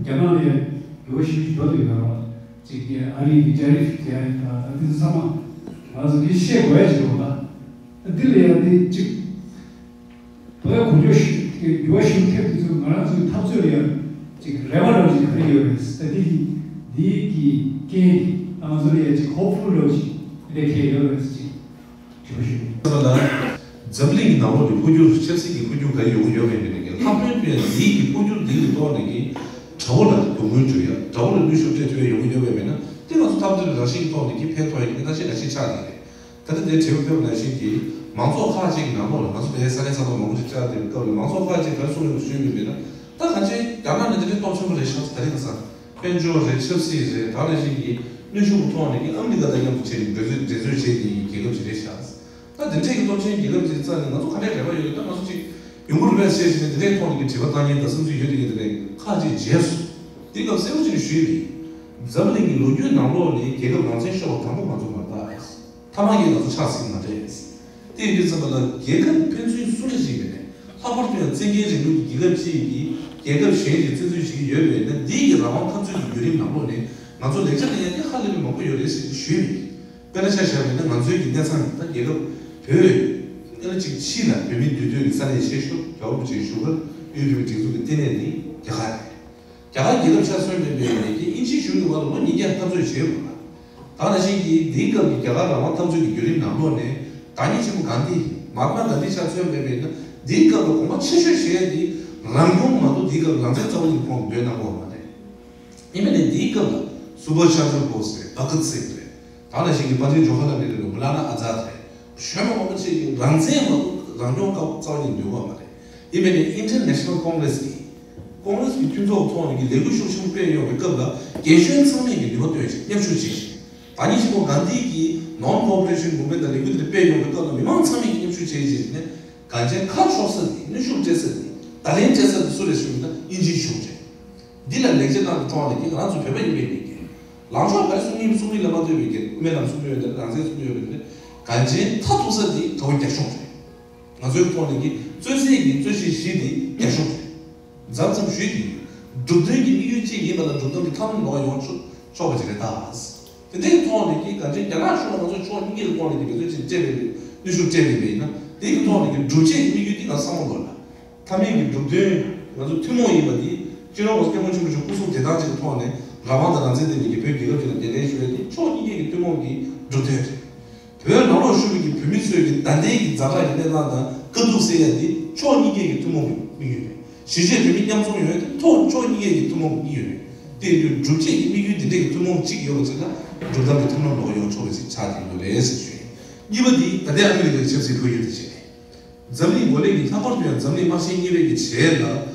རྒྱ་ནག་ལ་འགྱུར་བ་ཞིག་འགྲོ་འདུག་ཡོད་རེད། ཅིག་ཨ་རི་གི་ཊེ་རིཕ་དེ་ད་འདི་ཚོ་ཚང་མ་ང་ཚོ་གིས་ཤེས་དགོས་ཡ་ཅིག་རེད་པ། འདི་ལ་ཡ་འདི་ཅིག་བོད་གོ་རྒྱུ་ཞུ་འགྱུར་བ་ཞུ་ཐེབས་དེ་ཚོ་ང་རང་ཚོའི་འཐབ་རྩོད་ལ་ཡ་ཅིག་རེ་བ་འདྲ་ཅིག་ག་རེ་ཡོད་རེད། ད་འདི་འདི་གི་རྐྱེན་ང་ཚོ་ལ་ཡ་ཅིག་ཧོབ་ཕུལ་འདྲ་ཅིག་དེ་འདྲ་གང་ཡོད་རེད་ཅིག་ལ། འཛམ་གླིང་གི་ནང་ལོགས་ནས་འཕོ་འགྱུར་ཆབ་སྲིད་ཀྱི་འཕོ་འགྱུར་ག་རེ་ཡོང་གི་ཡོད་པའི་མི་ནས་ཀྱི་ལྷག་དོན་དུ་ཡང་འདིའི་གི་འཕོ་འགྱུར་འདི་གི་ཐོག་ནས་ཀྱི་དགྲ་བོ་ལ་སྡུག་སྔོན་འཇུག་ཡ་དགྲ་བོ་ལ་གནོན་ཤུགས་སྤྲད་ཐུབ་ཡ་ཡོང་གི་ཡོད་པའི་མི་ན་དེ་ང་ཚོ་འཐབ་རྩོད་རང་བཞིན་གྱི་ཐོག་ནས་ཀྱི་ཕན་ཐོགས་ཡ་གི་གནས་སྟངས་ཤིག་ཆགས་བསྡད་རེད། ད་ལྟ་དེ་དྲི་བ་ཕེབས་པ་ནང་བཞིན་གྱི་མང་ཚོགས་ཁག་ཅིག་གི་ནང་ལོགས་ལ་ང་ཚོ་དེ་ས་གནས་ས་ཐོག་མང་པོ་ཅིག་བཅར་བསྡད་པའི་སྐབས་ལ་མང་ཚོགས་ཁག་ཅིག་ག་རེ་གསུངས་ཡོད་ཞུས་པ་ཡིན་ན་ད་གང་ཅི་རྒྱ་ནག་ནི་དེ་འདྲའི་སྟོབས་ཆེན་པོ་རེད་ཤག་ད་རེས་ཁ་སང་དཔལ་འབྱོར་རེད། ཆབ་སྲིད་རེད། ད་ནང་བཞིན་གྱི་གནོན་ཤུགས་ཀྱི་ཐོག་ནས་ཀྱི་ཨ་མི་རི་ཀ་དང་མཉམ་དུ་བྱས་ནས་འགྲན་རྩོད་འགྲན་རྩོད་བྱས་ནས་རྒྱལ་ཁབ་ཅིག་རེད་ཤག་ད་འདི་འདྲས་ཀྱི་སྟོབས་ཆེན་རྒྱལ་ཁབ་ཅིག་རྩ་ནས་ང་ཚོ་ག་འདྲས་རེ་བ་ཡོད་རེད། ད་ང་ཚོ་ཅིག་ཡོང་གི་རེད་པས་ཟེར་བྱས་ནས་འདི་འདྲས་ཐོག་ནས་ཀྱི་དྲི་བ་བཏང་མཁན་དང་བསམ་ཚུལ་ཡོད་དེ་གི་འདི་འདྲས་ཁག་ཅིག་བརྗེད་སོང་། འདི་སྐབས་གསལ་པོ་ཅིག་ཞུས་པ་ཡིན། འཛམ་གླིང་གི་ལོ་རྒྱུས་ནང་ལོགས་ནས་རྒྱལ་ཁབ་རང་བཙན་ཤོར་བ་དང་པོ་ང་ཚོ་མ་རེད། ད་མ་གི་ང་ཚོ་ཆགས་སྲིད་མ་རེད། དེ་ཡིན་དུས་ཙམ་པ་ལ་རྒྱལ་ཁབ་ཕན་ཚུན་སུ་འདྲ་ཞིག་ཡིན་ནའི་ལྷག་པར་དུ་ཡང་བཙན་རྒྱལ་རིང་ལུགས་ཀྱི་རྒྱལ་ཁབ་ཅིག་གིས་རྒྱལ་ཁབ་གཞན་ཞིག་བཙན་འཛུལ་བྱེད་ཀྱི་ཡོད་པས་ན། འདི་ཡི་རང་དབང་འཐབ་རྩོད་ཀྱི་བརྒྱུད་རིམ་ནང་ལོགས་ནས་ང་ཚོ་ལེགས་ཆ་ལེན་ཡ་དེ་ཧ་ལས་པའི་མང་པོ་ཡོད་རེད་ཟེར་ཞུས་མེད། དཔེར་ན་ཆ་བཞག་པ་ཡིན་ན་ང་ཚོའི་གི་གནས་ཚང་ད་རྒྱལ་ཁབ་བོད་ཨ་ནི་ཅིག་ཕྱི་ལ་བོད་མིའི་འདུས་སྡོད་ཀྱི་ས་གནས་ཆེ་ཤོས་རྒྱལ་བ་རིན་པོ་ཆེའི་བཞུགས་སྒར་དབུས་བོད་མིའི་སྒྲིག་འཛུགས་ཀྱི་ལྟེ་གནས་ནི་རྒྱ་གར་རེད། རྒྱ་གར་རྒྱལ་ཁབ་ཆགས་སོན་པའི་བར་ནས་ཀྱི་དབྱིན་ཇིའི་གཞུང་གི་བར་ལ་ལོ་ཉིས་བརྒྱ་འཐབ་རྩོད་བྱས་ཡོད་པ། ད་ནང་བཞིན་གྱི་འདིའི་སྐབས་ཀྱི་རྒྱ་གར་རང་དབང་འཐབ་རྩོད་ཀྱི་བརྒྱུད་རིམ་ནང་ལོགས་ནས་བདག་ཉིད་ཆེན་པོ་གྷན་དྷི་མ་ཧཱ་ཏྨ་གྷན་དྷི་ཆགས་སོན་པའི་བར་ན་འདིའི་སྐབས་ལ་དགོངས་པ་ཆེ་ཤོས་བཞེས་ཡ་དེ་རང་སྐྱོང་མ་གཏོགས་འདིའི་སྐབས་རང་བཙན་རྩ་བ་ཉིད་ཁོང་འདོད་གནང་གི་ཡོད་མ་རེད། ཡིན་པ་ནས་འདིའི་སྐབས་ལ་སུ་བྷ་ཤ་ཅནྡྲ་བྷོ་སི་རེད། བྷ་གཏ་སིང་རེད། ད་ནང་བཞིན་གྱི་པཎ་ཌིད་ཇོ་ཧར་ལཱལ་ནེ་རུ་རེད། མོ་ལ་ན་ཨ་ཛཱད་རེད། གཞོན་པ་མང་པོ་ཅིག་གིས་རང་བཙན་མ་གཏོགས་རང་སྐྱོང་སྐབས་རྩ་བ་ཉིད་འདོད་ཀྱི་ཡོད་མ་རེད། ཡིན་པ་ནས་Indian National Congress གིས་ཀོང་རེས་ཀྱི་མཐུན་ཚོགས་ཐོག་ནས་ཀྱི་ལས་འགུལ་ཤུགས་ཆེན་པོ་སྤེལ་ཡོང་བའི་སྐབས་ལ་རྒན་གཞོན་ཚང་མས་ཀྱི་ནུས་པ་བཏོན་ཅིང་མཉམ་ཞུགས་བྱས་ཤིང་། བདག་ཉིད་ཆེན་པོ་གྷན་དྷི་གིས་Non Cooperation Movement དང་ལས་འགུལ་དེ་སྤེལ་ཡོང་བའི་སྐབས་ལ་མི་མང་ཚང་མས་ཀྱི་མཉམ་ཞུགས་བྱས་ཤིང་ནས་གངས་ཅན་ཁ་ཕྱོགས་ས་དེ་ནུས་ཤུགས་སྤྲད་ས་དེ་བརྡ་ལན་སྤྲད་ས་དེ་སུ་རེད་ཞུས་པ་ན་དབྱིན་ཇིའི་གཞུང་རེད། འདི་ལ་ལེགས་ཆ་གནང་གི་ཐོག་ནས་ཀྱི་ང་རང་ཚོ་བོད་པ་ཡིན་པའི་མི་སྐད། ལངས་ཕྱོགས་ག་རེ་གསུང་གིན་གསུང་གིན་ལ་མ་ལྟོས་པའི་སྐད། དབུ་མའི་ལམ་གསུང་གི་ཡོད་དེ་རང་བཙན་གསུང་གི་ཡོད་པ་དེ་གངས་ཅན་མཐའ་ཐུག་ས་དེ་གྲོགས་པོ་རྒྱ་གཞུང་རེད། ང་ཚོའི་ཐོག་ནས་ཀྱི་རྩོད་སའི་གི་རྩོད་གཞི་བཞི་དེ་རྒྱ་གཞུང་རེད། མཚམས་མཚམས་ཞུས་ཏེ་ཡོད། གྲུབ་དོན་གྱི་དམིགས་ཡུལ་གཅིག་ཡིན་པ་ལ་གྲུབ་དོན་གྱི་ཐབས་ལམ་ལོགས་ཡོང་ཆོག་ཆོག་པ་ཅིག་རེད་ད། དེ་འདྲའི་ཐོག་ནས་ཀྱི་གངས་ཅན་རྒྱ་ནག་གཞུང་ལ་ང་ཚོ་ཕྱོགས་གཉིས་ཀྱི་ཐོག་ནས་ཀྱི་འབད་བརྩོན་ཅིག་སྤྲད་པའི་ནུས་ཤུགས་སྤྲད་པའི་མེད་ན་དེ་གི་ཐོག་ནས་ཀྱི་སྒྲུབ་བྱེད་ཀྱི་དམིགས་ཡུལ་འདི་ང་བསམ་བློ་ལོག་ལ། མཐའ་མའི་གི་གྲུབ་དོན་ང་ཚོ་ཐུན་མོང་ཡིན་པ་འདི་སྤྱི་ནོར་གོང་ས་སྐྱབས་མགོན་ཆེན་པོ་མཆོག་སྐུ་གཟུགས་བདེ་ཐང་ཅིག་གི་ཐོག་ནས་རང་དབང་དང་རང་བཙན་ལྡན་པའི་གི་བོད་རྒྱལ་ཁབ་ཅིག་ལ་འགན་ལེན་ཞུ་ཡ་དེ་ཕྱོགས་གཉིས་ཀའི་གི་ཐུན་མོང་གི་གྲུབ་དོན་རེད། བོད་ནང་ལོགས་བཞུགས་པའི་གི་བོད་མི་ཚོའི་གི་ད་ལྟའི་གི་ཛ་དྲག་གི་གནས་སྟངས་དང་དཀའ་སྡུག་སེལ་ཡ་དེ་ཕྱོགས་གཉིས་ཀའི་གི་ཐུན་མོང་གི་དམིགས་ཡུལ་རེད། གཞིས་བྱེས་བོད་མི་མཉམ་འཛོམས་ཡོང་ཡ་དེ་ཐོག་ཕྱོགས་གཉིས་ཀའི་གི་ཐུན་མོང་གི་དམིགས་ཡུལ་རེད། དེ་ཡིན་དུས་སྒྲུབ་བྱེད་ཀྱི་དམིགས་ཡུལ་དེ་འདྲའི་གི་ཐུན་མོང་གཅིག་ཡོད་པ་ཅིག་ན་སྒྲུབ་ཐབས་ཀྱི་ཐབས་ལམ་ལོགས་ཡོང་ཆོག་པ་ཅིག་ཆགས་ཀྱི་ཡོད་རེད་ཟེར་ཞུ་ཡིན། གཉིས་པ་དེ་ད་ལྟའི་ཨ་མི་རི་ཀའི་ཆབ་སྲིད་ཁོར་ཡུག་དེ་བྱས་ནས། འཛམ་གླིང་འགོ་ལས་ཀྱི་ལྷག་པར་དུ་ཡང་འཛམ་གླིང་དམག་ཆེན་གཉིས་པའི་གི་རྗེས་ལ་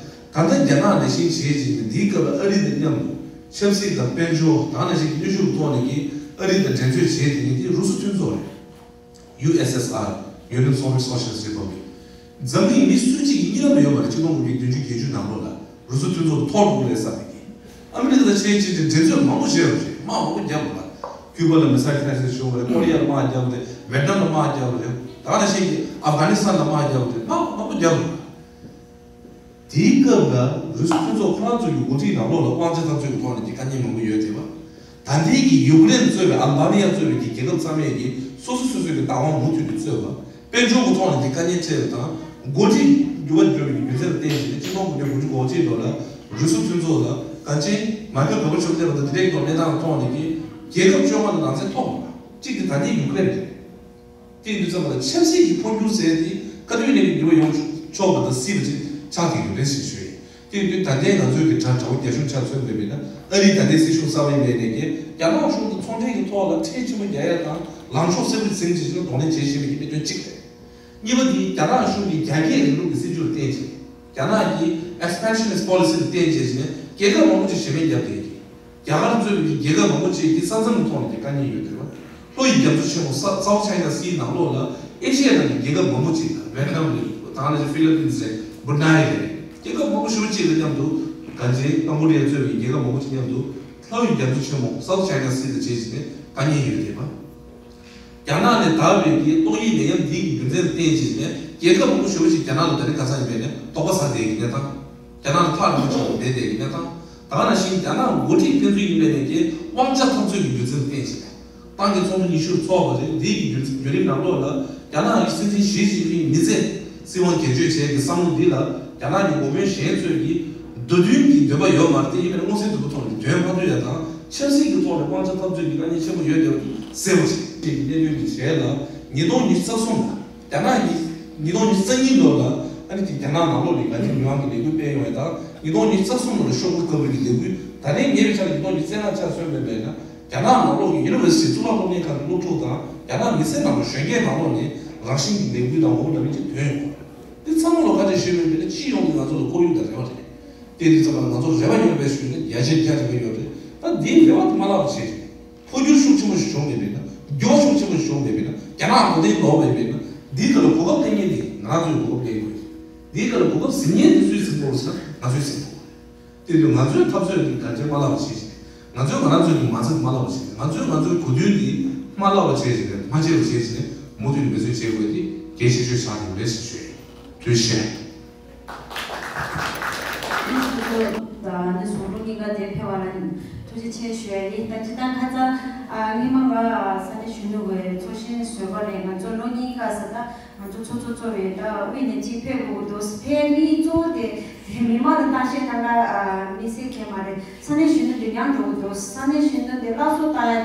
ད་ལྟ་རྒྱ་ནག་ནང་བཞིན་བྱེད་ཀྱི་འདིའི་སྐབས་ལ་ཨ་རི་དང་མཉམ་དུ་ཆབ་སྲིད་དང་དཔལ་འབྱོར་དང་ནང་བཞིན་གྱི་གནོན་ཤུགས་ཐོག་ནས་ཀྱི་ཨ་རི་དང་འགྲན་རྩོད་བྱེད་དེ་ནི་དེ་རུ་སུ་མཐུན་ཚོགས་རེད། ཡུ་ཨེས་ཨེས་ཨར། Union Soviet Socialist Republic། འཛམ་གླིང་མི་སུ་གཅིག་གི་གཉིད་ལམ་ཡོད་མ་རེད། ཆིག་སྟོང་དགུ་བརྒྱ་བདུན་ཅུ་བརྒྱད་ཅུ་ནང་ལོགས་ལ་རུ་སུ་མཐུན་ཚོགས་ཐོར་འགྲོ་རེད་བསམ་པའི་གི། ཨ་མི་རི་ཀ་དང་ཕྱེད་ཕྱེད་ཀྱི་འགྲན་རྩོད་མང་པོ་བྱས་ཡོད་རེད། དམག་མང་པོ་བརྒྱབ་ཡོད་རེད། ཀུ་པ་ལ་མི་སའིལ་ཁྲ་སིས་བྱུང་བ་རེད། ཀོ་རི་ཡ་ལ་དམག་བརྒྱབ་པ་རེད། ཝེད་ནམ་ལ་དམག་བརྒྱབ་པ་རེད། ད་ག་ནང་བཞིན་གྱི་ཨབ་གྷ་ནི་སི་ཐན་ལ་དམག་བརྒྱབ་པ་རེད། དམག་མང་པོ་བརྒྱབ་ཡོད་རེད། དེའི་སྐབས་ལ་རུ་སུ་མཐུན་ཚོགས་ཁོ་རང་ཚོ་གི་འགོ་ཁྲིད་ནང་ལོགས་ལ་དབང་ཆ་འཐབ་རྩོད་ཀྱི་ཐོག་ནས་ཀྱི་དཀའ་ངལ་མང་པོ་ཡོད་བསྡད་པ། ད་ལྟའི་གི་ཡུཀ་རེན་གཙོས་པའི་ཨལ་བྷ་ནི་ཡ་གཙོས་པའི་གི་རྒྱལ་ཁབ་ཚང་མས་ཀྱི་སོ་སོ་སོ་སོའི་གི་བདག་དབང་མུ་མཐུད་ནས་རྩོད་པ། དཔལ་འབྱོར་གྱི་ཐོག་ནས་ཀྱི་དཀའ་ངལ་འཕྲད་པ་དང་། འགོ་ཁྲིད་འགྱུར་བ་འགྲོ་བའི་གི་རྒྱུ་མཚན་ལ་བརྟེན་བྱས་ནས་ཆིག་སྟོང་དགུ་བརྒྱ་དགུ་བཅུ་གོ་གཅིག་ལོ་ལ་རུ་སུ་མཐུན་ཚོགས་ལ་གངས་ཅན་མཱི་ཁེལ་གོར་བྷ་ཆོབ་བསྡད་པ་དང་དེ་འདྲའི་ཐོག་གནས་སྟངས་ཐོག་ནས་ཀྱི་རྒྱལ་ཁབ་བཅོ་ལྔ་ལ་རང་བཙན་ཐོབ་པ། གཅིག་གི་ད་ལྟའི་ཡུཀ་རེན་རེད། དེ་ཡིན་དུས་ཙམ་པ་ལ་ཆབ་སྲིད་ཀྱི་འཕོ་འགྱུར་ཟེར་དེ་དཀའ་སྡུག་ལས་ཀྱི་འགྱུར་བ་ཡོང་ཆོག་པ་དང་སྲིད་པ་ཅིག་ཆགས་ཀྱི་ཡོད་རེད་ཟེར་ཞུ་ཡིན། དེ་ཡིན་དུས་ད་ལྟའི་ང་ཚོའི་གི་དྲ་དྲ་བོ་རྒྱ་གཞུང་ཆ་མཚོན་པ་ཡིན་ན་ཨ་རིའི་ད་ལྟའི་སྲིད་གཞུང་གསར་པ་ཡིན་པའི་ནས་ཀྱི་རྒྱ་ནག་གཞུང་དང་ཚོང་འབྲེལ་གྱི་ཐོག་ལ་ཁྲལ་ཆེན་པོ་རྒྱག་ཡ་དང་ལངས་ཕྱོགས་གསལ་པོ་འཛིན་བྱེད་ཀྱི་གདོང་ལེན་བྱེད་བཞིན་པའི་གི་གནད་དོན་གཅིག་རེད། གཉིས་པ་དེ་རྒྱ་ནག་གཞུང་གི་རྒྱ་སྐྱེད་རིང་ལུགས་ཀྱི་སྲིད་ཇུས་ལ་བརྟེན་བྱས། རྒྱ་ནག་གི་expansionist policy ལ་བརྟེན་བྱས་ནས་རྒྱལ་ཁབ་མང་པོ་ཅིག་ཞེ་མེར་བརྒྱབ་བསྡད་ཀྱི། རྒྱ་གར་གཙོས་པའི་རྒྱལ་ཁབ་མང་པོ་ཅིག་གི་ས་མཚམས་ཀྱི་ཐོག་ནས་ཀྱི་དཀའ་ངལ་ཡོད་འདུག་ལྷོ་ཡི་རྒྱ་མཚོ་ཆེན་མོ་ས་South China Sea ནང་ལོགས་ལ་ཨེ་ཤི་ཡ་ནང་གི་རྒྱལ་ཁབ་མང་པོ་ཅིག་དང་ཝེད་ནམ་རེད། ད་ནང་བཞིན་ཧྥི་ལི་པིན་རེད། བུར་ནའི་རེད། རྒྱལ་ཁབ་མང་པོ་ཞེ་པོ་ཅིག་དང་མཉམ་དུ་གངས་ཅན་ཀམ་པོ་ཌི་ཡ་གཙོས་པའི་རྒྱལ་ཁབ་མང་པོ་ཅིག་མཉམ་དུ་ལྷོ་ཡི་རྒྱ་མཚོ་ཆེན་མོ་South China Sea དང་བྱས་བྱས་ནས་དཀའ་ངལ་ཡོད་བསྡད་པ། རྒྱ་ནག་ནས་དར་བའི་གི་ཏོག་དབྱིབས་ནད་ཡམས་འདི་གི་རྒྱུ་མཚན་ལ་བརྟེན་བྱས་ནས་རྒྱལ་ཁབ་མང་པོ་ཞེ་པོ་ཞིག་རྒྱ་ནག་ལ་ད་རེས་ཁ་སང་ཡིན་པས་ནས་དོགས་པ་ཟ་བསྡད་ཀྱི་གནས་སྟངས། རྒྱ་ནག་ལ་ཐག་རིང་པོ་ཆགས་ཏེ་བསྡད་བསྡད་ཀྱི་གནས་སྟངས། ད་ག་ནང་བཞིན་རྒྱ་ནག་འགོ་ཁྲིད་ཕན་ཚུན་ཡིན་པས་ནས་ཀྱི་དབང་ཆ་འཐབ་རྩོད་ཀྱི་རྒྱུ་མཚན་ལ་བརྟེན་བྱས་ནས་ཏང་གི་ཚོགས་འདུ་ཉི་ཤུ་ཚོགས་པ་རེད། འདི་གི་རྒྱུན་རྒྱུན་རིང་ནང་ལོགས་ལ་རྒྱ་ནག་གི་སྲིད་འཛིན་ཞི་ཅིན་ཕིང་མི་ཚེ་སྲིད་དབང་སྒེར་གཅོད་བྱས་ཀྱི་བསམ་བློ་འདི་ལ་རྒྱ་ནག་གི་འགོ་དཔོན་གཞན་ཚོས་ཀྱི་མདོ་དོན་གྱི་འདོད་པ་ཡོད་མ་རེད། དེ་ཡིན་ན་མངོན་གསལ་དོད་པོ་ཐོག་ནས་དོན་མ་ཐུབ་ཡ་དང་ཆབ་སྲིད་ཀྱི་ཐོག་ནས་དབང་ཆ་འཐབ་རྩོད་ཀྱི་དཀའ་ངལ་ཆེན་པོ་ཡོད་བསྡད་པ་གསལ་པོ་ཞིག་ཅིག་གི་གནད་དོན་གྱི་གཞན་ལ་ཉིས་སྟོང་ཉི་ཤུ་རྩ་གསུམ་ལ་རྒྱ་ནག་གི་ཉིས་སྟོང་ཉི་ཤུ་རྩ་གཉིས་ལོ་ལ་ཨ་ནི་ཅིག་རྒྱ་ནག་ནང་ལོགས་ནས་ག་ཅིག་མི་དབང་གི་ལས་འགུལ་སྤེལ་ཡོང་ཡ་དང་ཉིས་སྟོང་ཉི་ཤུ་རྩ་གསུམ་ལོ་ལ་ཤོག་བུ་བཀབ་པའི་གི་ལས་འགུལ་ད་རེས་ཉེ་བའི་ཆར་ཉིས་སྟོང་ཉི་ཤུ་རྩ་ལྔ་ཆ་མཚོན་པ་ཡིན་ན། རྒྱ་ནག་ནང་ལོགས་ཀྱི་ཡུ་ནི་ཝར་སི་ཊི་གཙུག་ལག་སློབ་གཉེར་ཁང་གི་སློབ་ཕྲུག་དང་རྒྱ་ནག་མི་སེར་ནང་ལ་གཞོན་སྐྱེས་ནང་ལོགས་ནས་རང་བཞིན་གྱི་ལས་འགུལ་དང་འོག་ལ་མི་གཅིག་ཐོན་ཡོང་བ། འདི་ཚང་མ་ལ་ག་རེ་ཞུས་མིན་པས་ན་སྤྱི་ཡོངས་ཀྱི་ང་ཚོ་ལ་ཁོར་ཡུག་དང་རེ་བ་རེད། དེ་འདི་ཚང་མ་ལ་ང་ཚོར་རེ་བ་ཡོད་པའི་ཞུས་ན་ཡ་ཆེ་རྒྱ་རེ་བ་ཡོད་རེད། ད་འདིའི་རེ་བ་དེ་མ་བརླག་པ་བྱས་རེད། འཕོ་འགྱུར་ཤུགས་ཆེན་པོ་ཞིག་བྱུང་མེད་པས་ན་འགྱུར་བ་ཤུགས་ཆེན་པོ་ཞིག་བྱུང་མེད་པས་ན་རྒྱ་ནག་མགོ་རྟིང་ལོག་མེད་པས་ན། འདིའི་སྐབས་ལ་གོ་སྐབས་སྟེར་མཁན་དེ་ང་རང་ཚོའི་གོ་སྐབས་སྟེར་དགོས། འདིའི་སྐབས་ལ་གོ་སྐབས་ཟིན་མཁན་དེ་སུས་ཟིན་དགོས་ཟེར་ན་ང་ཚོས་ཟིན་དགོས། དེ་དུས་ང་ཚོའི་འཐབ་རྩོད་འདི་ག་ཚོད་མ་ལག་པ་བྱེད་བཞིན། ང་ཚོས་ང་རང་ཚོའི་གི་མ་རྩ་མ་ལག་པ་བྱེད་བཞིན། ང་ཚོས་ང་ཚོའི་གོ་དོན་འདི་མ་ལག་པ་བྱེད་བཞིན་མ་བྱེད་པ་བྱེད་བཞིན་མུ་མཐུད་ནས་འབད་བརྩོན་བྱེད་དགོས་ཏེ་གལ་ཆེ་ཤོས་ཆགས་ཀྱི་རེད་ཟེར་ཞུ་ཡ་ཡིན། ཐུགས་རྗེ་ཆེ། ད་ནི་ཟུང་དྲུང་གཉིས་ཀ་དེ་ཕེབས་པ་ལ་ཐུགས་རྗེ་ཆེ་ཞུ་ཡ་ཡིན། ད་སྤྱིར་བཏང་ཁ་སང་ཨ་སྔོན་མ་ང་ས་གནས་གཞོན་ནུ་བའི་ཚོགས་ཆེན་བཟོས་པ་ནས་ང་ཚོ་ལོ་གཉིས་ཀ་ས་ད་ང་ཚོ་ཚོགས་གཙོ་གཙོ་བའི་ད་དབུས་ནས་གཅིག་ཕེབས་དགོས་ཀྱི་འདུག་ཕེབས་མི་གཙོ་བོ་དེ་མི་མང་ལ་བརྟག་དཔྱད་གནང་ན་མི་སེར་གང་མ་རེད། ས་གནས་གཞོན་ནུ་དེ་ཡང་འགྲོ་གི་འདུག་ས་གནས་གཞོན་ནུ་དེ་སླར་གསོ་བཏང་ཡ་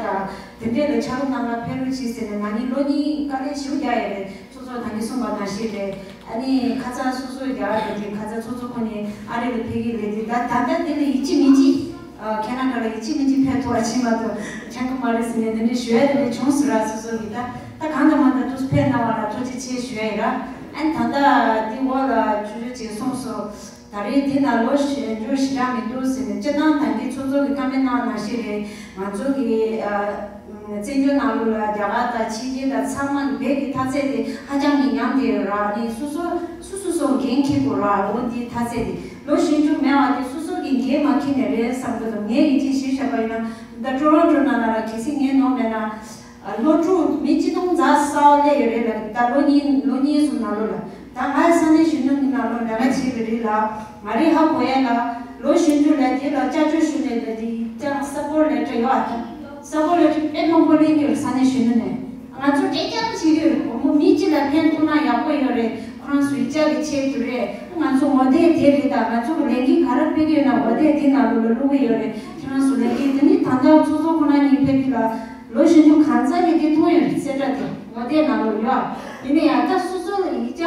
དང་དེ་འདྲས་ལ་ཕྱག་རོགས་གནང་ན་ཕེབས་རོགས་གྱིས་ཟེར་ནས་ང་གཉིས་ལོ་གཉིས་དཀའ་ལས་ཞེ་པོ་རྒྱག་ཡ་རེད། སོ་སོ་ད་གིན་གསུངས་པ་ནང་བཞིན་རེད། ཨ་ནི་ཁ་སང་སོ་སོའི་རྒྱ་གར་དེ་ཁ་སང་ཚོགས་གཙོ་ཁོ་ནས་ཨ་རི་ལ་ཕེབས་ཀྱི་རེད་དེ། ད་ད་ལྟ་འདི་ལ་ཡིད་ཆེས་མི་བྱེད། ཨ་ཁེ་ན་ཌ་ལ་ཡིད་ཆེས་མི་བྱེད་ཕེབས་ཐུབ་པ་ཕྱིན་མ་གཏོགས་ཕན་གི་མ་རེད་ཟེར་ནས་འདི་འདྲ་ཞུ་ཡ་དེ་འདྲ་བྱུང་སོང་ར། སོ་སོ་གི་ད་ད་གང་དང་མ་འདྲ་འདུག་ཕེབས་གནང་བ་ལ་ཐུགས་རྗེ་ཆེ་ཞུ་ཡ་ཡིན་ར། ཨ་ནི་ད་ལྟ་འདི་འོག་ལ་ཆུང་ཆུང་ཅིག་གསུངས་སོང་། ད་རེས་འདི་ན་ལོ་ཞེ་འཇོག་ཞེ་དྲག་མི་འདུག་ཟེར་ནས་སྤྱིར་བཏང་ད་གིན་ཚོགས་གཙོ་གི་བཀའ་མོལ་གནང་བ་ནང་བཞིན་རེད། ང་ཚོ་གི་ཨ་བཙན་བྱོལ་ནང་ལོགས་ལ་རྒྱ་གར་དང་ཕྱི་རྒྱལ་དང་ཚང་མ་གི་བོད་ཀྱི་མཐའ་ཚད་དེ་ཧ་ཅང་གི་ཉམས་བསྡད་ཡོད་ར། ནི་སོ་སོ་སོ་སོ་སོ་འགན་འཁྱེར་དགོས་ར། འོ་འདིའི་མཐའ་ཚད་དེ་ལོ་ཞེ་འཇོག་མེད་པ་དེ་སོ་སོ་གི་འགན་མ་འཁྱེར་ནས་རེད་བསམ་གི་འདུག་ངས་ཡིན་གཅིག་ཞིག་བཤད་པ་ཡིན་ན་ད་ཊོ་རོན་ཊོ་ནང་ལ་ར་གལ་སྲིད་ངའི་ནོར་མེད་ན། ལོ་དྲུག་མི་ཆིག་སྟོང་རྩ་གསར་པ་སླེབས་ཡོད་རེད་ལ། ད་ལོ་གཉིས་ལོ་གཉིས་གསུམ་ནང་ལོགས་ལ་ད་ང་ས་གནས་གཞོན་ནུ་གི་ནང་ལོགས་ལས་ཀ་བྱེད་པའི་རིགས་ལ་ང་རེ་ཧ་གོ་ཡ་ལ་ལོ་གཞོན་ཆུང་ལ་དེ་ལ་ཅ་ཅོ་ཞུ་ནས་ད་དེ་ཅ་སབ་པོར་ཊི་ལེ་ཊར་ཡོད་ཨ། ད་སབ་པོར་ཊི་ལེ་ཊར་དཔེ་མང་པོ་ལེན་གྱི་ཡོད་རེད། ས་གནས་གཞོན་ནུ་ནས་ང་ཚོ་སྤྲད་རྐྱང་བྱེད་ཀྱི་ཡོད་རེད། བུ་མོ་མི་གཅིག་ལ་ཕན་ཐོགས་ན་ཡག་པོ་ཡོད་རེད། ཁོ་རང་ཚོ་ཡིག་ཆ་གི་ཆེད་དུ་རེད། ང་ཚོ་ངོ་དེབ་དེ་རེད། ད་ང་ཚོ་གི་ལས་འགུལ་ག་རེ་སྤེལ་གྱི་ཡོད་ན་ངོ་དེབ་དེ་ནང་ལོགས་ལ་བླུག་གི་ཡོད་རེད། ཁྱེད་རང་ཚོ་ལས་འགུལ་དེ་ནི་ད་ལྟ་ཚོགས་གཙོ་ཁོ་ན་གཉིས་ཕེབས་དུས་ལ། ལོ་གཞོན་ཆུང་གང་ཚ་གི་དེ་མཐོང་ཡོད་རེད། གསལ་བསྒྲགས་དེ་ངོ་དེབ་ནང་ལོགས་ཡོད། ཡིན་ན་ཡང་ད་སོ་སོ་ལ་ཡིག་ཆ་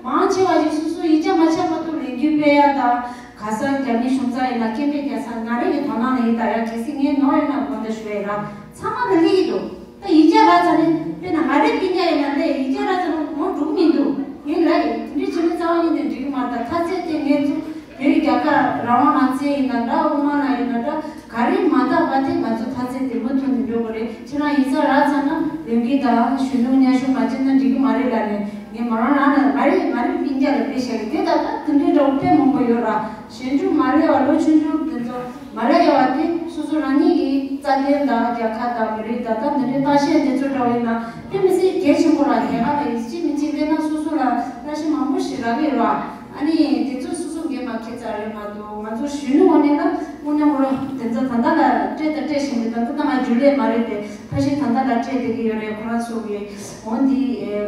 མང་ཆེ་བ་ཞིག་སོ་སོ་ཡིག་ཆ་མ་ཆགས་མ་གཏོགས་ལས་འགུལ་སྤེལ་ཡ་དང་ག་ས་རྒྱ་མི་གཞུང་ཚབ་ཡིན་ན་སྐད་འབོད་རྒྱག་ས་ང་རང་གི་དོ་སྣང་ལ་ཡིན། ད་ཡང་གལ་སྲིད་ངའི་ནོར་ཡིན་ན་དགོངས་དག་ཞུ་ཡ་ཡིན་ར། ཚང་མ་ལ་སླེབས་ཀྱི་འདུག་ད་ཡིག་ཆ་རག་ཚར་ནས་དཔེར་ན་ང་རའི་སྤུན་ཀྱག་ཡིན་ན་ལས་ཡིག་ཆ་རག་ཚར་ན་ངོ་འགྲོ་གི་མི་འདུག་ངས་ལས་དེ་འདྲའི་བྱེད་ལས་རྩ་བ་ཉིད་ནས་འགྲིག་གི་མ་རེད། ད་མཐའ་ཚད་དེ་ངས་ཚོ་བོད་ཀྱི་རྒྱལ་ཁབ་རང་དབང་ལ་བརྩི་ཡིན་ན་འདྲ། དབུ་མ་ལ་ཡིན་ན་འདྲ། ག་རེ་མ་འདང་བ་དེ་ང་ཚོ་མཐའ་ཚད་དེ་མུ་མཐུད་ནས་འགྲོ་དགོས་རེད། ཁྱེད་རང་ཡིག་ཚང་རག་ཚར་ན་ལས་འགུལ་དང་གཞོན་ནུ་མཉམ་ཞུགས་མ་བྱས་ན་འགྲིག་གི་མ་རེད་ལབ་ནས་ངས་མོ་རང་རང་ལ་ང་རེ་ང་རེ་སྤུན་ཀྱག་ལ་དཔེ་བཤད་གི་དེ་ད་ལྟ་དེ་འདྲའི་འདྲ་བོ་དཔེ་མང་པོ་ཡོད་ར། གཞོན་ཕྲུག་མ་སླེབས་པ་ལོ་ཆུང་ཆུང་དེ་ཚོ་མ་སླེབས་པ་དེ་སོ་སོ་རང་ཉིད་ཀྱི་རྩ་དོན་དང་རྒྱལ་ཁབ་དང་མི་རིགས་དང་ད་དེ་འདྲའི་ལྟ་བཤད་དེ་ཚོ་འདྲ་བོ་ཡིན་ན་དཔེ་མི་སྲིད་གལ་ཆེན་པོ་ར། དེ་ག་ལ་ཡིན་གཅིག་མིན་གཅིག་སླེབས་ན་སོ་སོ་ལ་ལྟ་བཤད་མང་པོ་ཞིག་རག་གི་ཡོད་ར། ཨ་ནི་དེ་ཚོ་སོ་སོ་འགན་མ་འཁྱེར་ཙམ་རེད་མ་གཏོགས་ང་ཚོ་གཞོན་ནུ་ངོས་ནས་ལ་དངོས་གནས་ཁོ་རང་དེ་ཚོ་ད་ལྟ་ལ་སྤྲད་དང་སྤྲད་བཞིན་རེད། ད་ལྟ་ད་ང་རྒྱུན་ལས་མ་རེད་དེ་ཕལ་ཆེར་ད་ལྟ་ལ་སྤྲད་བསྡད་ཀྱི་ཡོད་རེད། ཁོ་རང་ཚོ་གི་འོ་འདི་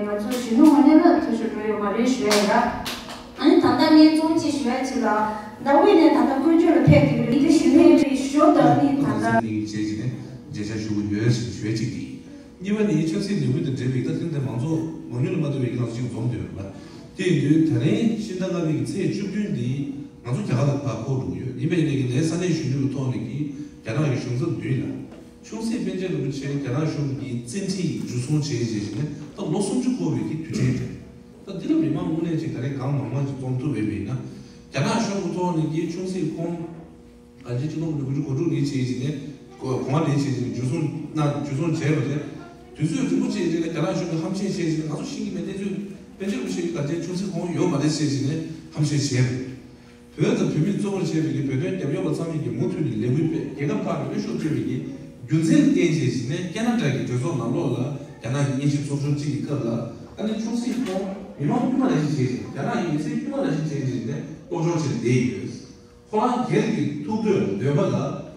ང་ཚོ་གཞོན་ནུ་ངོས་ནས་ལ་འཐུས་ཤོར་འགྲོ་ཡོད་མ་རེད་ཞུ་ཡ་ཡིན་ར། ཨ་ནི་ད་ལྟ་ངས་རྩོམ་ཅིག་ཞུ་ཡ་ཅིག་ལ་ཟླ་དབུས་ནས་ད་ལྟ་བཀོད་སྤྱོད་ལ་ཕེབས་ཀྱི་རེད། འདི་ཞུ་ནས་རེད་ཞོ་ད་ནི་ད་ལྟ་བྱས་ཀྱི་ནས་མཇལ་བཅར་ཞུ་གི་ཡོད་ཞེས་ཞུ་ཡ་གཅིག་དེ་ཡིན། གཉིས་པ་ནི་ཆབ་སྲིད་ལས་འགུལ་དང་འབྲེལ་བའི་ད་ཐེངས་འདིར་མང་ཚོགས་མང་ཉུང་ལ་མ་ལྟོས་པའི་ཡིག་ནག་ཅིག་འཛོམས་ཡོད་པ། དེ་ཡིན་དུས་ད་རིང་ཕྱི་ཟླ་ལྔ་པའི་ཚེས་བཅུ་བདུན་འདི་ང་ཚོ་རྒྱ་གར་ལ་ཕར་འཁོར་འགྲོ་གི་ཡོད། ཡིན་པའི་ནས་ཀྱི་ནས་ས་གནས་གཞོན་ནུ་གི་ཐོག་ནས་ཀྱི་རྒྱ་ནག་གི་གཞུང་ཚབ་མདུན་ལ་ཆུང་སྲིད་པཎ་ཆེན་རིན་པོ་ཆེ་རྒྱ་ནག་གཞུང་གི་བཙན་ཁྲིད་འཇུ་བཟུང་བྱས་རྗེས་ནས་ད་ལོ་སུམ་ཅུ་འཁོར་བའི་གི་དུས་དྲན་རེད། ད་འདི་ལ་མི་མང་དངོས་གནས་ཅིག་ད་རེས་གང་མང་མང་ཅིག་འཛོམས་ཐུབ་པ་ཡིན་ན། རྒྱ་ནག་གཞུང་གི་ཐོག་ནས་ཀྱི་ཆུང་སྲིད་ཁོང་ག་ཚོད་ཆིག་སྟོང་དགུ་བརྒྱ་དགུ་བཅུ་གོ་དྲུག་ལོའི་ཕྱེད་ཀྱི་ནས་གོ་གོང་ལོའི་ཕྱེད་ཀྱི་ནས་འཇུ་བཟུང་གནང་འཇུ་བཟུང་བྱས་པ་རེད། དུས་ཚོད་རིང་པོ་ཅིག་རིང་ལ་རྒྱ་ནག་གཞུང་གིས་ཧམ་བཤད་བྱས་ཀྱི་ནས་ང་ཚོ་ཤེས་ཀྱི་མེད། གནས་ཚུལ་ཕལ་ཆེར་མི་ཤེས་ཀྱི་ག་ཚོད་ཆུང་སྲིད་ཁོང་ཡོད་མ་རེད་ཟེར་ཞིག་ནས་ཧམ་བཤད་བྱས་པ་རེད། བོད་དང་བོད་མིས་གཙོ་བོར་བྱས་པའི་གི་བོད་དོན་རྒྱབ་སྐྱོར་བ་ཚང་མས་ཀྱི་མུ་མཐུད་ནས་ལས་འགུལ་སྤེལ། རྒྱལ་ཁབ་ཁག་གི་འོས་ཤོག་སྤྲོད་པའི་གི་རྒྱུ་མཚན་བརྟེན་བྱས་ཤིག་ནས་ཁེ་ན་ཌ་གི་གྲོས་ཚོགས་ནང་ལོགས་ལ་རྒྱ་ནག་གི་དབྱིན་ཇི་ཚོགས་ཆུང་གཅིག་གི་སྐབས་ལ་ཨ་ནི་ཆུང་སྲིད་ཁོང་མི་མང་དཀྱུས་མ་ལ་ཞིག་བྱས་ཤིང་རྒྱ་ནག་གི་མི་སེར་དཀྱུས་མ་ལ་ཞིག་བྱས་ཤིག་ནས་སློབ་སྦྱོང་བྱས་བསྡད་ཡོད། ཁོ་རང་སྒེར་གྱི་ཐུགས་འདོད་འདོད་པ་ལ་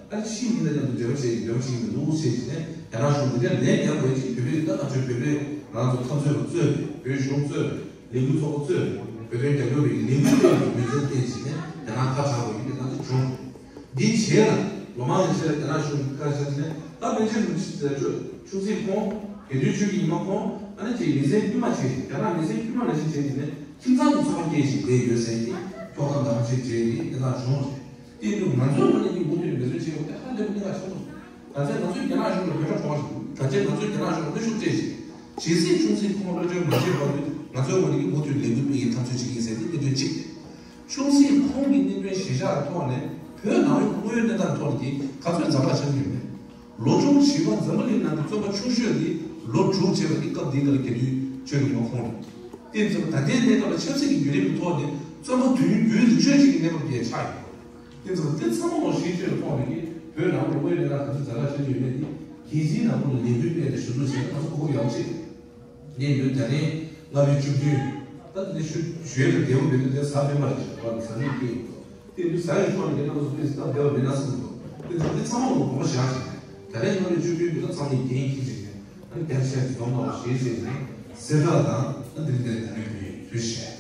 ཨ་ནི་ཕྱི་མི་དང་མཉམ་དུ་འབྲེལ་བ་བྱས་འབྲེལ་བ་བྱེད་ཀྱི་མི་འདུག་ཟེར་ཞིག་ནས་རྒྱ་ནག་གཞུང་གི་དེ་ལན་རྒྱག་དགོས་ཅིག་བོད་མི་རིགས་ད་ང་ཚོའི་བོད་མི་རང་ཚོ་འཐབ་རྩོད་པ་གཙོས་པའི་བོད་གཞུང་གཙོས་པའི་ལས་འགུལ་ཚོགས་པ་གཙོས་བོད་དོན་རྒྱབ་སྐྱོར་བའི་ལས་འགུལ་སྤེལ་བའི་ཡོན་ཚད་བརྟེན་བྱས་ནས་རྒྱ་ནག་ཁ་བྲལ་དགོས་ཀྱི་གནས་སྟངས་དེ་བྱུང་། འདིའི་རྗེས་ལ་ལོ་མང་གི་རྗེས་ལ་རྒྱ་ནག་གཞུང་གིས་བཀའ་ཤག་ནས་ད་པཎ་ཆེན་རིན་པོ་ཆེ་ཆུང་སྲིད་ཁོང་དགེ་འདུན་ཆོས་ཀྱི་ཉི་མ་ཁོང་ཨ་ནི་ཅིག་མི་སེར་དཀྱུས་མ་བྱས་ཤིང་རྒྱ་ནག་མི་སེར་དཀྱུས་མ་ལ་ཞིག་བྱས་ནས་ཁྱིམ་ཚང་གི་འཚོ་བ་སྐྱེལ་བཞིན་བསྡད་ཡོད་ཟེར་ཏེ་ཁྱོག་ཐག་འདང་ཆེ་བྱས་ཏེ་གནས་སྟངས་བྱུང་བ་རེད། དེ་ཡིན་དུས་ང་ཚོའི་ངོས་ནས་ཀྱི་མུ་མཐུད་ནས་འབད་བརྩོན་བྱེད་དགོས་དེ་ཧ་ལས་པའི་གནད་འགག་ཆེན་པོ་རེད། ང་ཚོས་ང་ཚོའི་རྒྱ་ནག་གཞུང་ལ་འབོད་སྒྲ་སྒྲོག་བཞིན་ད་ཆ་ང་ཚོས་རྒྱ་ནག་གཞུང་ལ་གནོན་ཤུགས་སྤྲད་བཞིན་ཇི་སྲིད་ཆུང་སྲིད་ཁོང་གློད་བཀྲོལ་མ་བྱས་བར་དུ་ང་ཚོའི་ངོས་ནས་ཀྱི་མུ་མཐུད་ལས་འགུལ་སྤེལ་གྱི་འཐབ་རྩོད་བྱེད་ཀྱི་ཡིན་ཟེར་ཏེ་གནད་དོན་གཅིག་རེད། ཆུང་སྲིད་ཁོང་གི་གནད་དོན་གཞིར་བཞག་ཐོག་ནས་བོད་ནང་ཡོད་དངོས་ཡོད་གནས་སྟངས་ཐོག་ནས་ཀྱི་ག་ཚོད་ཛ་དྲག་ཆགས་ཀྱི་ཡོད་མེད། ལོ་ཆུང་བྱིས་པ་འཛམ་བུ་གླིང་ནང་གི་རྩོད་པ་ཆུང་ཤོས་དེ་ལོ་དྲུག་བྱས་པ་དེ་སྐབས་དེའི་སྐབས་ལ་དགེ་འདུན་ཆོས་ཀྱི་ཉི་མ་ཁོང་རེད། དེ་ཚོ་ད་ལྟའི་གནས་སྐབས་ལ་ཆབ་སྲིད་ཀྱི་བརྒྱུད་རིམ་གྱི་ཐོག་ནས་བཙོན་པ་དུས་ཡུན་རྒྱུན་རིང་ཤོས་ཤིག་གི་གནས་བབ་ཀྱི་ཆགས་ཡོད། དེ་ཚོ་དེ་ཚང་མ་ལོ་ཤེས་ཆོས་ཐོག་ནས་ཀྱི་བོད་ནང་ལོ་དབུས་གནས་སྟངས་ག་ཚོད་ཛ་དྲག་ཆགས་ཀྱི་ཡོད་མེད་དེ་རྒྱལ་སྤྱིའི་ནང་ལོགས་ལ་ལས་འགུལ་སྤེལ་ཏེ་ཞུ་གཏུག་བྱས་ན་ང་ཚོ་གོ་སྐབས་ཡག་པོ་ཞིག་རེད། གནས་ཡུལ་ད་ལན་ལྔ་བཅུ་བཅུ་བདུན། ད་དེ་ནས་ཞུ་ཞུ་ཡས་ལ་བདེ་པོ་མེད་དུས་དེ་ཟ་ཕན་པ་རེད་ཟེར་བ་ལ་ཟ་ནས་སྐྱེས་ཡོད། དེ་དུས་ཟ་ཡི་ཐོག་ནས་དེ་ལྟ་བུ་སུ་ཕན་ཟེར་ད་བདེ་བ་མེད་ན་བསམ་འདུག་དེ་ཚོ་དེ་ཚང་མ་ལ་དགོངས་པ་བཞག་བྱས་ནས་ད་ལན་ལྔ་བཅུ་བཅུ་བདུན་དེ་ད་ཚང་མས་འགན་འཁྱེར་བྱས་ནས་ཨ་ནི་བརྒྱ་ཆ་བརྒྱ་ཐམ་པ་ཞེས་བྱས་ནས་གསལ་བསྒྲགས་དང་ཨ་འདི་འདྲའི་ད་ལན་བོད་ཡིག་ཚུལ་བཤད།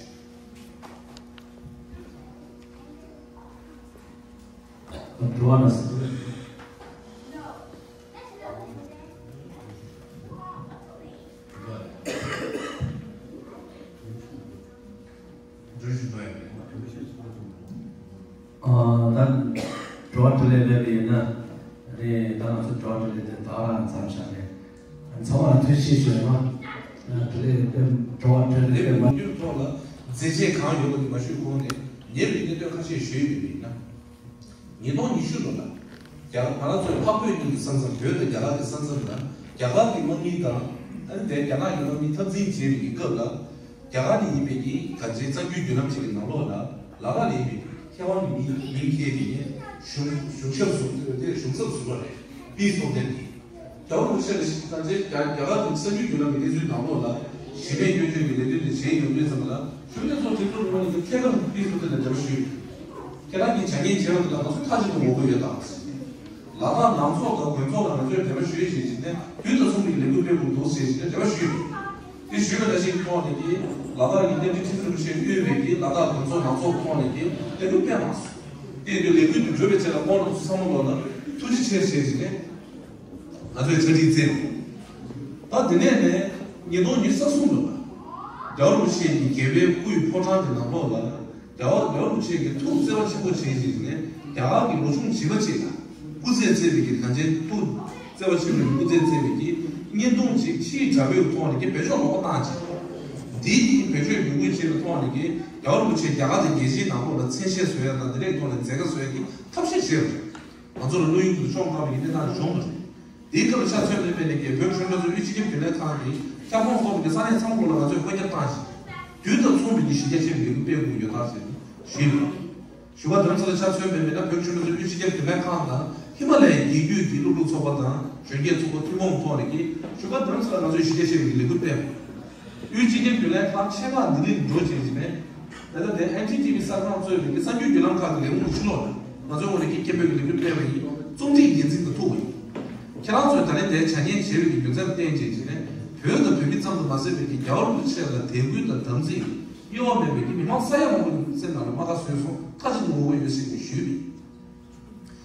འགྲོ་བ་ན་སྲིད། ཨ་ད་འགྲོ་བ་འཕྲིན་ལས་སླེབས་པ་ཡིན་ན་རེད། ད་ང་ཚོ་འགྲོ་བ་འཕྲིན་ལས་དེ་དག་རང་མཚམས་བཞག་རེད། ཚང་མ་ལ་ཐུགས་རྗེ་ཆེ་ཞུ་ཡ་ཡིན། འཕྲིན་ལས་སླེབས་འགྲོ་བ་འཕྲིན་ལས་སླེབས་པ། མཐུན་ཐོག་ལ་མཛད་རྗེས་གང་ཡོད་པ་དེ་མ་ཞུས་གོང་ནས་ཉེ་བའི་གནད་དོན་ཁ་ཤས་ཞུས་ཡོད་པ་ཡིན་ན། ཉིས་སྟོང་ཉི་ཤུ་ལོ་ལ། རྒྱ་ང་རང་ཚོའི་འཕགས་བོད་གཉིས་ཀྱི་ས་མཚམས་བོད་དང་རྒྱ་གར་གྱི་ས་མཚམས་ལ་རྒྱ་གར་གྱི་དམག་མི་དང་ཨ་ནི་དེ་རྒྱ་ནག་གི་དམག་མི་འཐབ་འཛིང་བྱས་པའི་སྐབས་ལ། རྒྱ་གར་ནས་ཡིན་པའི་གི་ག་ཚོད་གཙང་རྒྱུད་བརྒྱུད་ལམ་ཅིག་གི་ནང་ལོགས་ལ་ལ་དྭགས་ལ་ཡིན་པའི་མཁས་དབང་གི་མི་མི་མཁས་པའི་གཞུང་གཞུང་ཞབས་སུ་དེ་གཞུང་ཚབ་ཟུར་པ་རེད། པི་ཚོགས་གཏན་གྱི། རྒྱལ་བ་རིན་པོ་ཆེ་ལ་ཞིག་ད་ཆའི་རྒྱ་རྒྱ་གར་གྱི་གསར་འགྱུར་བརྒྱུད་ལམ་གྱི་གནས་ཚུལ་ནང་ལོགས་ལ་གཞི་མེད་སྐྱོན་བརྗོད་ཀྱི་ལས་དོན་དེ་བྱས་ཡོང་དུས་ཙམ་པ་ལ་གཞུང་ལས་ཚོགས་སྒྲིག་འཛུགས་རུ་ཁག་གི་ཁྱད་པར་དུ་སྤེལ་ཐུབ་ཐབས་ལ་འབྲེལ་བ་ཞུས། ཁྱེད་རང་གིས་བྱ་ངན་བྱས་པ་དེ་ལ་ང་ཚོ་མཐའ་གཅིག་ཏུ་ངོ་རྒོལ་ཡོད་དམ། ལ་དྭགས་ནང་ཚོགས་དང་དགོན་ཚོགས་ལ་ང་ཚོས་འབྲེལ་བ་ཞུས་ཞེས་ནས་དུས་དང་མཚུངས་པའི་ལས་འགུལ་སྤེལ་དགོས་འདུག་ཟེར་ཞེས་ནས་འབྲེལ་བ་ཞུས་ཡོད། དེ་ཞུས་པ་ནང་བཞིན་ཐོག་ནས་ཀྱི་ལ་དྭགས་ཀྱི་བསྟན་འཛིན་ཁྲི་ཟུར་རིན་པོ་ཆེས་དབུས་པའི་ཀྱི་ལ་དྭགས་དགོན་ཚོགས་ནང་ཚོགས་ཐོག་ནས་ཀྱི་ལས་འགུལ་སྤེལ་མ་སོང་། དེ་ཡིན་དུས་ལས་འགུལ་དེ་གྲུབ་པའི་ཆེད་ལ་ཁོང་རྣམ་ཚོ་ཚང་མ་ལོག་ན་ཐུགས་རྗེ་ཆེ་ཞེས་ཞེས་ནས། ང་ཚོས་གྲ་སྒྲིག་བཙལ། ད་དེ་ནས་ནས་ཉིས་སྟོང་ཉི་ཤུ་རྩ་གསུམ་ལོ་ལ་རྒྱལ་བ་རིན་པོ་ཆེ་གི་རྒྱལ་བའི་སྐུའི་ཕོ་བྲང་གི་ནང་ལོགས་ལ་རྒྱལ་བ་རྒྱལ་བ་རིན་པོ་ཆེ་གི་ཐུགས་བརྩེ་བ་ཆེན་པོ་བྱས་ཞེས་ནས་རྒྱ་གར་གྱི་ལོ་ཆུང་བྱིས་པ་ཅིག་ལ་སྐུ་ཚེ་བརྩེགས་པའི་གི་གངས་ཅན་ཐུགས་བརྩེ་བ་ཆེན་པོའི་སྐུ་ཚེ་བརྩེགས་པའི་གི་བརྙན་ཐུང་ཅིག་ཕྱིའི་དྲ་འབུའི་ཐོག་ནས་ཀྱི་བེད་སྤྱོད་ལོག་པ་བཏང་ཅིང་། འདིའི་གི་བེད་སྤྱོད་ཡོང་ཁུལ་བྱས་པའི་ཐོག་ནས་ཀྱི་རྒྱལ་བ་རིན་པོ་ཆེ་རྒྱ་གར་དང་རྒྱལ་སྤྱིའི་ནང་ལོགས་ལ་མཚན་ཤས་བཟོ་ཡ་དང་དེ་འདྲའི་ཐོག་ནས་མཛད་དཀའ་བཟོ་ཡ་གི་ཐབས་ཤེས་བྱས་པ་རེད། ང་ཚོ་ལ་བློ་ཡུལ་དུ་ཤོང་དཀའ་བའི་གནས་སྟངས་བྱུང་བ་རེད། དེའི་སྐབས་ལ་ཆ་མཚོན་པའི་དམིགས་ནས་ཀྱི་བོད་ཀྱི་གཞོན་ནུ་ལྷན་ཚོགས་དབུས་སྤྱི་ཁྱབ་རྒྱུན་ལས་ཁང་གིས་ཁྱབ་ཁོངས་སོགས་ཀྱི་ས་གནས་ཚང་མ་ལ་ང་ཚོས་བཀའ་རྒྱ་བཏང་ཞིང་། དུས་དང་མཚུངས་པའི་གཞི་རྒྱ་ཆེ་བའི་ལས་འགུལ་སྤེལ་དགོས་ཡོད་སྟངས་ཟེར་ཞུས་ཡོད། བཞུགས་སྒར་རྡ་རམ་ས་ལར་ཆ་མཚོན་པའི་དམིགས་ན་བོད་ཀྱི་གཞོན་ནུ་ལྷན་ཚོགས་དབུས་སྤྱི་ཁྱབ་རྒྱུན་ལས་ཁང་དང་ཧི་མ་ལ་ཡའི་རྒྱལ་རྒྱུད་ཀྱི་སློབ་ཕྲུག་ཚོགས་པ་དང་གཞོན་སྐྱེས་ཚོགས་པ་ཐུན་མོང་ཐོག་ནས་ཀྱི་བཞུགས་སྒར་རྡ་རམ་ས་ལར་ང་ཚོས་གཞི་རྒྱ་ཆེ་བའི་ལས་འགུལ་སྤེལ། དབུས་སྤྱི་ཁྱབ་རྒྱུན་ལས་ཁང་ཆེ་ཁག་ལྡི་ལིར་འགྲོ་བྱེད་ཀྱི་མེད། ད་ལྟ་དེ་ཨེན་ཌི་ཊི་ཝི་གསར་ཁང་གཙོས་པའི་གསར་འགྱུར་བརྒྱུད་ལམ་ཁག་གི་ལས་ཁུངས་ཕྱི་ལོགས་ལ་ང་ཚོའི་ངོས་ནས་ཀྱི་སྐད་འབོད་ཀྱི་ལས་འགུལ་སྤེལ་བ་ཡིན། རྩོམ་སྒྲིག་འགན་འཛིན་དང་ཐུག་པ་ཡིན། ཁྱེད་རང་ཚོས་ད་ལན་དེ་བྱ་ངན་བྱས་པའི་རྒྱུ་མཚན་བསྟན་བྱས་ཀྱི་ནས་བོད་དང་བོད་མི་ཙམ་དུ་མ་ཟད་པའི་གི་རྒྱལ་བ་རིན་པོ་ཆེ་ལ་དད་གུས་དང་དམ་ཚིག་གཡོ་བ་མེད་པའི་གི་མི་མང་ས་ཡ་མང་པོ་ཡིན་སེམས་ནང་ལ་རྨ་ཁ་བཟོས་སོང་མཐའ་གཅིག་ཏུ་ངོ་རྒོལ་ཡོད་ཟེར་ནས་ཞུས་པ་ཡིན།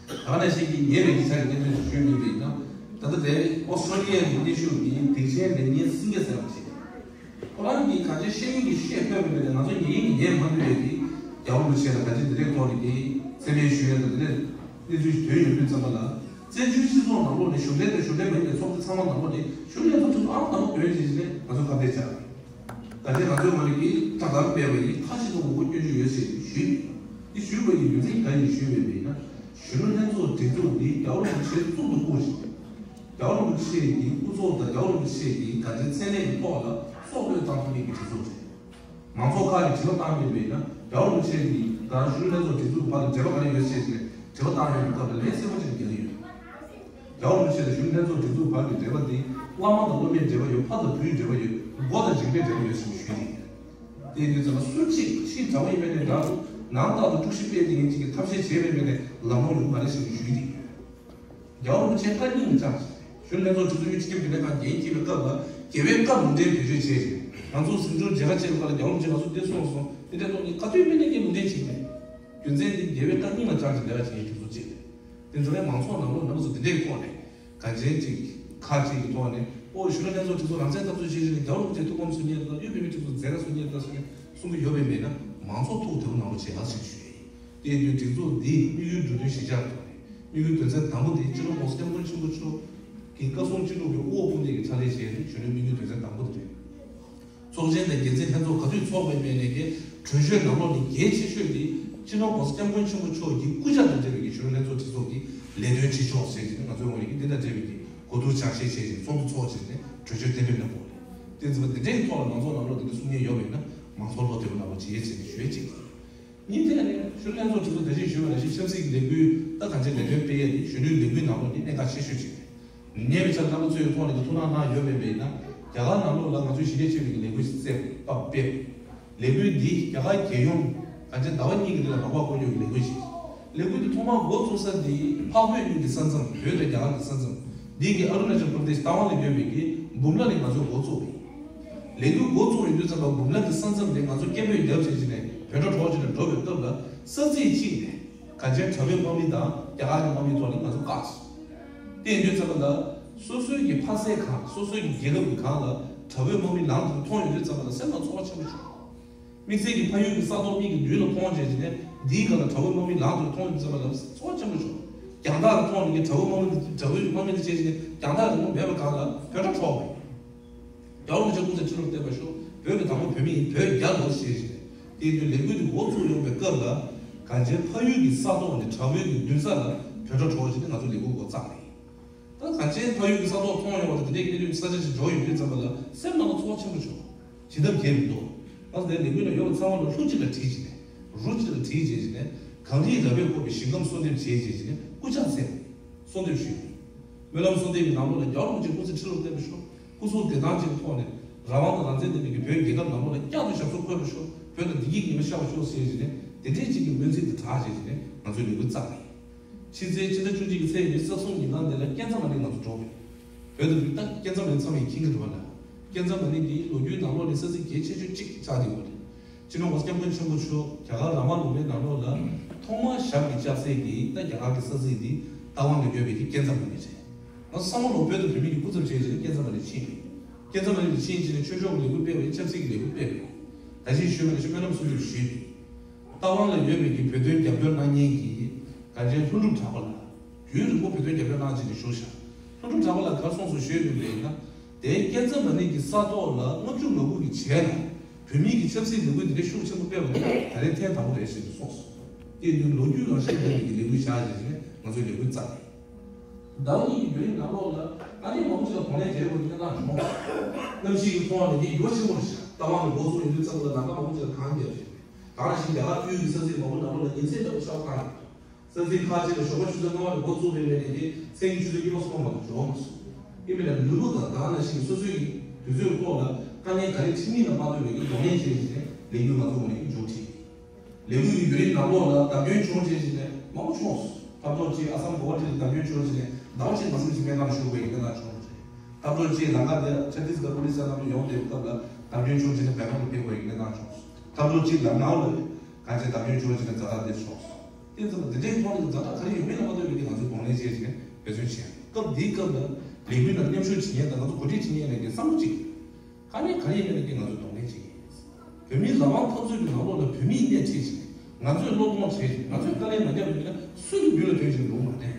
ད་ག་ནང་བཞིན་གྱི་ཉེ་བའི་ཡིག་ཆ་གི་གནད་དོན་ཞིག་ཞུས་མིན་པས་ན། ད་ལྟ་དེ་ཨོ་སི་ཀྲོ་ལི་ཡའི་མི་སྡེ་ཤོག་གི་སྡིངས་ཆའི་ལས་སྣེ་སེང་གེ་ཟེར་བ་ཞིག་ཁོ་རང་གིས་གང་ཅི་ཤེས་ཡོན་གྱི་ཤེས་ཕོད་མིན་པས་ན་ང་ཚོ་ཉན་ཡིན་གྱི་ཉན་མ་ཐུབ་ཡོད་ཀྱི་རྒྱལ་བ་རིན་པོ་ཆེ་ལ་གང་ཅི་འདི་འདྲའི་ཐོག་ནས་ཀྱི་མཚན་སྨད་ཞུ་ཡ་དང་འདི་འདྲའི་གནས་ཚུལ་ཞིག་ཐོན་ཡོང་དུས་ཙམ་པ་ལ། བཙན་བྱོལ་སྤྱི་ཚོགས་ནང་ལོགས་ནས་གཞུང་འབྲེལ་དང་གཞུང་འབྲེལ་མ་ཡིན་པའི་ཚོགས་སྡེ་ཚང་མ་ནང་ལོགས་ནས་གཞུང་ལས་ཚོགས་ཚོགས་ཨང་དང་པོ་འདོན་བྱེད་ཀྱི་ནས་ང་ཚོ་སྐབས་དེ་བྱ། ད་ལྟའི་ང་ཚོའི་ངོས་ནས་ཀྱི་བསྒྲགས་གཏམ་སྤེལ་བ་ཡིན་ཁ་ཅིག་ཏུ་ངོ་རྒོལ་སྐྱོན་བརྗོད་ཡོད་ཅེས་ཞུས། འདི་ཞུས་པ་ཡི་རྒྱུ་མཚན་གང་ཡིན་ཞུས་པ་ཡིན་ན། གཞོན་ནུ་ལྷན་ཚོགས་སྒྲིག་འཛུགས་འདི་རྒྱལ་བ་རིན་པོ་ཆེ་གཙུག་ཏུ་བཀུར་ཞིང་། རྒྱལ་བ་རིན་པོ་ཆེ་གི་སྐུ་ཚོགས་དང་རྒྱལ་བ་རིན་པོ་ཆེ་གི་དགའ་ལྡན་མཚན་གནས་ཀྱི་ཐོག་ལ་སྲོག་བློས་བཏང་ཐུབ་མཁན་གྱི་སྒྲིག་འཛུགས་རེད། མང་ཚོགས་ཁག་གིས་དྲི་བ་བཏང་མེད་པས་ན་རྒྱལ་བ་རིན་པོ་ཆེ་གིས་ད་གཞོན་ནུ་ལྷན་ཚོགས་སྒྲིག་འཛུགས་བར་ལ་འབྲེལ་བ་ག་རེ་ཡོད་ཅེས་ཞེས་དྲི་བ་བཏང་ཡོད་པའི་སྐབས་ལ་ལན་གསལ་པོ་ཅིག་རྒྱག་གི་ཡོད། རྒྱལ་བ་རིན་པོ་ཆེ་དང་གཞོན་ནུ་ལྷན་ཚོགས་སྒྲིག་འཛུགས་བར་གྱི་འབྲེལ་བ་འདི་བླ་མ་དང་སློབ་མའི་འབྲེལ་བ་ཡོད། ཕ་དང་བུའི་འབྲེལ་བ་ཡོད། མགོ་དང་མཇིང་པའི་འབྲེལ་བ་ཡོད་ཅེས་ཞུས་ཏེ། དེ་ཡིན་དུས་ཙམ་ལ་སུ་གཅིག་ཕྱིའི་དྲ་བ་ཡིན་པའི་ནས་འདྲ་འདུག་ནང་ལྟར་དུ་དཀྲུག་ཤིང་སྤེལ་ཏེ་ཡིན་གཅིག་གི་ཐབས་ཤེས་བྱས་པའི་མེད་ནས་ལམ་ལྷོང་ཡོང་གི་མ་རེད་ཞེས་ཞུས་ཏེ། རྒྱལ་བ་རིན་པོ་ཆེ་བཀའ་སྙིང་ལ་བཅངས་ཤིང་། གཞོན་ནུ་ལྷན་ཚོགས་སྒྲིག་འཛུགས་དབུས་སྤྱི་ཁྱབ་རྒྱུན་ལས་ཁང་འགན་འཁྱེར་བའི་སྐབས་ལ་རྒྱལ་བའི་བཀའ་ལུང་བསྟན་བེད་སྤྱོད་བྱས་ཤིང་། ང་ཚོ་ཟིང་འཁྲུག་མཇལ་ཁ་བཅས་པའི་སྐབས་ལ་རྒྱལ་བ་རིན་པོ་ཆེ་ང་ཚོ་འདི་གསུངས་སོང་། འདི་འདྲའི་ཐོག་ནས་ག་དུས་སྨན་ནས་ཀྱི་ལུང་བསྟན་བྱེད་མེད། རྒྱུ་མཚན་འདི་རྒྱལ་བའི་བཀའ་སྙིང་ལ་བཅངས་ཀྱི་ལས་ཀ་བྱེད་མཁན་དེ་ཚོ་གཅིག་རེད། དེ་ཚོ་ནས་མང་ཚོགས་ནང་ལོགས་རྣམ་པ་ཚོ་འདི་འདྲའི་ཐོག་ནས་ག་ཅན་ཅིག་ཁ་ཅིག་གི་ཐོག་ནས་ཨོ་གཞོན་ནུ་ལྷན་ཚོགས་སྒྲིག་འཛུགས་རང་བཙན་འཐབ་རྩོད་བྱེད་བཞིན་རྒྱལ་བ་རིན་པོ་ཆེ་ཐུགས་ཕམ་གསོ་མཁན་དང་དབུས་བོད་མིའི་སྒྲིག་འཛུགས་མཛད་དཀའ་གསོ་མཁན་དང་གསོ་མཁན་གསུང་གི་ཡོད་པའི་མེད་ན་མང་ཚོགས་ཐུགས་བདེ་པོ་གནང་རོགས་བྱེད་ཨ་ཞེས་ཞུ་ཡ་ཡིན། དེ་ཡིན་དུས་སྒྲིག་འཛུགས་འདིའི་དམིགས་ཡུལ་འགྲོ་དོན་གཞི་བཞག་ཐོག་ནས་དམིགས་ཡུལ་དོན་ཚན་དང་པོ་དེ་སྤྱི་ནོར་༸གོང་ས་༸སྐྱབས་མགོན་ཆེན་པོ་མཆོག་གི་བཀའ་གསུང་ཅི་ལོག་གི་དབུ་བོ་དཔུང་སྡེ་གི་ཕྱག་ལས་བྱས་ཏེ་གཞོན་ནུའི་དམིགས་ཡུལ་དོན་ཚན་དང་པོ་དེ་རེད། ཚོགས་ཆེན་དང་འགན་འཛིན་ལྷན་ཚོགས་ག་དུས་ཚོགས་པའི་མེད་ནས་ཀྱི་གྲོས་ཆོད་ནང་ལོགས་ནས་གལ་ཆེ་ཤོས་དེ་སྤྱི་ནོར་༸གོང་ས་༸སྐྱབས་མགོན་ཆེན་པོ་མཆོག་གི་སྐུ་ཕྱྭ་དང་འབྲེལ་བའི་གི་གཞོན་ནུ་ལྷན་ཚོགས་སྒྲིག་འཛུགས་ཀྱི་ལས་དོན་བྱེད་ཕྱོགས་ཟེར་གྱི་ང་ཚོའི་ངོས་ནས་ཀྱི་འདི་དང་འབྲེལ་བའི་གི་གོ་བསྡུར་ཕྱག་བཞེས་བྱས་ཤིང་ཚོགས་འདུ་ཚོགས་བྱས་ནས་གྲོས་ཆོད་གཏན་འབེབས་གནང་དགོས་རེད། དེ་ཚོ་འདི་འདྲའི་ཐོག་ལ་མང་ཚོགས་ནང་ལོགས་འདི་འདྲ་གསུང་མཁན་ཡོད་པ་ཡིན་ན་མང་ཚོགས་བློ་བདེ་པོ་གནང་རོགས་བྱེད་ཅེས་ནས་ཞུ་ཡས་གཅིག་གཉིས་དེ་ནས་ཞུ་ལྷན་ཚོགས་གྲོས་ཚོགས་ད་གཞི་ཞུས་པ་ནང་བཞིན་ཆབ་སྲིད་ཀྱི་ལས་འགུལ་ད་གང་ཅི་ལས་དོན་སྤེལ་ཡས་དེ་གཞོན་ནུའི་ལས་འགུལ་ནང་ལོགས་འདི་གནད་འགག་ཆེ་ཤོས་གཅིག་རེད། ཉེ་བའི་ཆར་རྣམ་པ་ཚོས་ཐོག་ནས་ཀྱི་ཐུགས་སྣང་གནང་ཡོད་མེད་པས་ན། རྒྱ་གར་ནང་ལོགས་ལ་ང་ཚོས་གཞི་རྒྱ་ཆེ་བའི་ལས་འགུལ་ཞིག་བཙལ་བ་སྤེལ། ལས་འགུལ་འདིས་རྒྱ་གར་རྒྱལ་ཡོངས་གང་ཅི་ཟླ་བ་གཉིས་ཀྱི་རིང་ལ་རོགས་པ་སྐོར་ཡོད་ཀྱི་ལས་འགུལ་ཞིག་ལས་འགུལ་འདི་ཐོག་མར་འགོ་བཙུགས་ས་འདི་འཕགས་བོད་གཉིས་ཀྱི་ས་མཚམས་བོད་དང་རྒྱ་གར་གྱི་ས་མཚམས་འདི་གི་ཨ་རུ་ན་ཅལ་པར་དེ་ཤི་རྟ་དབང་ལ་ཡོད་པའི་གི་འབུམ་ལ་ནས་ང་ཚོས་འགོ་བཙུགས་པ་ཡིན། ལས་འགུལ་འགོ་བཙུགས་ཡོང་དུས་ཙམ་པ་འབུམ་ལ་གི་ས་མཚམས་དེ་ང་ཚོ་སྐད་འབོད་རྒྱབ་བྱས་བྱས་ནས་བོད་ཁྲ་གྲོགས་བྱས་ནས་འགྲོ་བའི་སྐབས་ལ་ས་ཚིགས་གཅིག་ནས་གང་ཅི་དྲ་བའི་དམག་མི་དང་རྒྱ་གར་གྱི་དམག་མི་ཐོག་ནས་ང་ཚོ་བཀག་སོང་། དེ་ཡིན་དུས་ཙམ་པ་ལ་སོ་སོའི་གི་ཕ་སའི་སྒང་སོ་སོའི་གི་རྒྱལ་ཁབ་ཀྱི་སྒང་ལ་དྲ་བའི་དམག་མི་ལངས་ཐུབ་མཐོང་ཡོང་དུས་ཙམ་པ་ལ་སེམས་ལ་ཚོར་བ་ཆེན་པོ་བྱུང་། དམིགས་བསལ་གྱི་ཕ་ཡུལ་གྱི་ས་ཐོག་མིག་གི་མདུན་ལ་མཐོང་བྱས་བྱས་ནས་འདིའི་སྒང་ལ་དྲ་བའི་དམག་མི་ལངས་ཐུབ་མཐོང་ཡོང་དུས་ཙམ་པ་ལ་ཚོར་བ་ཆེན་པོ་བྱུང་། རྒྱང་ཐག་ལ་མཐོང་ནས་དྲ་བའི་དམག་མི་དྲ་བའི་དམག་མི་དེ་བྱས་བྱས་ནས་རྒྱང་ཐག་རིང་པོ་མེད་པའི་སྒང་ལ་བོད་ཁྲ་གྲོགས་པ་ཡིན། རྒྱལ་བ་རིན་པོ་ཆེ་སྐུ་ཚེ་ཁྲི་ལོར་བརྟན་པར་ཤོག་བོད་ཀྱི་དང་པོ་བོད་མི་ཡིན། བོད་རྒྱལ་ལོ་ཞེས་བྱས་ནས་དེ་དུས་ལས་འགུལ་དེ་འགོ་བཙུགས་ཡོང་བའི་སྐབས་ལ་གང་ཅི་ཕ་ཡུལ་གྱི་ས་ཐོག་ནས་དྲ་བའི་གི་མདུན་ས་ལ་བོད་ཁྲ་གྲོགས་བྱས་ནས་ང་ཚོ་ལས་འགུལ་འགོ་བརྩམས་པ་ཡིན། ད་གང་ཅི་ཕ་ཡུལ་གྱི་ས་ཐོག་མཐོང་ཡོང་བ་དང་དེ་འདྲའི་གནས་ཚུལ་ས་ཆ་ཞིག་འབྱོར་ཡོང་དུས་ཙམ་པ་ལ་སེམས་ནང་ལ་ཚོར་བ་ཆེན་པོ་བྱུང་། བྱེད་ཐབས་གལ་མི་འདུག་ང་ཚོ་དེ་ལས་འགུལ་ནང་ཡོད་པ་ཚང་མ་ལ་ལྷུག་ཅིག་ལ་བྲིས་བྱས་ནས་རུ་ཅིག་ལ་བྲིས་བྱས་བྱས་ནས་གངས་རིའི་ར་བས་བསྐོར་བའི་ཞིང་ཁམས་གསོལ་འདེབས་བྱས་བྱས་བྱས་ནས་སྐུ་ཕྱག་འཚལ་བའི་གསོལ་འདེབས་ཞུས་པ་ཡིན། སྨོན་ལམ་གསོལ་འདེབས་ཀྱི་ནང་ལོགས་ལ་རྒྱལ་བ་རིན་པོ་ཆེ་སྐུ་ཚེ་ཁྲི་ལོར་བརྟན་པར་ཤོག་སྐུ་གཟུགས་བདེ་ཐང་ཅན་གྱི་ཐོག་ནས་རང་དབང་དང་རང་བཙན་ལྡན་པའི་གི་བོད་རྒྱལ་ཁབ་ནང་ལོགས་ལ་བསྐྱར་དུ་ཞབས་སོར་འཁོད་པར་ཤོག་བོད་ལ་བདེ་སྐྱིད་ཀྱི་ཉི་མ་ཤར་བར་ཤོག་ཟེར་བྱས་ནས་དེ་འདྲའི་ཅིག་གི་སྨོན་ཚིག་དེ་གྲགས་བྱས་བྱས་ནས་ང་ཚོས་ལས་འགུལ་བརྩམས་པ་ཡིན། ཕྱི་ཚེས་ཕྱི་ཟླ་བཅུ་གཅིག་གི་ཚེས་ཉི་ཤུ་རྩ་གསུམ་ཉིན་གང་དེ་ལ་སྐལ་བཟང་མ་ཎི་ང་ཚོ་འགྲོ་བས། བོད་དུ་བོད་ད་སྐལ་བཟང་མ་ཎི་ཚང་མས་མཁྱེན་གྱི་འདུག་བ་ལ། སྐལ་བཟང་མ་ཎི་འདི་ལོ་རྒྱུས་ནང་ལོགས་ནས་ས་ཚིགས་གལ་ཆེ་ཤོས་གཅིག་ཆགས་བསྡད་ཡོད་རེད། སྤྱི་ནོར་༸གོང་ས་༸སྐྱབས་མགོན་ཆེན་པོ་མཆོག་རྒྱ་གར་ར་མ་ལུག་མའི་ནང་ལོགས་ལ་ཐོག་མར་ཞབས་ཀྱིས་བཅགས་སའི་གི་ད་རྒྱ་གར་གྱི་ས་ཚིགས་འདི་རྟ་དབང་ལ་ཡོད་པའི་གི་སྐལ་བཟང་མ་ཎི་རེད། ང་ཚོ་བསམ་བློ་བོད་དུ་བོད་མི་གི་སྐུ་ཚབ་བྱས་བྱས་ནས་སྐལ་བཟང་མ་ཎི་ཕྱིན་ཡོད། སྐལ་བཟང་མ་ཎི་ཕྱིན་བྱས་ནས་ཆོས་ཕྱོགས་ཀྱི་ལས་འགུལ་སྤེལ་བ་ཡིན། ཆབ་སྲིད་ཀྱི་ལས་འགུལ་སྤེལ་བ་ཡིན། ད་གཞི་ཞུས་པ་ནང་བཞིན་སྨོན་ལམ་གསོལ་འདེབས་ཞུས་ཏེ། རྟ་དབང་ལ་ཡོད་པའི་གི་བོད་དོན་རྒྱབ་སྐྱོར་གནང་མཁན་གྱི་གངས་ཅན་ལྷུན་གྲུབ་གྲགས་པ་ལགས། རྒྱུན་རིང་པོ་བོད་དོན་རྒྱབ་སྐྱོར་གནང་བྱས་ནས་བཞུགས་ཤག་ལྷུན་གྲུབ་གྲགས་པ་ལགས་ག་རེ་གསུངས་སོང་ཞུས་པ་ཡིན་ན། དེའི་སྐལ་བཟང་མ་ཎི་གི་ས་ཐོག་ལ་ལྔ་བཅུ་ང་དགུ་གི་རྗེས་ལ་བོད་མིའི་གི་ཆབ་སྲིད་ལས་འགུལ་འདི་འདྲའི་ཤུགས་ཆེན་པོ་སྤེལ་བ་དེ་ད་རེས་ཐེངས་དང་པོ་རེད་ཟེར་ནས་གསུངས་སོང་། དེ་དུས་ལོ་རྒྱུས་རང་བཞིན་ལྡན་པའི་གི་ལས་འགུལ་བཞག་བྱས་ནས་ང་ཚོས་ལས་འགུལ་བརྩམས་ཡིན། ཟླ་བ་གཉིས་ཀྱི་བརྒྱུད་རིམ་ནང་ལོགས་ལ་དཀའ་ངལ་མང་པོ་ཞིག་ལ་གདོང་ལེན་བྱེད་དགོས་ཀྱི་གནས་སྟངས་བྱུང་། གནམ་གཤིས་ཀྱི་ཐོག་ནས་དེ་འགྱུར་བ་ཆེན་པོ་རེད་ཤག་རྟ་དབང་གི་འགོ་ཚུགས་ཡོང་དུས་ཙམ་ལ་ལམ་ཁ་མང་པོ་ཞིག་ལ་གངས་བརྒྱབ་བྱས། ད་ག་ནང་བཞིན་རྒྱ་གར་དབུས་ཀྱི་ས་ཚིགས་མང་པོ་ནང་ལོགས་ལ་ཉིན་མཚན་ལྟ་བུ་ཤར་བ་གང་ཡོད། ས་ཚིགས་ཁག་ཅིག་ལ་ཞོགས་པ་ཆུ་ཚོད་ལྔ་པ་ནས་འགོ་བཙུགས་པའི་མེད་ནས་དེ་མཚན་གྱི་ཆུ་ཚོད་གཉིས་པ་གསུམ་པ་མ་གཏོགས་འབྱོར་མ་སོང་། ཨིན་མིན་ལ་ལུས་པོ་དང་ད་ག་ནང་བཞིན་སོ་སོའི་དུས་ཚོད་ཐོག་ལ་དཀའ་ངལ་ག་རེ་འཕྲད་མིན་ལ་མ་ལྟོས་པའི་གི་གདོང་ལེན་བྱས་བྱས་ནས་ལས་འགུལ་ང་ཚོ་ངོས་ནས་མཇུག་ཁྲིད། ལས་འགུལ་གྱི་བརྒྱུད་རིམ་ནང་ལོགས་ལ་བརྡབ་སྐྱོན་བྱུང་བྱས་བྱས་ནས་མང་པོ་བྱུང་སོང་། ཐབ་ཚང་གཅིག་ཨ་སམ་གོ་ཧ་ཊི་ལ་བརྡབ་སྐྱོན་བྱུང་བྱས་ནས་ཟླ་བ་གཅིག་མ་ཟིན་ཅིག་སྨན་ཁང་ལ་བཞུགས་དགོས་ཡག་གནས་སྟངས་བྱུང་བ་རེད། ཐབ་ཚང་གཅིག་ལམ་ཁ་དེ་ཆ་ཏིས་གྷར་པུ་ལི་ས་ནང་དུ་ཡོང་བསྡད་པའི་སྐབས་ལ་བརྡབ་སྐྱོན་བྱུང་བྱས་ནས་སྦེལ་ཀོབ་ལ་ཕེབས་དགོས་ཡག་གནས་སྟངས་བྱུང་སོང་། ཐབ་ཚང་གཅིག་ལམ་ནང་ལ་གང་ཅི་བརྡབ་སྐྱོན་བྱུང་བྱས་ནས་ཛ་དྲག་དེ་བྱུང་སོང་། དེ་ཙམ་དེ་འདྲའི་ཐོག་ནས་ཛ་དྲག་ག་རེ་ཡོད་མེད་ལ་མ་ལྟོས་པའི་གི་ང་ཚོས་གདོང་ལེན་བྱས་བྱས་ནས་འབད་བརྩོན་བྱས། སྐབས་འདིའི་སྐབས་ལ་ལས་འགུལ་ནང་མཉམ་ཞུགས་བྱེད་མཁན་དང་ང་ཚོ་གོ་སྒྲིག་བྱེད་མཁན་ལ་གི་བསམ་བློ་གཅིག་དཀའ་ངལ་ག་རེ་ཡིན་ན་ཀྱང་ང་ཚོས་གདོང་ལེན་བྱེད་ཀྱི་ཡིན། བོད་མིའི་རང་དབང་འཐབ་རྩོད་ཀྱི་ནང་ལོགས་ལ་བོད་མིས་སྣེ་ཁྲིད་ཅིང་ང་ཚོས་བློས་གཏོང་བྱེད་ཅིང་ང་ཚོས་དཀའ་ལས་མ་བརྒྱབ་པ་ཡིན་ན་སུ་གིས་རྒྱུད་ལ་ཐོན་ཅིང་ལོང་མ་དྲན།